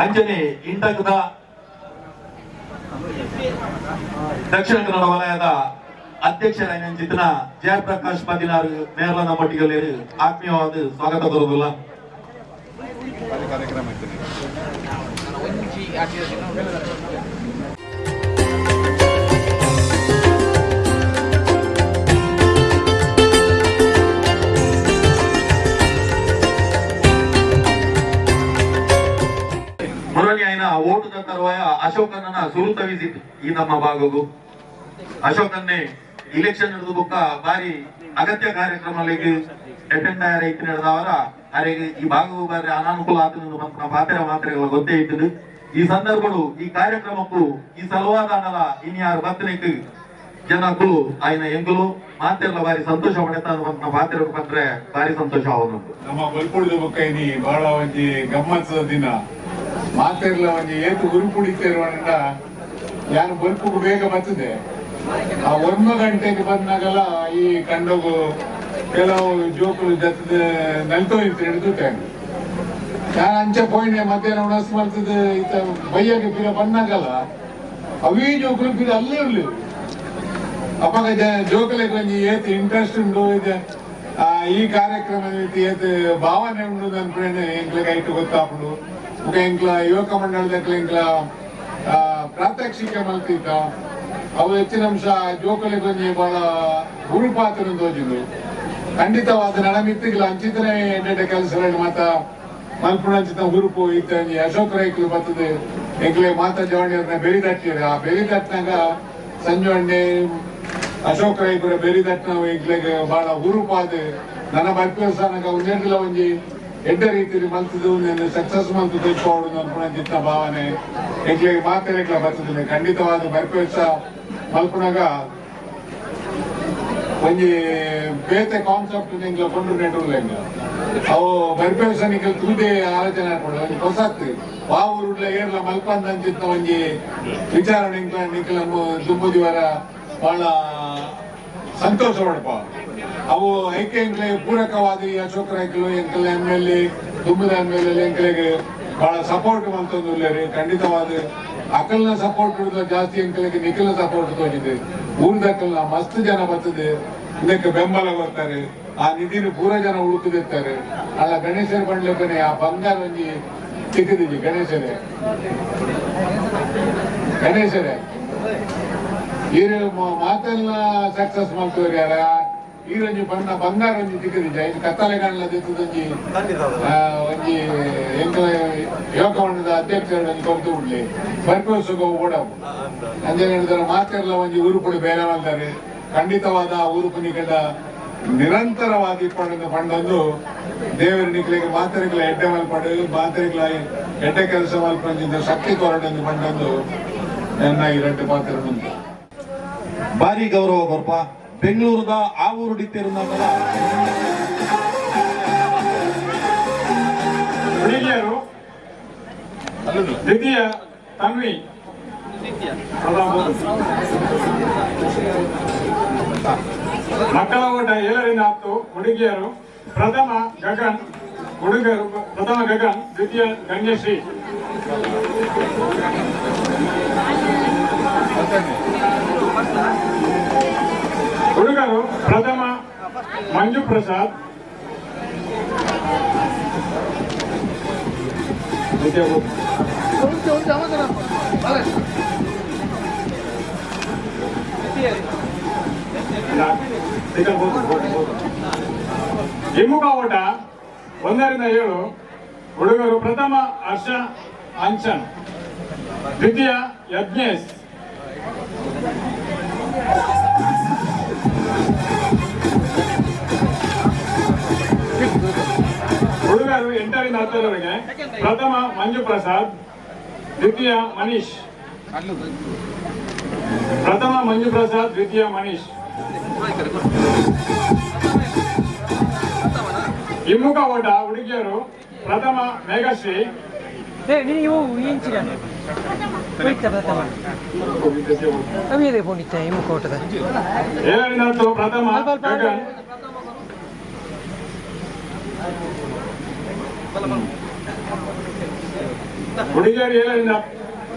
ಅಂಚನೆ ಇಂಟಕದ ದಕ್ಷಿಣ ಕನ್ನಡ ವಲಯದ ಅಧ್ಯಕ್ಷರಾಯಿನ ಜಯಪ್ರಕಾಶ್ ಪದಿನಾರು ಮೇರ್ಲನ ಮಟ್ಟಿಗಲ್ಲಿ ಆತ್ಮೀಯವಾದ ಸ್ವಾಗತ ಬರುವುದಿಲ್ಲ. ಕಾರ್ಯಕ್ರಮ ಮುರಳಿ ಆಯ್ನ ಓಟುದ ತರುವಾಯ ಅಶೋಕನ್ನ ಸುರುತ ವಿಸಿಟ್ ಈ ನಮ್ಮ ಭಾಗವು. ಅಶೋಕನ್ನೇ ಇಲೆಕ್ಷನ್ ಹಿಡಿದು ಬುಕ್ಕ ಬಾರಿ ಅಗತ್ಯ ಕಾರ್ಯಕ್ರಮಗಳಿಗೆ ಅಟೆಂಡ್ ಆಯ ರೈತ ನಡೆದವರ ಅರೆಗೆ ಈ ಭಾಗವು ಬಾರಿ ಅನಾನುಕೂಲ ಆತನ ಪಾತ್ರ ಮಾತ್ರೆಗಳ ಗೊತ್ತೇ ಇತ್ತು. ಈ ಸಂದರ್ಭಗಳು ಈ ಕಾರ್ಯಕ್ರಮಕ್ಕೂ ಈ ಸಲುವಾದಾನಲ ಇನ್ಯಾರು ಬತ್ತನೆಕ್ ಜನಕ್ಕೂ ಆಯ್ನ ಎಂಗುಲು ಮಾತೆಲ್ಲ ಬಾರಿ ಸಂತೋಷ ಪಡೆತ ಪಾತ್ರ ಬಂದ್ರೆ ಬಾರಿ ಸಂತೋಷ ಅವನು. ನಮ್ಮ ಬಲ್ಪುಡಿದ ಬುಕ್ಕ ಇನಿ ಬಹಳ ಒಂಜಿ ಗಮ್ಮತ್ತದ ದಿನ ಮಾತೆರ್ಲ ಒಂಜಿ ಏತು ಗುರುಪುಡಿತೇರುವಂಡ ಯಾರು ಬಲ್ಪುಗು ಬೇಗ ಬರ್ತದೆ. ಆ 1 ಗಂಟೆಗೆ ಬಂದಾಗಲ್ಲ ಈ ಕಂಡೋಗು ಕೆಲವು ಜೋಕುಲು ಜೊತೆ ನಲ್ತೋ ಇತ್ತು ಹಿಡಿದುಟ್ಟೆ ನಾನು ಅಂಚೆ ಪೋಯಿನೆ ಮಧ್ಯಾಹ್ನ ಉಣಸ್ ಮಾಡ್ತದೆ ಈತ ಬೈಯಗೆ ಪಿರ ಬಂದಾಗಲ್ಲ ಅವೇ ಜೋಕುಲು ಪಿರ ಅಲ್ಲೇ ಇರ್ಲಿ. ಅಪ್ಪಾಗ ಜೋಕುಲಿಗೆ ಒಂಜಿ ಏತ್ ಇಂಟ್ರೆಸ್ಟ್ ಉಂಡು ಇದೆ ಈ ಕಾರ್ಯಕ್ರಮ ಏತ್ ಭಾವನೆ ಉಂಡು ಅನ್ಕೊಂಡೆ ಎಂಕ್ಲಿಗೆ ಐಟು ಗೊತ್ತಾಪುಂಡು. ಬೊಕ ಎಂಕ್ಲ ಯುವಕ ಮಂಡಳದ ಎಂಕ್ಲ ಪ್ರಾತ್ಯಕ್ಷಿಕೆ ಮಲ್ತಿತ್ತ ಅವು ಹೆಚ್ಚಿನ ಅಂಶ ಜೋಕುಲಿಗೆ ಒಂಜಿ ಬಹಳ ಗುರುಪಾತ್ರ ತೋಜಿದ್ದು. ಖಂಡಿತವಾದ ನಡಮಿತ್ತಿಗ್ಲ ಅಂಚಿತನೇ ಎಡ್ಡೆ ಕೆಲಸ ಮಾತ ಮಲ್ಪುಣಂಚಿತ ಹುರುಪು ಇತ್ತ ಅಶೋಕ್ ರೈಕ್ಲು ಬರ್ತದೆ ಎಂಕ್ಲೆ ಮಾತಾ ಜವಣಿಯವ್ರನ್ನ ಬೆರಿ ತಟ್ಟಿರ. ಆ ಬೆರಿ ತಟ್ಟಿನಾಗ ಸಂಜೆ ಅಶೋಕ್ ರೈಕುರ ಬೆರಿ ತಟ್ಟಿನ ಎಂಕ್ಲೆಗ್ ಬಹಳ ಹುರುಪಾದ ನನ್ನ ಬರ್ಪಿಸಾನಗ ಒಂದೆಡ್ಲ ಒಂಜಿ ಎಡ್ಡೆ ರೀತಿಯಲ್ಲಿ ಮಲ್ತದ್ದು ಸಕ್ಸಸ್ ಮಲ್ತು ತೆಚ್ಕೋಡು ಅನ್ಪುಣಂಚಿತ್ತ ಭಾವನೆ ಎಂಕ್ಲೆಗ್ ಮಾತೆರೆಗ್ಲ ಬರ್ತದೆ. ಖಂಡಿತವಾದ ಬರ್ಪಿಸ ಮಲ್ಪುಣಗ ಒಂಜಿ ಬೇತೆ ಕಾನ್ಸೆಪ್ಟ್ ಎಂಕ್ಲ ಕೊಂಡು ನೆಟುಲ್ಲ ಅವು ಬರ್ಪೇಸ ನಿಕಲ್ ತೂದೆ ಆಲೋಚನೆ ಆಡ್ಕೊಂಡು ಒಂಜಿ ಹೊಸತ್ತು ವಾ ಊರುಡ್ಲ ಏರ್ಲ ಮಲ್ಪಂದ ಅಂಚಿತ್ತ ಒಂಜಿ ವಿಚಾರಣೆ ಎಂಕ್ಲ ನಿಕಲ ದುಂಬುದಿವರ ಬಹಳ ಸಂತೋಷ ಪಡಪ. ಅವು ಐಕೆ ಎಂಕ್ಲೆ ಪೂರಕವಾದ ಈ ಅಶೋಕ್ ರೈಕಲು ಎಂಕಲ್ ಎಮ್ ಎಲ್ ಎ ದುಂಬುದ ಎಮ್ ಎಲ್ ಎ ಎಂಕ್ಲೆಗ್ ಬಹಳ ಸಪೋರ್ಟ್ ಮಲ್ತೊಂದುಲ್ಲೆರ್. ಖಂಡಿತವಾದ ಅಕಲ್ನ ಸಪೋರ್ಟ್ ಜಾಸ್ತಿ ಎಂಕಲಿಗೆ ನಿಖಲ್ನ ಸಪೋರ್ಟ್ ತೋಜಿದೆ. ಊರ್ದಕ್ಕಲ್ನ ಮಸ್ತ್ ಜನ ಬರ್ತದೆ ಇದಕ್ಕೆ ಬೆಂಬಲ ಬರ್ತಾರೆ. ಆ ನಿಧಿನ ಪೂರ ಜನ ಹುಡುಕದಿರ್ತಾರೆ. ಅಲ್ಲ ಗಣೇಶರ ಬಂಡ್ಲಕ್ಕನೆ ಆ ಬಂಗಾರ ಒಂಜಿ ತಿಕ್ಕದಿಜಿ ಗಣೇಶರೇ ಗಣೇಶರೇ ಈರು ಮಾತೆಲ್ಲ ಸಕ್ಸಸ್ ಮಾಡ್ತವ್ರು ಯಾರ ಈರೊಂಜಿ ಬಣ್ಣ ಬಂಗಾರ ಒಂಜಿ ತಿಕ್ಕದಿಜ ಇದು ಕತ್ತಲೆ ಕಾಣಲ ದಿತ್ತದೊಂಜಿ ಒಂಜಿ ಎಂಕಲ ಯುವಕ ಮಂಡಲದ ಅಧ್ಯಕ್ಷರು ಒಂಜಿ ಕೊರತು ಬಿಡ್ಲಿ ಬರ್ಕೋಸುಗ ಓಡವು ಅಂಜನೆ ಹೇಳಿದ್ರೆ ಮಾತೆಲ್ಲ ಒಂಜಿ ಉರುಪುಡಿ ಬೇರೆ ಮಾಡ್ತಾರೆ. ಖಂಡಿತವಾದ ಉರುಪು ನಿಕಟ ನಿರಂತರವಾಗಿ ಪಡೆದು ಪಂಡೊಂದು ದೇವರ ನಿಕ್ಲಿಗೆ ಮಾತೆರೆಗ್ಲ ಎಡ್ಡೆ ಮಲ್ಪಡು ಮಾತೆರೆಗ್ಲ ಎಡ್ಡೆ ಕೆಲಸ ಮಲ್ಪಂಜಿಂದ ಶಕ್ತಿ ಕೊರಡೊಂದು ಪಂಡೊಂದು ನನ್ನ ಈ ರೆಡ್ಡು ಪಾತ್ರ ಉಂಟು. ಭಾರಿ ಗೌರವ ಬರ್ಪ ಬೆಂಗಳೂರದ ಆ ಊರು ಡಿತ್ತಿರುವಂತಹ ಹುಡುಗಿಯರು ದ್ವಿತೀಯ ತನ್ವಿ ಮಕ್ಕಳ ಓಟ 7 ರಿಂದ 10 ಹುಡುಗಿಯರು ಪ್ರಥಮ ಗಗನ್ ಹುಡುಗರು ಪ್ರಥಮ ಗಗನ್ ದ್ವಿತೀಯ ಗಂಗಶ್ರೀ. ಹುಡುಗರು ಪ್ರಥಮ ಮಂಜು ಪ್ರಸಾದ್ ಹಿಮ್ಮುಖ ಓಟ 1 ರಿಂದ 7 ಹುಡುಗರು ಪ್ರಥಮ ಹರ್ಷ ಅಂಚನ್ ದ್ವಿತೀಯ ಯಜ್ಞೇಶ್. ಹುಡುಗರು 8 ರಿಂದ 10ರವರೆಗೆ ಪ್ರಥಮ ಮಂಜು ಪ್ರಸಾದ್ ದ್ವಿತೀಯ ಮನೀಶ್. ಪ್ರಥಮ ಮಂಜು ಪ್ರಸಾದ್ ದ್ವಿತೀಯ ಮನೀಶ್. ಹಿಮ್ಮುಖ ಓಟ ಹುಡುಗಿಯರು ಪ್ರಥಮ ಮೇಘಶ್ರೀ 7 ರಿಂದ 10 ಪ್ರಥಮ ಗಗನ್ ಹುಡುಗಿಯರು ಏಳರಿಂದ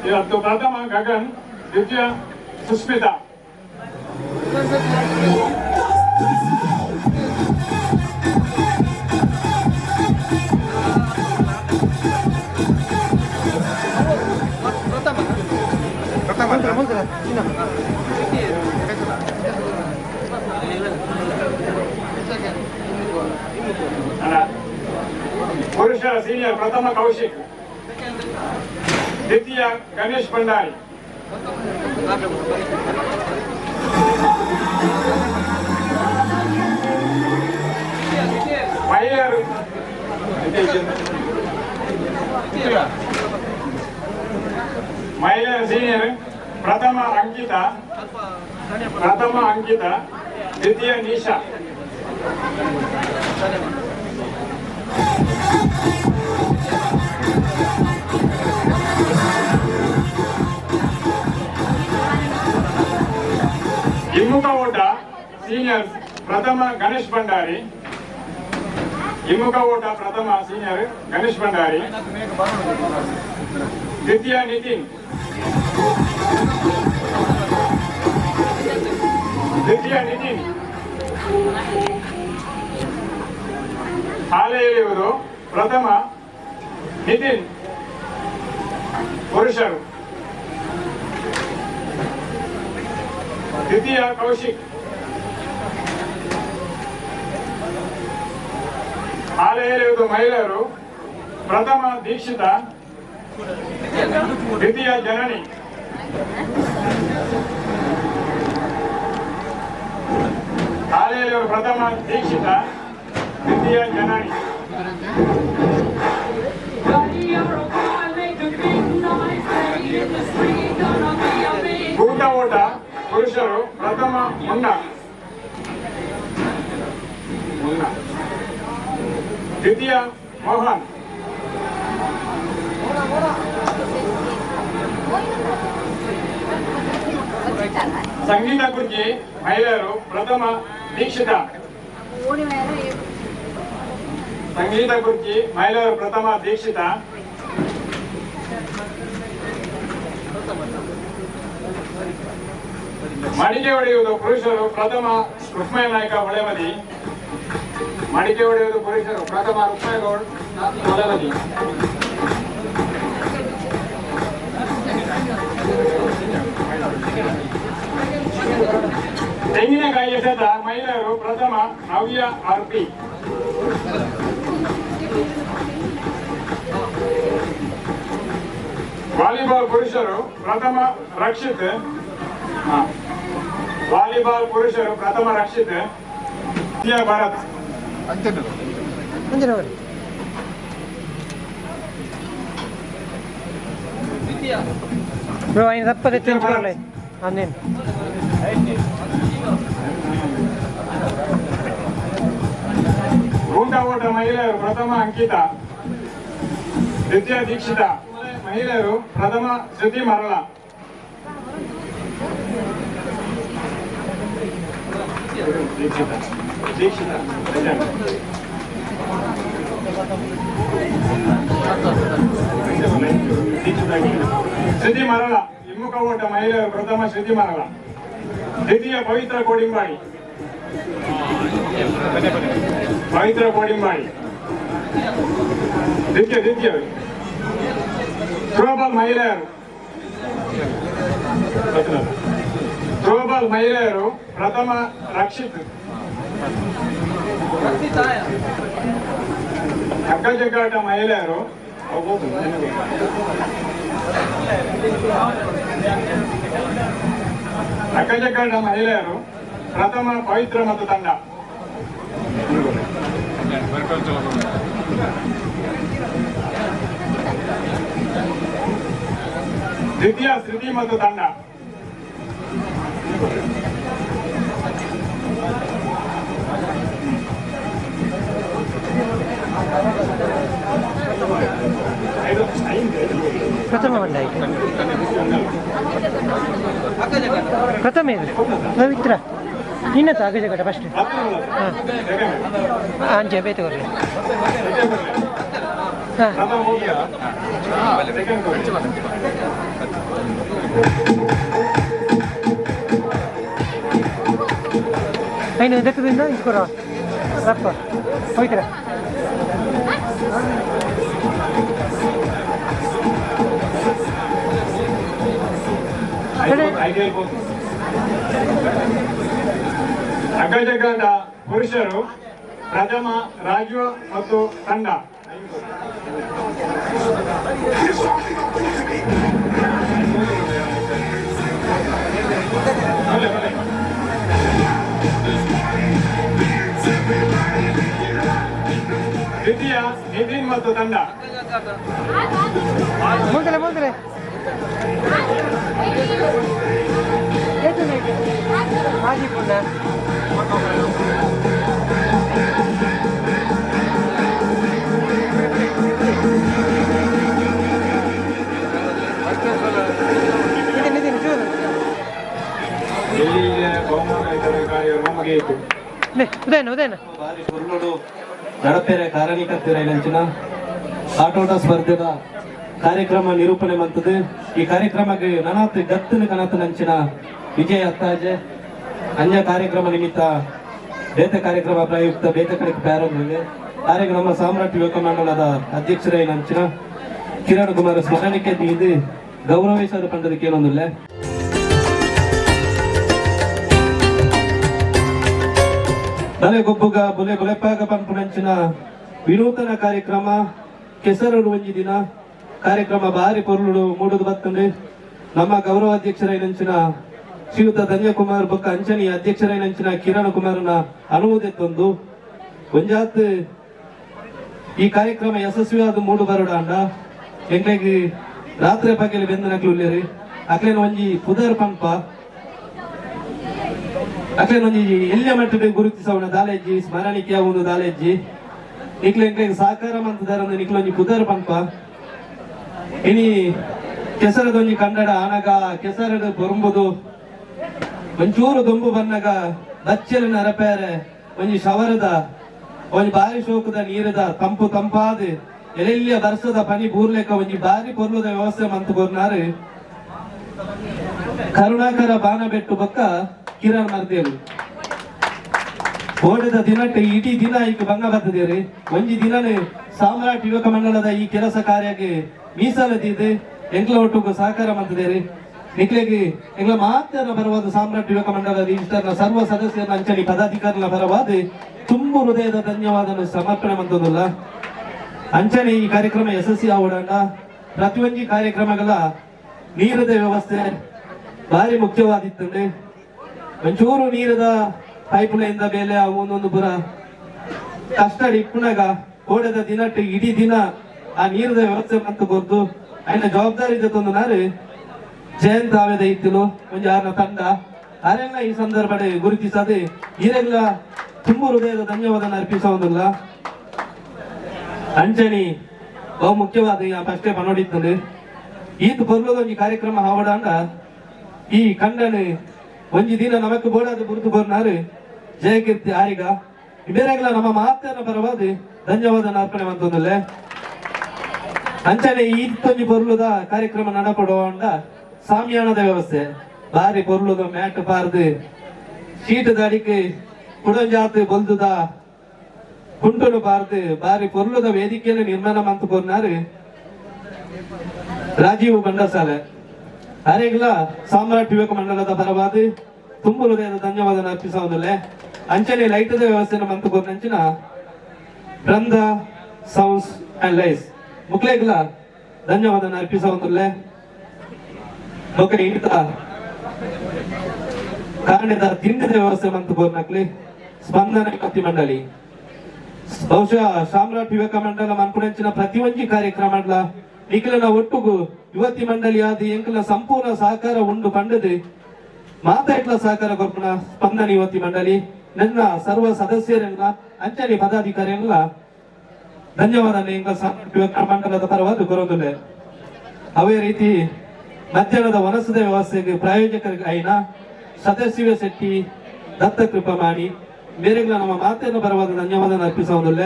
10 ಪ್ರಥಮ ಗಗನ್, ದ್ವಿತೀಯ ಸುಸ್ಮಿತಾ. ಪುರುಷ ಸೀನಿಯರ್ ಪ್ರಥಮ ಕೌಶಿಕ್, ದ್ವಿತೀಯ ಗಣೇಶ್ ಭಂಡಾರಿ. ಮಹಿಳೆಯರು ಮಹಿಳೆಯರ ಸೀನಿಯರ್ ಪ್ರಥಮ ಅಂಕಿತಾ, ದ್ವಿತೀಯ ನಿಶಾ. ಹಿಮ್ಮುಖ ಓಟ ಸೀನಿಯರ್ ಪ್ರಥಮ ಗಣೇಶ್ ಭಂಡಾರಿ, ಹಿಮ್ಮುಖ ಓಟ ಪ್ರಥಮ ಸೀನಿಯರ್ ಗಣೇಶ್ ಭಂಡಾರಿ, ದ್ವಿತೀಯ ನಿತಿನ್, ಹಾಲೆ ಎಳೆಯುವುದು ಪ್ರಥಮ ನಿತಿನ್ ಪುರುಷರು, ದ್ವಿತೀಯ ಕೌಶಿಕ್. ಹಾಲೆ ಎಳೆಯುವುದು ಮಹಿಳೆಯರು ಪ್ರಥಮ ದೀಕ್ಷಿತ, ದ್ವಿತೀಯ ಜನನಿ. ಹಾಲೆ ಎಳೆಯುವರು ಪ್ರಥಮ ದೀಕ್ಷಿತ, ದ್ವಿತೀಯ ಜನನಿ. ಕೂಟ ಓಟ ಪುರುಷರು ಪ್ರಥಮ ಮುನ್ನ, ದ್ವಿತೀಯ ಮೋಹನ್. ಸಂಗೀತ ಕುರ್ಚಿ ಮಹಿಳೆಯರು ಪ್ರಥಮ ದೀಕ್ಷಿತ, ಸಂಗೀತ ಕುರ್ಚಿ ಮಹಿಳೆಯರು ಪ್ರಥಮ ದೀಕ್ಷಿತ, ಮಡಿಕೆ ಹೊಡೆಯುವುದು ಪುರುಷರು ಪ್ರಥಮ ರುಕ್ಮಯ ನಾಯಕ ಹೊಳೆಮದಿ, ಮಡಿಕೆ ಹೊಡೆಯುವುದು ಪುರುಷರು ಪ್ರಥಮ ರುಕ್ಮಯಗೌಡ್ ಹೊಳೆಮದಿ. ತೆಂಗಿನಕಾಯಿ ಎಸೆತ ಮಹಿಳೆಯರು ಪ್ರಥಮ ನವ್ಯ ಆರ್ ಪಿ. ವಾಲಿಬಾಲ್ ಪುರುಷರು ಪ್ರಥಮ ರಕ್ಷಿತ್, ವಾಲಿಬಾಲ್ ಪುರುಷರು ಪ್ರಥಮ ರಕ್ಷಿತ್, ದ್ವಿತೀಯ ಭಾರತ್. ಗೂಟ ಓಟ ಮಹಿಳೆಯರು ಪ್ರಥಮ ಅಂಕಿತಾ, ದ್ವಿತೀಯ ದೀಕ್ಷಿತ. ಮಹಿಳೆಯರು ಪ್ರಥಮ ಶ್ರುತಿ ಮರಳ. ದೀಕ್ಷಿತ ಶ್ರುತಿ ಮರಳ. ಹಿಮ್ಮುಖ ಓಟ ಮಹಿಳೆಯರು ಪ್ರಥಮ ಶ್ರುತಿ ಮರಳ, ದ್ವಿತೀಯ ಪವಿತ್ರ ಕೋಡಿಂಬಾಡಿ, ಪವಿತ್ರ ಕೋಡಿಂಬಾಡಿ, ದ್ವಿತೀಯ ಥ್ರೋಬಾಲ್ ಮಹಿಳೆಯರು, ಥ್ರೋಬಾಲ್ ಮಹಿಳೆಯರು ಪ್ರಥಮ ರಕ್ಷಿತ್. ಹಗ್ಗ ಜಗ್ಗಾಟ ಮಹಿಳೆಯರು ಹಗ್ಗ ಜಗ್ಗಾಟ ಮಹಿಳೆಯರು ಪ್ರಥಮ ಪವಿತ್ರ ಮತ್ತು ತಂಡ. ದ್ವಿತೀಯ ಶ್ರುತಿ ಮತ್ತು ತಂಡ. ಪ್ರಥಮ ಪ್ರಥಮ ಪವಿತ್ರ ನಿನ್ನ ಅಗಜಗಡ ಫಸ್ಟ್ ಅಂಚೆ ಬೇತೆ ಕೊರಲೆ. ಐನು ದತ್ತದಿಂದ ಇಂಚ್ಕೊರ ರಪ್ಪ ಪವಿತ್ರ. ಅಗಜಗದ ಪುರುಷರು ಪ್ರಥಮ ರಾಜು ಮತ್ತು ತಂಡ. ದ್ವಿತೀಯ ನಿತಿನ್ ಮತ್ತು ತಂಡ. ಮುಂದೆ ಮುಂದೆ ಆಜಿ ಪುಣ್ಯ. ನಿತಿನ್ ಚೂರು. ಎಲ್ಲಿಗೆ ಬಹುಮಾನ ವಿತರಣೆ ಕಾರ್ಯಕ್ರಮ ಮುಗಿಯಿತು. ಉದಯನ ಉದಯನ ಬಾರಿ ಪೊರ್ಲುಡು ನಡಪೆರೆ ಕಾರಣಿಕತ್ತಿರೈನಂಚಿನ ಆಟೋಟ ಸ್ಪರ್ಧೆದ ಕಾರ್ಯಕ್ರಮ ನಿರೂಪಣೆ ಮಂತದೆ. ಈ ಕಾರ್ಯಕ್ರಮಕ್ಕೆ ನನಾತ್ ಗತ್ತನ ಕನತನಂಚಿನ ವಿಜಯ ಅತ್ತಾಜೆ ಅನ್ಯ ಕಾರ್ಯಕ್ರಮ ನಿಮಿತ್ತ ಬೇತೆ ಕಾರ್ಯಕ್ರಮ ಪ್ರಯುಕ್ತ ಬೇತೆ ಕಡೆಗೆ ಪ್ಯಾರೊಂದಿದೆ. ಕಾರ್ಯಕ್ರಮ ಸಾಮ್ರಾಟ್ ಯುವಕ ಮಂಡಲದ ಅಧ್ಯಕ್ಷರೈನಂಚಿನ ಕಿರಣ್ ಕುಮಾರ್ ಸ್ಮರಣಿಕೆ ಇದು ಗೌರವಿಸದ ಪಂಡದ ಕೇಳೊಂದಿಲ್ಲ. ಬಲೆ ಗೊಬ್ಬುಗ ಬುಲೆ ಬುಲೆಪಾಗ ಪನ್ಪುನಂಚಿನ ವಿನೂತನ ಕಾರ್ಯಕ್ರಮ ಕೆಸರು ಒಂಜಿ ದಿನ ಕಾರ್ಯಕ್ರಮ ಬಾರಿ ಪೊರ್ಲುಡು ಮೂಡುದು ಬತ್ತಂಡು. ನಮ್ಮ ಗೌರವ ಅಧ್ಯಕ್ಷರೈನಂಚಿನ ಶ್ರೀಯುತ ಧನ್ಯಕುಮಾರ್ ಬೊಕ್ಕ ಅಂಚನಿ ಅಧ್ಯಕ್ಷರೈನಂಚಿನ ಕಿರಣ್ ಕುಮಾರ್ನ ಅನುಮೋದೆತ್ತೊಂದು ಒಂಜಾತ್ ಈ ಕಾರ್ಯಕ್ರಮ ಯಶಸ್ವಿಯಾದ ಮೂಡು ಬರೋಡಾಂಡ ಎಂಕ್ಲೆಗ್ ರಾತ್ರಿ ಪಗೆಲಿ ಬೆಂದನಕ್ಲು ಉಲ್ಲೇರಿ ಅಕ್ಲೇನ ಒಂಜಿ ಪುದರ್ ಪಂಪ ಅಕ್ಲೇನ ಒಂಜಿ ಎಲ್ಯ ಮಟ್ಟದ ಗುರುತಿಸವಣ ದಾಲೇಜಿ ಸ್ಮರಣಿಕೆ ಒಂದು ದಾಲೇಜಿ ನಿಕ್ಲೆ ಎಂಕ್ಲೆಗ್ ಸಹಕಾರ ಮಂತದಾರಂದು ನಿಕ್ಲ ಒಂಜಿ ಪುದರ್ ಪಂಪ. ಇನಿ ಕೆಸರದೊಂಜಿ ಕನ್ನಡ ಆನಗ ಕೆಸರಡು ಬೊಂಬುದು ಒಂಚೂರು ದೊಂಬು ಬನ್ನಗ ಬಚ್ಚಲಿನ ನರಪೇರೆ ಒಂಜಿ ಶವರದ ಒಂಜಿ ಬಾರಿ ಶೋಕದ ನೀರದ ತಂಪು ತಂಪಾದ ಎಲ್ಲೆಲ್ಲಿಯ ಬರ್ಸದ ಪನಿ ಬೂರ್ಲೆಕ್ಕ ಒಂಜಿ ಬಾರಿ ಪೊರ್ಲುದ ವ್ಯವಸ್ಥೆ ಮಂತು ಕೊರ್ನಾರು ಕರುಣಾಕರ ಬಾನಬೆಟ್ಟು ಬೊಕ್ಕ ಕಿರಣ್ ಮರ್ದೇರು. ಓಡದ ದಿನಟ್ಟು ಇಡೀ ದಿನ ಈಗ ಭಂಗ ಬರ್ತದೇರಿ. ಒಂಜಿ ದಿನನೇ ಸಾಮ್ರಾಟ್ ಯುವಕ ಮಂಡಲದ ಈ ಕೆಲಸ ಕಾರ್ಯಕ್ಕೆ ಮೀಸಲದಿದೆ ಎಂಕ್ಲ ಒಟ್ಟುಗು ಸಹಕಾರ ಮಂತದೇರಿ. ನಿಕ್ಲೆಗೆ ಎಂಗ್ಲ ಮಾತ್ರ ಬರವಾದ ಸಾಮ್ರಾಟ್ ಯುವಕ ಮಂಡಲ ರಿಜಿಸ್ಟರ್ನ ಸರ್ವ ಸದಸ್ಯರ ಅಂಚನಿ ಪದಾಧಿಕಾರಿನ ಪರವಾದ ತುಂಬು ಹೃದಯದ ಧನ್ಯವಾದ ಸಮರ್ಪಣೆ ಮಂತದಲ್ಲ. ಅಂಚನೆ ಈ ಕಾರ್ಯಕ್ರಮ ಯಶಸ್ವಿ ಆವಡಂಡ ಪ್ರತಿಯೊಂದು ಕಾರ್ಯಕ್ರಮಗಳ ನೀರದ ವ್ಯವಸ್ಥೆ ಭಾರಿ ಮುಖ್ಯವಾದಿತ್ತಂದ್ರೆ ಒಂಚೂರು ನೀರದ ಪೈಪ್ ಲೈನ್ ಮೇಲೆ ಅವು ಒಂದೊಂದು ಪುರ ಕಷ್ಟ ಇಪ್ಪುನಾಗ ಕೋಡೆದ ದಿನಟ್ಟು ಇಡೀ ದಿನ ಆ ನೀರದ ವ್ಯವಸ್ಥೆ ಮಂತು ಕೊರ್ದು ಅಯ್ನ ಜವಾಬ್ದಾರಿ ಜೊತೊಂದು ನಾರು ಜಯಂತ್ ಆವೇದ ಇತ್ತಿಲು ಒಂಜಿ ಆರ್ನ ತಂಡ ಅರೆಲ್ಲ ಈ ಸಂದರ್ಭ ಗುರುತಿಸದೆ ಈರೆಲ್ಲ ತುಂಬ ಹೃದಯದ ಧನ್ಯವಾದ ಅರ್ಪಿಸೋದಿಲ್ಲ. ಅಂಚನಿ ಬಹು ಮುಖ್ಯವಾದ ಫಸ್ಟೇ ಪನೋಡಿತ್ತಂದು ಈತ ಪೊರ್ಲದ ಒಂಜಿ ಕಾರ್ಯಕ್ರಮ ಹಾವಡಾಂಡ ಈ ಕಂಡನೆ ಒಂಜಿ ದಿನ ನಮಕ್ ಬೋಡಾದ ಬುರುತು ಕೊರ್ನಾರು ಜಯಕೀರ್ತಿ ಆರಿಗ ಬೇರೆಗಳ ನಮ್ಮ ಮಾತನ್ನ ಪರವಾದ ಧನ್ಯವಾದ ಅರ್ಪಣೆ ಮಂತೊಂದುಲ್ಲೆ. ಅಂಚನೆ ಈತೊಂಜಿ ಪೊರ್ಲುದ ಕಾರ್ಯಕ್ರಮ ನಡಪಡುವಂಡ ಸಾಮಿಯಾನದ ವ್ಯವಸ್ಥೆ ಬಾರಿ ಪೊರ್ಲುದ ಮ್ಯಾಟ್ ಪಾರ್ದು ಶೀಟ್ ದಾಡಿಕೆ ಕುಡಂಜಾತ್ ಬೊಲ್ದುದ ಕುಂಟುನು ಪಾರ್ದು ಬಾರಿ ಪೊರ್ಲುದ ವೇದಿಕೆಯನ್ನು ನಿರ್ಮಾಣ ಮಂತು ಕೊರ್ನಾರು ರಾಜೀವ್ ಬಂಡಸಾಲೆ ಅರೆಗ್ಲ ಸಾಮ್ರಾಟ್ ಯುವಕ ಮಂಡಲದ ಪರವಾದ ತುಂಬು ಹೃದಯದ ಧನ್ಯವಾದ ಅರ್ಪಿಸುವುದಿಲ್ಲ. ಅಂಚನೆ ಲೈಟದ ವ್ಯವಸ್ಥೆಯನ್ನು ಮಂತು ಕೊರ್ನಂಚಿನ ಬೃಂದ ಸೌಂಡ್ಸ್ ಅಂಡ್ ಲೈಸ್ ಮುಕ್ಲೇಗ್ಲ ಧನ್ಯವಾದ ಅರ್ಪಿಸುವುದಿಲ್ಲ. ಬೊಕ್ಕ ಇಂತ ಕಾರಣದ ತಿಂಡದ ವ್ಯವಸ್ಥೆ ಮಂತು ಕೊರ್ನಕ್ಲಿ ಸ್ಪಂದನ ಯುವತಿ ಮಂಡಳಿ ಬಹುಶಃ ಸಾಮ್ರಾಟ್ ಯುವಕ ಮಂಡಲ ಮನ್ಪುನಂಚಿನ ಪ್ರತಿಯೊಂಜಿ ಕಾರ್ಯಕ್ರಮ ನಿಖಿಲನ ಒಟ್ಟುಗು ಯುವತಿ ಮಂಡಳಿ ಆದಿ ಎಂಕಲ ಸಂಪೂರ್ಣ ಸಹಕಾರ ಉಂಡು ಪಂಡದು ಮಾತಾ ಸಹಕಾರ ಕೊರ್ಪುನ ಸ್ಪಂದನ ಯುವತಿ ಮಂಡಳಿ ನನ್ನ ಸರ್ವ ಸದಸ್ಯರೆಲ್ಲ ಅಂಚನೆ ಪದಾಧಿಕಾರಿಯೆಲ್ಲ ಧನ್ಯವಾದ ಎಂಕಲ ಸಾಮ್ರಾಟ್ ಯುವಕ ಮಂಡಲದ ಪರವಾಗಿ ಕೊರೊಂದುಲ್ಲೆ. ಅವೇ ರೀತಿ ಮಧ್ಯಾಹ್ನದ ವನಸದ ವ್ಯವಸ್ಥೆಗೆ ಪ್ರಾಯೋಜಕರಿಗೆ ಐನ ಸದಸ್ಯ ಶೆಟ್ಟಿ ದತ್ತ ಕೃಪಮಾಣಿ ಬೇರೆಗಳ ನಮ್ಮ ಮಾತೆಯನ್ನು ಪರವಾದ ಧನ್ಯವಾದ ಅರ್ಪಿಸುವುದಿಲ್ಲ.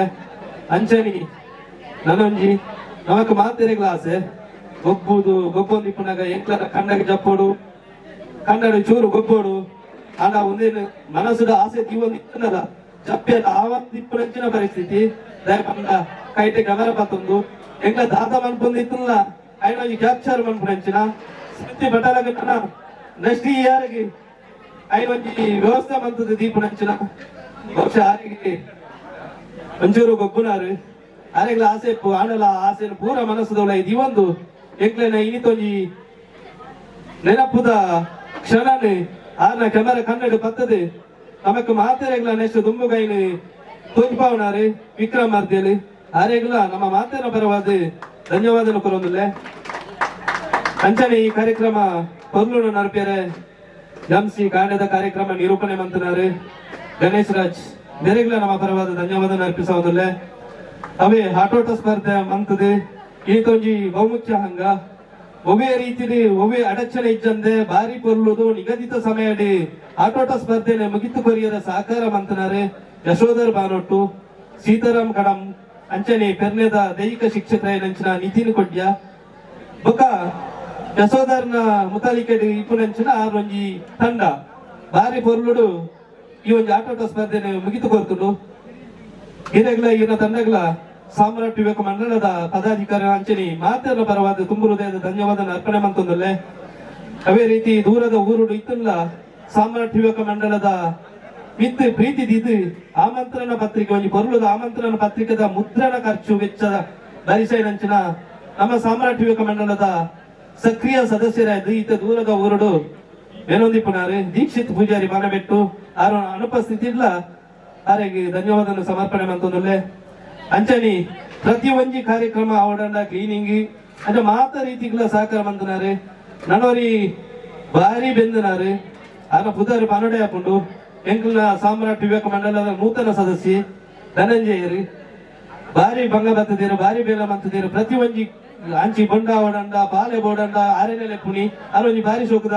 ಅಂಚನಿ ನನೊಂಜಿ ನಮಕ್ ಮಾತೆರೆಗ್ಲ ಆಸೆ ಗೊಬ್ಬುದು ಗೊಬ್ಬೊಂದು ಇಪ್ಪುನಾಗ ಎಂಕ್ಲ ಕಣ್ಣಗೆ ಜಪ್ಪೋಡು ಕನ್ನಡ ಚೂರು ಗೊಬ್ಬೋಡು ಆಂಡ ಒಂದೇನು ಮನಸ್ಸುದ ಆಸೆ ಜೀವನ ಇತ್ತನಲ್ಲ ಜಪ್ಪೆಲ್ಲ ಆವತ್ತು ಇಪ್ಪುನಂಚಿನ ಪರಿಸ್ಥಿತಿ ದಯಪಂಡ ಕೈಟೆ ಕ್ಯಾಮೆರಾ ಪತ್ತೊಂದು ಎಂಕ್ಲ ದಾದ ಮನ್ಪೊಂದು ಇತ್ತಲ್ಲ ಐನ ಒಂಜಿ ಕ್ಯಾಪ್ಚರ್ ಮನ್ಪುನಂಚಿನ ಸ್ಮೃತಿ ಪಟಲಗನ ನೆಕ್ಸ್ಟ್ ಇಯರ್ಗೆ ಐನ ಒಂಜಿ ವ್ಯವಸ್ಥೆ ಮಂತದ ದೀಪುನಂಚಿನ ಬಹುಶಃ ಆರಿಗೆ ಒಂಚೂರು ಗೊಬ್ಬುನಾರು ಆರೆಗ್ಲ ಆಸೆ ಇಪ್ಪು ಆಂಡಲ ಆಸೆನ ಪೂರ ಮನಸ್ಸುದೊಳ ಇದು ಎಂಕ್ಲೆನ ಇನಿತೊಂಜಿ ನೆನಪುದ ಕ್ಷಣನೆ ಆರ್ನ ಕ್ಯಾಮೆರಾ ಕನ್ನಡ ಪತ್ತದೆ ನಮಕ್ ಮಾತೆರೆಗ್ಲ ನೆಕ್ಸ್ಟ್ ದುಂಬುಗೈನ್ ತೋಜ್ಪಾವನಾರು ವಿಕ್ರಮ್ ಅರ್ದೇಲಿ ಆರೆಗ್ಲ ನಮ್ಮ ಮಾತಿನ ಪರವಾದ ಧನ್ಯವಾದ ಕೊರೊಂದುಲ್ಲೆ. ಅಂಚನೆ ಈ ಕಾರ್ಯಕ್ರಮ ಪೊರ್ಲುನು ನರಪೇರೆ ಎಂಸಿ ಕಾಂಡದ ಕಾರ್ಯಕ್ರಮ ನಿರೂಪಣೆ ಮಂತನಾರು ಗಣೇಶ್ ರಾಜ್ ಬೇರೆಗ್ಲ ನಮ್ಮ ಪರವಾದ ಧನ್ಯವಾದ ಅರ್ಪಿಸೋದಿಲ್ಲ. ಅವೇ ಆಟೋಟ ಸ್ಪರ್ಧೆ ಮಂತದೆ ಈತೊಂಜಿ ಬಹುಮುಖ್ಯ ಹಂಗ ಒವೇ ರೀತಿಲಿ ಒವೇ ಅಡಚಣೆ ಇಜ್ಜಂದೆ ಬಾರಿ ಪೊರ್ಲುದು ನಿಗದಿತ ಸಮಯಡಿ ಆಟೋಟ ಸ್ಪರ್ಧೆನೆ ಮುಗಿತು ಕೊರಿಯರ ಸಹಕಾರ ಮಂತನಾರೆ ಯಶೋಧರ್ ಬಾನೊಟ್ಟು ಸೀತಾರಾಮ್ ಕಡಂ ಅಂಚನೆ ಪೆರ್ನೆದ ದೈಹಿಕ ಶಿಕ್ಷಕರಾಯನಂಚಿನ ನಿತಿನ್ ಕೊಡ್ಯ ಬೊಕ ಯಶೋಧರ್ನ ಮುತಾಲಿಕೆಡ್ ಇಪ್ಪುನಂಚಿನ ಆರೊಂಜಿ ತಂಡ ಬಾರಿ ಪೊರ್ಲುಡು ಈ ಒಂಜಿ ಆಟೋಟ ಸ್ಪರ್ಧೆನೆ ಮುಗಿತು ಕೊರ್ತುಂಡು. ಹಿರೇಗ್ಲ ಈನ ತಂಡಗ್ಲ ಸಾಮ್ರಾಟ್ ಯುವಕ ಮಂಡಲದ ಪದಾಧಿಕಾರಿ ಅಂಚನಿ ಮಾತೆಲ್ಲ ಪರವಾದ ತುಂಬು ಹೃದಯದ ಧನ್ಯವಾದ ಅರ್ಪಣೆ ಮಂತೊಂದುಲ್ಲೆ. ಅವೇ ರೀತಿ ದೂರದ ಊರುಡು ಇತ್ತಲ್ಲ ಸಾಮ್ರಾಟ್ ಯುವಕ ಮಂಡಲದ ಮಿತ್ ಪ್ರೀತಿ ದಿದ್ದು ಆಮಂತ್ರಣ ಪತ್ರಿಕೆ ಒಂಜಿ ಪೊರ್ಲುದ ಆಮಂತ್ರಣ ಪತ್ರಿಕೆದ ಮುದ್ರಣ ಖರ್ಚು ವೆಚ್ಚ ಬರಿಸೈನಂಚಿನ ನಮ್ಮ ಸಾಮ್ರಾಟ್ ಯುವಕ ಮಂಡಲದ ಸಕ್ರಿಯ ಸದಸ್ಯರಾದ ಈತ ದೂರದ ಊರುಡು ವೇನೊಂದಿಪ್ಪುನಾರು ದೀಕ್ಷಿತ್ ಪೂಜಾರಿ ಬಾನಬೆಟ್ಟು ಆರ ಅನುಪಸ್ಥಿತಿ ಇಲ್ಲ ಆರೆಗೆ ಧನ್ಯವಾದ ಸಮರ್ಪಣೆ ಮಂತೊಂದುಲ್ಲೆ. ಅಂಚನಿ ಪ್ರತಿ ಒಂಜಿ ಕಾರ್ಯಕ್ರಮ ಅವಡಂಡ ಕ್ಲೀನಿಂಗ್ ಅಂಚ ಮಾತ ರೀತಿಗಳ ಸಹಕಾರ ಮಂತನಾರು ನನೋರಿ ಭಾರಿ ಬೆಂದನಾರು ಆರ ಪುದಾರಿ ಪನಡೆ ಆಪುಂಡು ಎಂಕಲ್ನ ಸಾಮ್ರಾಟ್ ವಿವೇಕ ಮಂಡಲದ ನೂತನ ಸದಸ್ಯ ಧನಂಜಯರು ಭಾರಿ ಭಂಗ ಬತ್ತದಿರು ಭಾರಿ ಬೇಲ ಮಂತದಿರು ಪ್ರತಿ ಒಂಜಿ ಅಂಚಿ ಬೊಂಡ ಅವಡಂಡ ಪಾಲೆ ಬೋಡಂಡ ಆರೆನೆಲೆ ಪುಣಿ ಅರೊಂಜಿ ಭಾರಿ ಶೋಕದ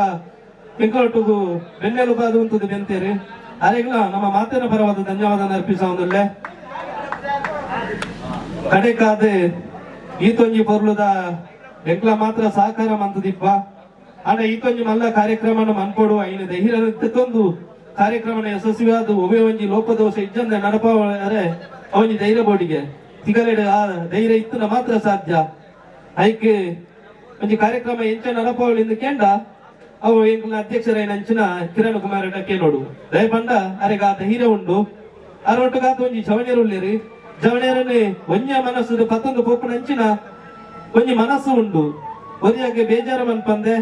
ಎಂಕಲೊಟ್ಟುಗು ಬೆನ್ನೆಲುಬಾದು ಉಂತುದು ಬೆಂತೇರು ಅರೆಗ್ಲ ನಮ್ಮ ಮಾತಿನ ಪರವಾದ ಧನ್ಯವಾದ ಅರ್ಪಿಸೊಂದುಲ್ಲೆ. ಕಡೆಕಾದ ಈತೊಂಜಿ ಪೊರ್ಲುದ ಎಂಕ್ಲ ಮಾತ್ರ ಸಹಕಾರ ಮಂತದಿಪ್ಪ ಆಂಡ ಈತೊಂಜಿ ಮಲ್ಲ ಕಾರ್ಯಕ್ರಮನ ಮನ್ಪೊಡು ಐನ ಧೈರ್ಯ ಕಾರ್ಯಕ್ರಮನ ಯಶಸ್ವಿಯಾದ ಒಬ್ಬೆ ಒಂಜಿ ಲೋಪದೋಷ ಇಜ್ಜಂದೆ ನಡಪರೆ ಅವನಿ ಧೈರ್ಯ ಬೋಡಿಗೆ ತಿಗಲೆಡು ಆ ಧೈರ್ಯ ಇತ್ತನ ಮಾತ್ರ ಸಾಧ್ಯ. ಐಕೆ ಒಂಜಿ ಕಾರ್ಯಕ್ರಮ ಎಂಚ ನಡಪವಳಿಂದ ಕೇಂಡ ಅವು ಎಂಕ್ಲ ಅಧ್ಯಕ್ಷರೈನ ಅಂಚಿನ ಕಿರಣ್ ಕುಮಾರ್ ಡಕ್ಕೆ ನೋಡು ದಯಪಂಡ ಅರೆಗ ಆ ಧೈರ್ಯ ಉಂಡು ಅರೊಟ್ಟುಗಾತ ಒಂಜಿ ಜವಣಿಯರು ಉಲ್ಲೇರಿ ಜವಣಿಯರನ್ನೇ ಒಂಜ ಮನಸ್ಸು ಪತ್ತೊಂದು ಪೋಪುನ ಅಂಚಿನ ಒಂಜಿ ಮನಸ್ಸು ಉಂಡು ಒರಿಯಾಗೆ ಬೇಜಾರ ಮನ್ಪಂದೆ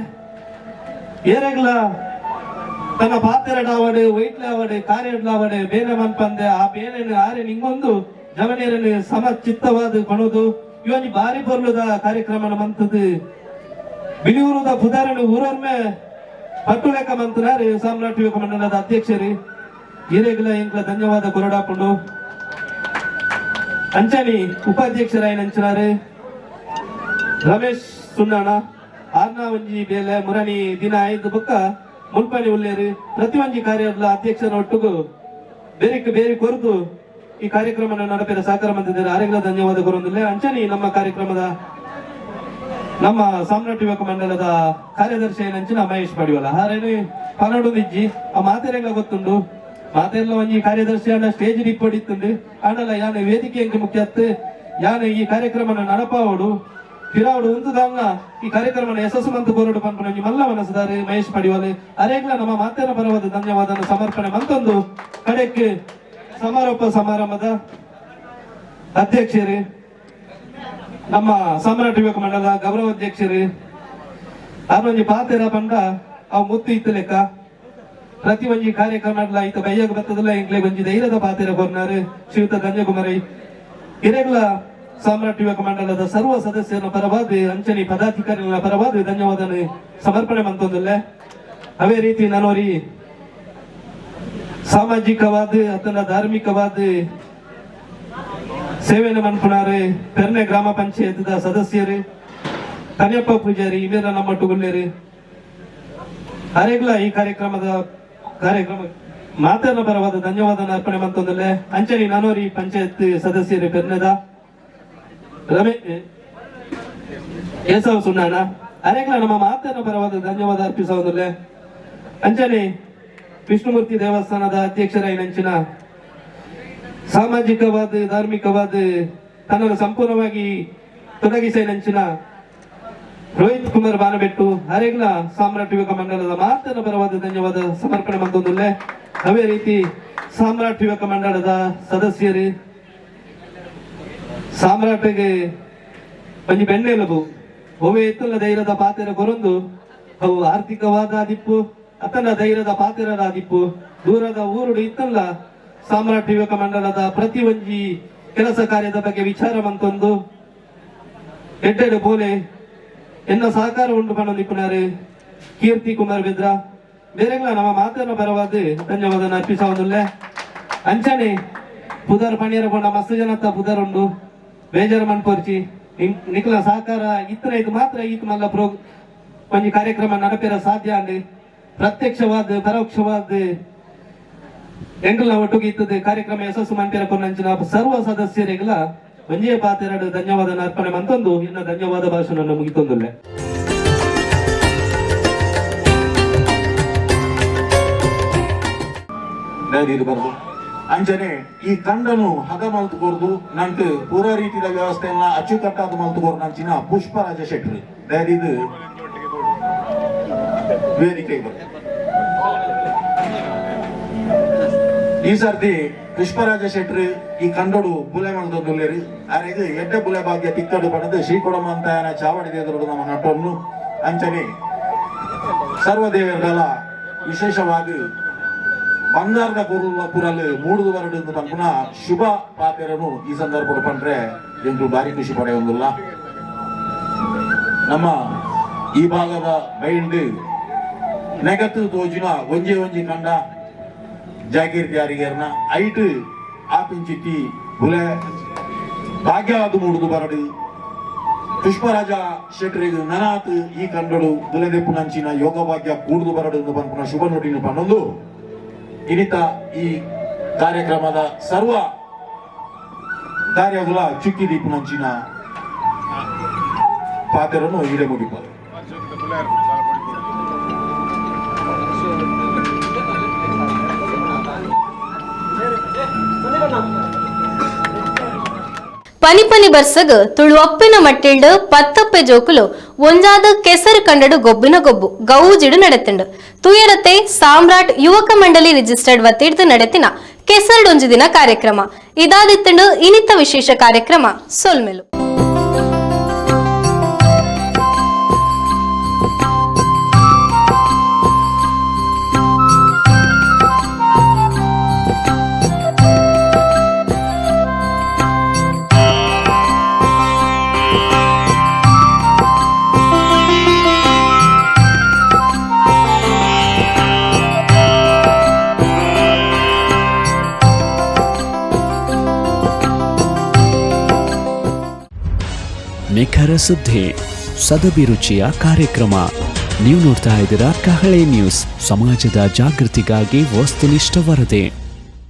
ಏರೆಗ್ಲ ತನ್ನ ಪಾತೆರಡಾವಡೆ ವೈಟ್ಲಾವಡೆ ಕಾರ್ಯಡ್ಲಾವಡೆ ಬೇನೆ ಮನ್ಪಂದೆ ಆ ಬೇನೆ ಆರೆ ನಿಂಗೊಂದು ಜವಣಿಯರನ್ನು ಸಮಚಿತ್ತವಾದ ಕೊಣೋದು ಇವೊಂಜಿ ಬಾರಿ ಪೊರ್ಲುದ ಕಾರ್ಯಕ್ರಮನ ಮಂತದ್ದು ಬಿಳಿಯೂರುದ ಪುದಾರನು ಊರೊಮ್ಮೆ ಪಟ್ಟು ಲೆಕ್ಕ ಮಂತನಾರು ಸಾಮ್ರಾಟ್ ಯುವಕ ಮಂಡಲದ ಅಧ್ಯಕ್ಷರು ಹಿರೇಗ್ಲ ಎಂಕ್ಲ ಧನ್ಯವಾದ ಕೊರಡಾಪುಂಡು. ಅಂಚನಿ ಉಪಾಧ್ಯಕ್ಷರಾಯನ ಅಂಚನಾರು ರಮೇಶ್ ಸುಣ್ಣಾಣ ಆರ್ನ ಒಂಜಿ ಬೇಲೆ ಮುರಣಿ ದಿನ ಐದು ಬೊಕ್ಕ ಮುಲ್ಪಣಿ ಉಲ್ಲೇರು ಪ್ರತಿ ಒಂಜಿ ಕಾರ್ಯದ ಅಧ್ಯಕ್ಷರ ಒಟ್ಟುಗು ಬೇರೆ ಬೇರೆ ಕೊರದು ಈ ಕಾರ್ಯಕ್ರಮ ನಡಪಿದ ಸಹಕಾರ ಮಂತಿದ್ದಾರೆ ಆರೆಗ್ಲ ಧನ್ಯವಾದ ಕೊರೊಂದಿಲ್ಲ. ಅಂಚನಿ ನಮ್ಮ ಕಾರ್ಯಕ್ರಮದ ನಮ್ಮ ಸಾಮ್ರಾಟ್ ಯುವಕ ಮಂಡಲದ ಕಾರ್ಯದರ್ಶಿ ಏನಂಚಿನ ಮಹೇಶ್ ಪಡಿವಲ್ಲ ಹಾರೇನು ಪನ್ನೊಂದು ಇಜ್ಜಿ ಆ ಮಾತೆರೆಲ್ಲ ಗೊತ್ತುಂಡು ಮಾತೆಲ್ಲ ಒಂಜಿ ಕಾರ್ಯದರ್ಶಿ ಅಣ್ಣ ಸ್ಟೇಜ್ ಇಪ್ಪಡಿತ್ತುಂಡು ಆಂಡಲ ಯಾನೆ ವೇದಿಕೆ ಎಂಕ್ ಮುಖ್ಯತ್ತು ಯಾನೆ ಈ ಕಾರ್ಯಕ್ರಮನ ನಡಪಾವಡು ಫಿರಾವಡು ಉಂತುದಾಂಗ ಈ ಕಾರ್ಯಕ್ರಮನ ಯಶಸ್ಸು ಮಂತು ಕೋರಡು ಪನ್ಪುನ ಒಂಜಿ ಮಲ್ಲ ಮನಸ್ಸುದಾರೆ ಮಹೇಶ್ ಪಡಿವಾಲೆ ಅರೇಗ್ಲ ನಮ್ಮ ಮಾತೆರ ಪರವಾದ ಧನ್ಯವಾದ ಸಮರ್ಪಣೆ ಮಂತೊಂದು ಕಡೆಕ್ಕೆ ಸಮಾರೋಪ ಸಮಾರಂಭದ ಅಧ್ಯಕ್ಷರು ನಮ್ಮ ಸಾಮ್ರಾಟ್ ಯುವಕ ಮಂಡಲದ ಗೌರವ ಅಧ್ಯಕ್ಷರು ಆರೊಂಜಿ ಪಾತೆರ ಪಂಡ ಅವು ಮುತ್ತು ಇತ್ತು ಲೆಕ್ಕ ಪ್ರತಿ ಒಂಜಿ ಕಾರ್ಯಕ್ರಮ ಇತ್ತ ಬೈಯಾಗ ಬತ್ತದಲ್ಲ ಎಂಕ್ಲೆ ಒಂಜಿ ಧೈರ್ಯದ ಪಾತೆರ ಕೊರ್ನಾರು ಶ್ರೀಯುತ ಧನ್ಯಕುಮಾರಿ ಹಿರೇಗ್ಲ ಸಾಮ್ರಾಟ್ ಯುವಕ ಮಂಡಲದ ಸರ್ವ ಸದಸ್ಯರ ಪರವಾದ ಅಂಚನಿ ಪದಾಧಿಕಾರಿಗಳ ಪರವಾದ ಧನ್ಯವಾದ ಸಮರ್ಪಣೆ ಮಂತೊಂದಿಲ್ಲ. ಅದೇ ರೀತಿ ನಾನೋರಿ ಸಾಮಾಜಿಕವಾದ ಅಥವಾ ಧಾರ್ಮಿಕವಾದ ಸೇವೆಯನ್ನು ಮನ್ಪುನಾರು ಪೆರ್ನೆ ಗ್ರಾಮ ಪಂಚಾಯತ್ ಸದಸ್ಯರು ಕನ್ಯಪ್ಪ ಪೂಜಾರಿ ಇಮೇರ ನಮ್ಮಟ್ಟುಗುಲ್ಲೇರು ಅರೆಗ್ಲ ಈ ಕಾರ್ಯಕ್ರಮ ಮಾತನ್ನ ಪರವಾದ ಧನ್ಯವಾದ ಅರ್ಪಣೆ ಮಂತೊಂದಿಲ್ಲ. ಅಂಚನಿ ನಾನೋರಿ ಪಂಚಾಯತ್ ಸದಸ್ಯರು ಪೆರ್ನೆದ ಕೇಶವ ಸುಣ್ಣಾಣ ಅರೆಗ್ಲ ನಮ್ಮ ಮಾತನ್ನ ಪರವಾದ ಧನ್ಯವಾದ ಅರ್ಪಿಸುವುದಿಲ್ಲ. ಅಂಚನೆ ವಿಷ್ಣುಮೂರ್ತಿ ದೇವಸ್ಥಾನದ ಅಧ್ಯಕ್ಷರಾಯಿನಂಚಿನ ಸಾಮಾಜಿಕವಾದ ಧಾರ್ಮಿಕವಾದ ತನ್ನನ್ನು ಸಂಪೂರ್ಣವಾಗಿ ತೊಡಗಿಸಿನಂಚಿನ ರೋಹಿತ್ ಕುಮಾರ್ ಬಾನಬೆಟ್ಟು ಅರೆಗ್ಲ ಸಾಮ್ರಾಟ್ ಯುವಕ ಮಂಡಲದ ಮಾತನ್ನ ಪರವಾದ ಧನ್ಯವಾದ ಸಮರ್ಪಣೆ ಮಂತೊಂದುಲ್ಲೆ. ಅದೇ ರೀತಿ ಸಾಮ್ರಾಟ್ ಯುವಕ ಮಂಡಲದ ಸದಸ್ಯರು ಸಾಮ್ರಾಟಿಗೆ ಒಂಜಿ ಬೆನ್ನೆಲುಬು ಒವೆ ಎತ್ತುಲ ಧೈರ್ಯದ ಪಾತೆರ ಕೊರೊಂದು ಅವು ಆರ್ಥಿಕವಾದ ದಿಪ್ಪು ಅತನ ಧೈರ್ಯದ ಪಾತೆರದ ದಿಪ್ಪು ದೂರದ ಊರುಡು ಇತ್ತಲ್ಲ ಸಾಮ್ರಾಟ್ ಯುವಕ ಮಂಡಲದ ಪ್ರತಿ ಒಂಜಿ ಕೆಲಸ ಕಾರ್ಯದ ಬಗ್ಗೆ ವಿಚಾರ ಮಂತೊಂದು ಎಡ್ಡೆಡು ಬೋಲೆ ಎನ್ನ ಸಹಕಾರ ಉಂಟು ಪಣ್ಣೊಂದಿಪ್ಪುನಾರು ಕೀರ್ತಿ ಕುಮಾರ್ ಬೆದ್ರ ಬೇರೆಗ್ಲ ನಮ್ಮ ಮಾತನ್ನ ಪರವಾದ ಧನ್ಯವಾದ ಅರ್ಪಿಸವೊಂದುಲ್ಲೆ. ಅಂಚನೆ ಪುದರ್ ಪಣಿಯರ ಪಂಡ ಮಸ್ತ್ ಜನತ್ತ ಪುದರ್ ಉಂಡು ಬೇಜಾರು ಮನ್ಪೊರ್ಚಿ ನಿಕ್ಲ ಸಹಕಾರ ಇತ್ತನ ಇದು ಮಾತ್ರ ಈತ್ ಮಲ್ಲ ಪ್ರೋ ಒಂಜಿ ಕಾರ್ಯಕ್ರಮ ನಡಪೇರ ಸಾಧ್ಯ ಅಂಡ್ ಪ್ರತ್ಯಕ್ಷವಾದ ಪರೋಕ್ಷವಾದ ಎಂಕಲ್ನ ಒಟ್ಟುಗೆ ಇತ್ತದ ಕಾರ್ಯಕ್ರಮ ಯಶಸ್ಸು ಮನ್ಪೇರ ಕೊನ್ನಂಚಿನ ಸರ್ವ ಸದಸ್ಯರಿಗೆಲ್ಲ ಒಂಜೇ ಪಾತೆರಡು ಧನ್ಯವಾದ ಅರ್ಪಣೆ ಮಂತೊಂದು ಇನ್ನ ಧನ್ಯವಾದ ಭಾಷಣವನ್ನು ಮುಗಿತೊಂದುಲ್ಲೆ. ಅಂಚನೆ ಈ ಕಂಡನು ಹಗ ಮಲ್ತುಕೊರ್ದು ನಂಟು ಪೂರ ರೀತಿಯ ವ್ಯವಸ್ಥೆಯನ್ನ ಅಚ್ಚುಕಟ್ಟಾದ ಮಲ್ತುಕೊರ್ದು ನಂಚಿನ ಪುಷ್ಪರಾಜ ಶೆಟ್ಟಿ ದಯದಿದು ವೇದಿಕೆ. ಈ ಸರ್ತಿ ಪುಷ್ಪರಾಜ ಶೆಟ್ರು ಈ ಕಂಡೋಡು ಬುಲೆ ಮಲ್ತೊಂದುಲ್ಲೇರು ಅರೆಗ್ ಎಡ್ಡೆ ಬುಲೆ ಭಾಗ್ಯ ತಿಕ್ಕಡು ಪಡೆದು ಶ್ರೀಕೊಡಮಂತಾಯನ ಚಾವಡಿ ದೇವರು ನಮ್ಮ ನಟನ್ನು ಅಂಚನೆ ಸರ್ವದೇವರುಗಳ ವಿಶೇಷವಾಗಿ ಬಂಗಾರದ ಪುರಲು ಮೂಡುದು ಬರಡು ಪನ್ಪುನ ಶುಭ ಪಾತೆರನು ಈ ಸಂದರ್ಭದ ಪಂಡ್ರೆ ಎಂಕು ಭಾರಿ ಖುಷಿ ಪಡೆಯೊಂದಿಲ್ಲ. ನಮ್ಮ ಈ ಭಾಗದ ಬೈಂಡ್ ನೆಗತ್ತು ತೋಜಿನ ಒಂಜೆ ಒಂಜಿ ಕಂಡ ಜಾಗೀರ್ ಜಾರಿಗೇರ್ನ ಐಟ್ ಆಪಿಂಚಿತ್ತಿ ಬುಲೆ ಭಾಗ್ಯವಾದ ಮೂಡುದು ಬರಡು ಪುಷ್ಪರಾಜ ಶೆಟ್ರಿಗೆ ನನಾತ್ ಈ ಕಂಡಡು ಬುಲೆದೆಪ್ಪು ನಂಚಿನ ಯೋಗ ಭಾಗ್ಯ ಕೂಡುದು ಬರಡು ಪನ್ಪುನ ಶುಭ ನುಡಿನ ಪನ್ನೊಂದು ಇನ್ನಿತ ಈ ಕಾರ್ಯಕ್ರಮದ ಸರ್ವ ಕಾರ್ಯಗಳ ಚುಕ್ಕಿ ದೀಪನಂಚಿನ ಪಾತ್ರವನ್ನು ಈಡೆ ಮುಗಿಪ. ಪನಿ ಪನಿ ಬರ್ಸಗ್ ತುಳುವಪ್ಪಿನ ಮಟ್ಟಿಲ್ಡ್ ಪತ್ತಪ್ಪೆ ಜೋಕುಲು ಒಂಜಾದ ಕೆಸರು ಕಂಡಡು ಗೊಬ್ಬಿನ ಗೊಬ್ಬು ಗೌಜಿಡು ನಡೆತುಂಡು. ತುಯರತೆ ಸಾಮ್ರಾಟ್ ಯುವಕ ಮಂಡಳಿ ರಿಜಿಸ್ಟರ್ಡ್ ವತಿಡ್ದು ನಡೆತಿನ ಕೆಸರುಡೊಂಜಿ ದಿನ ಕಾರ್ಯಕ್ರಮ ಇದಾದಿತ್ತಂಡು ಇನಿತ ವಿಶೇಷ ಕಾರ್ಯಕ್ರಮ ಸೊಲ್ಮೆಲು. ನಿಖರ ಸುದ್ದಿ, ಸದಭಿರುಚಿಯ ಕಾರ್ಯಕ್ರಮ. ನೀವು ನೋಡ್ತಾ ಇದ್ದೀರಾ ಕಹಳೆ ನ್ಯೂಸ್, ಸಮಾಜದ ಜಾಗೃತಿಗಾಗಿ ವಸ್ತುನಿಷ್ಠ ವರದಿ.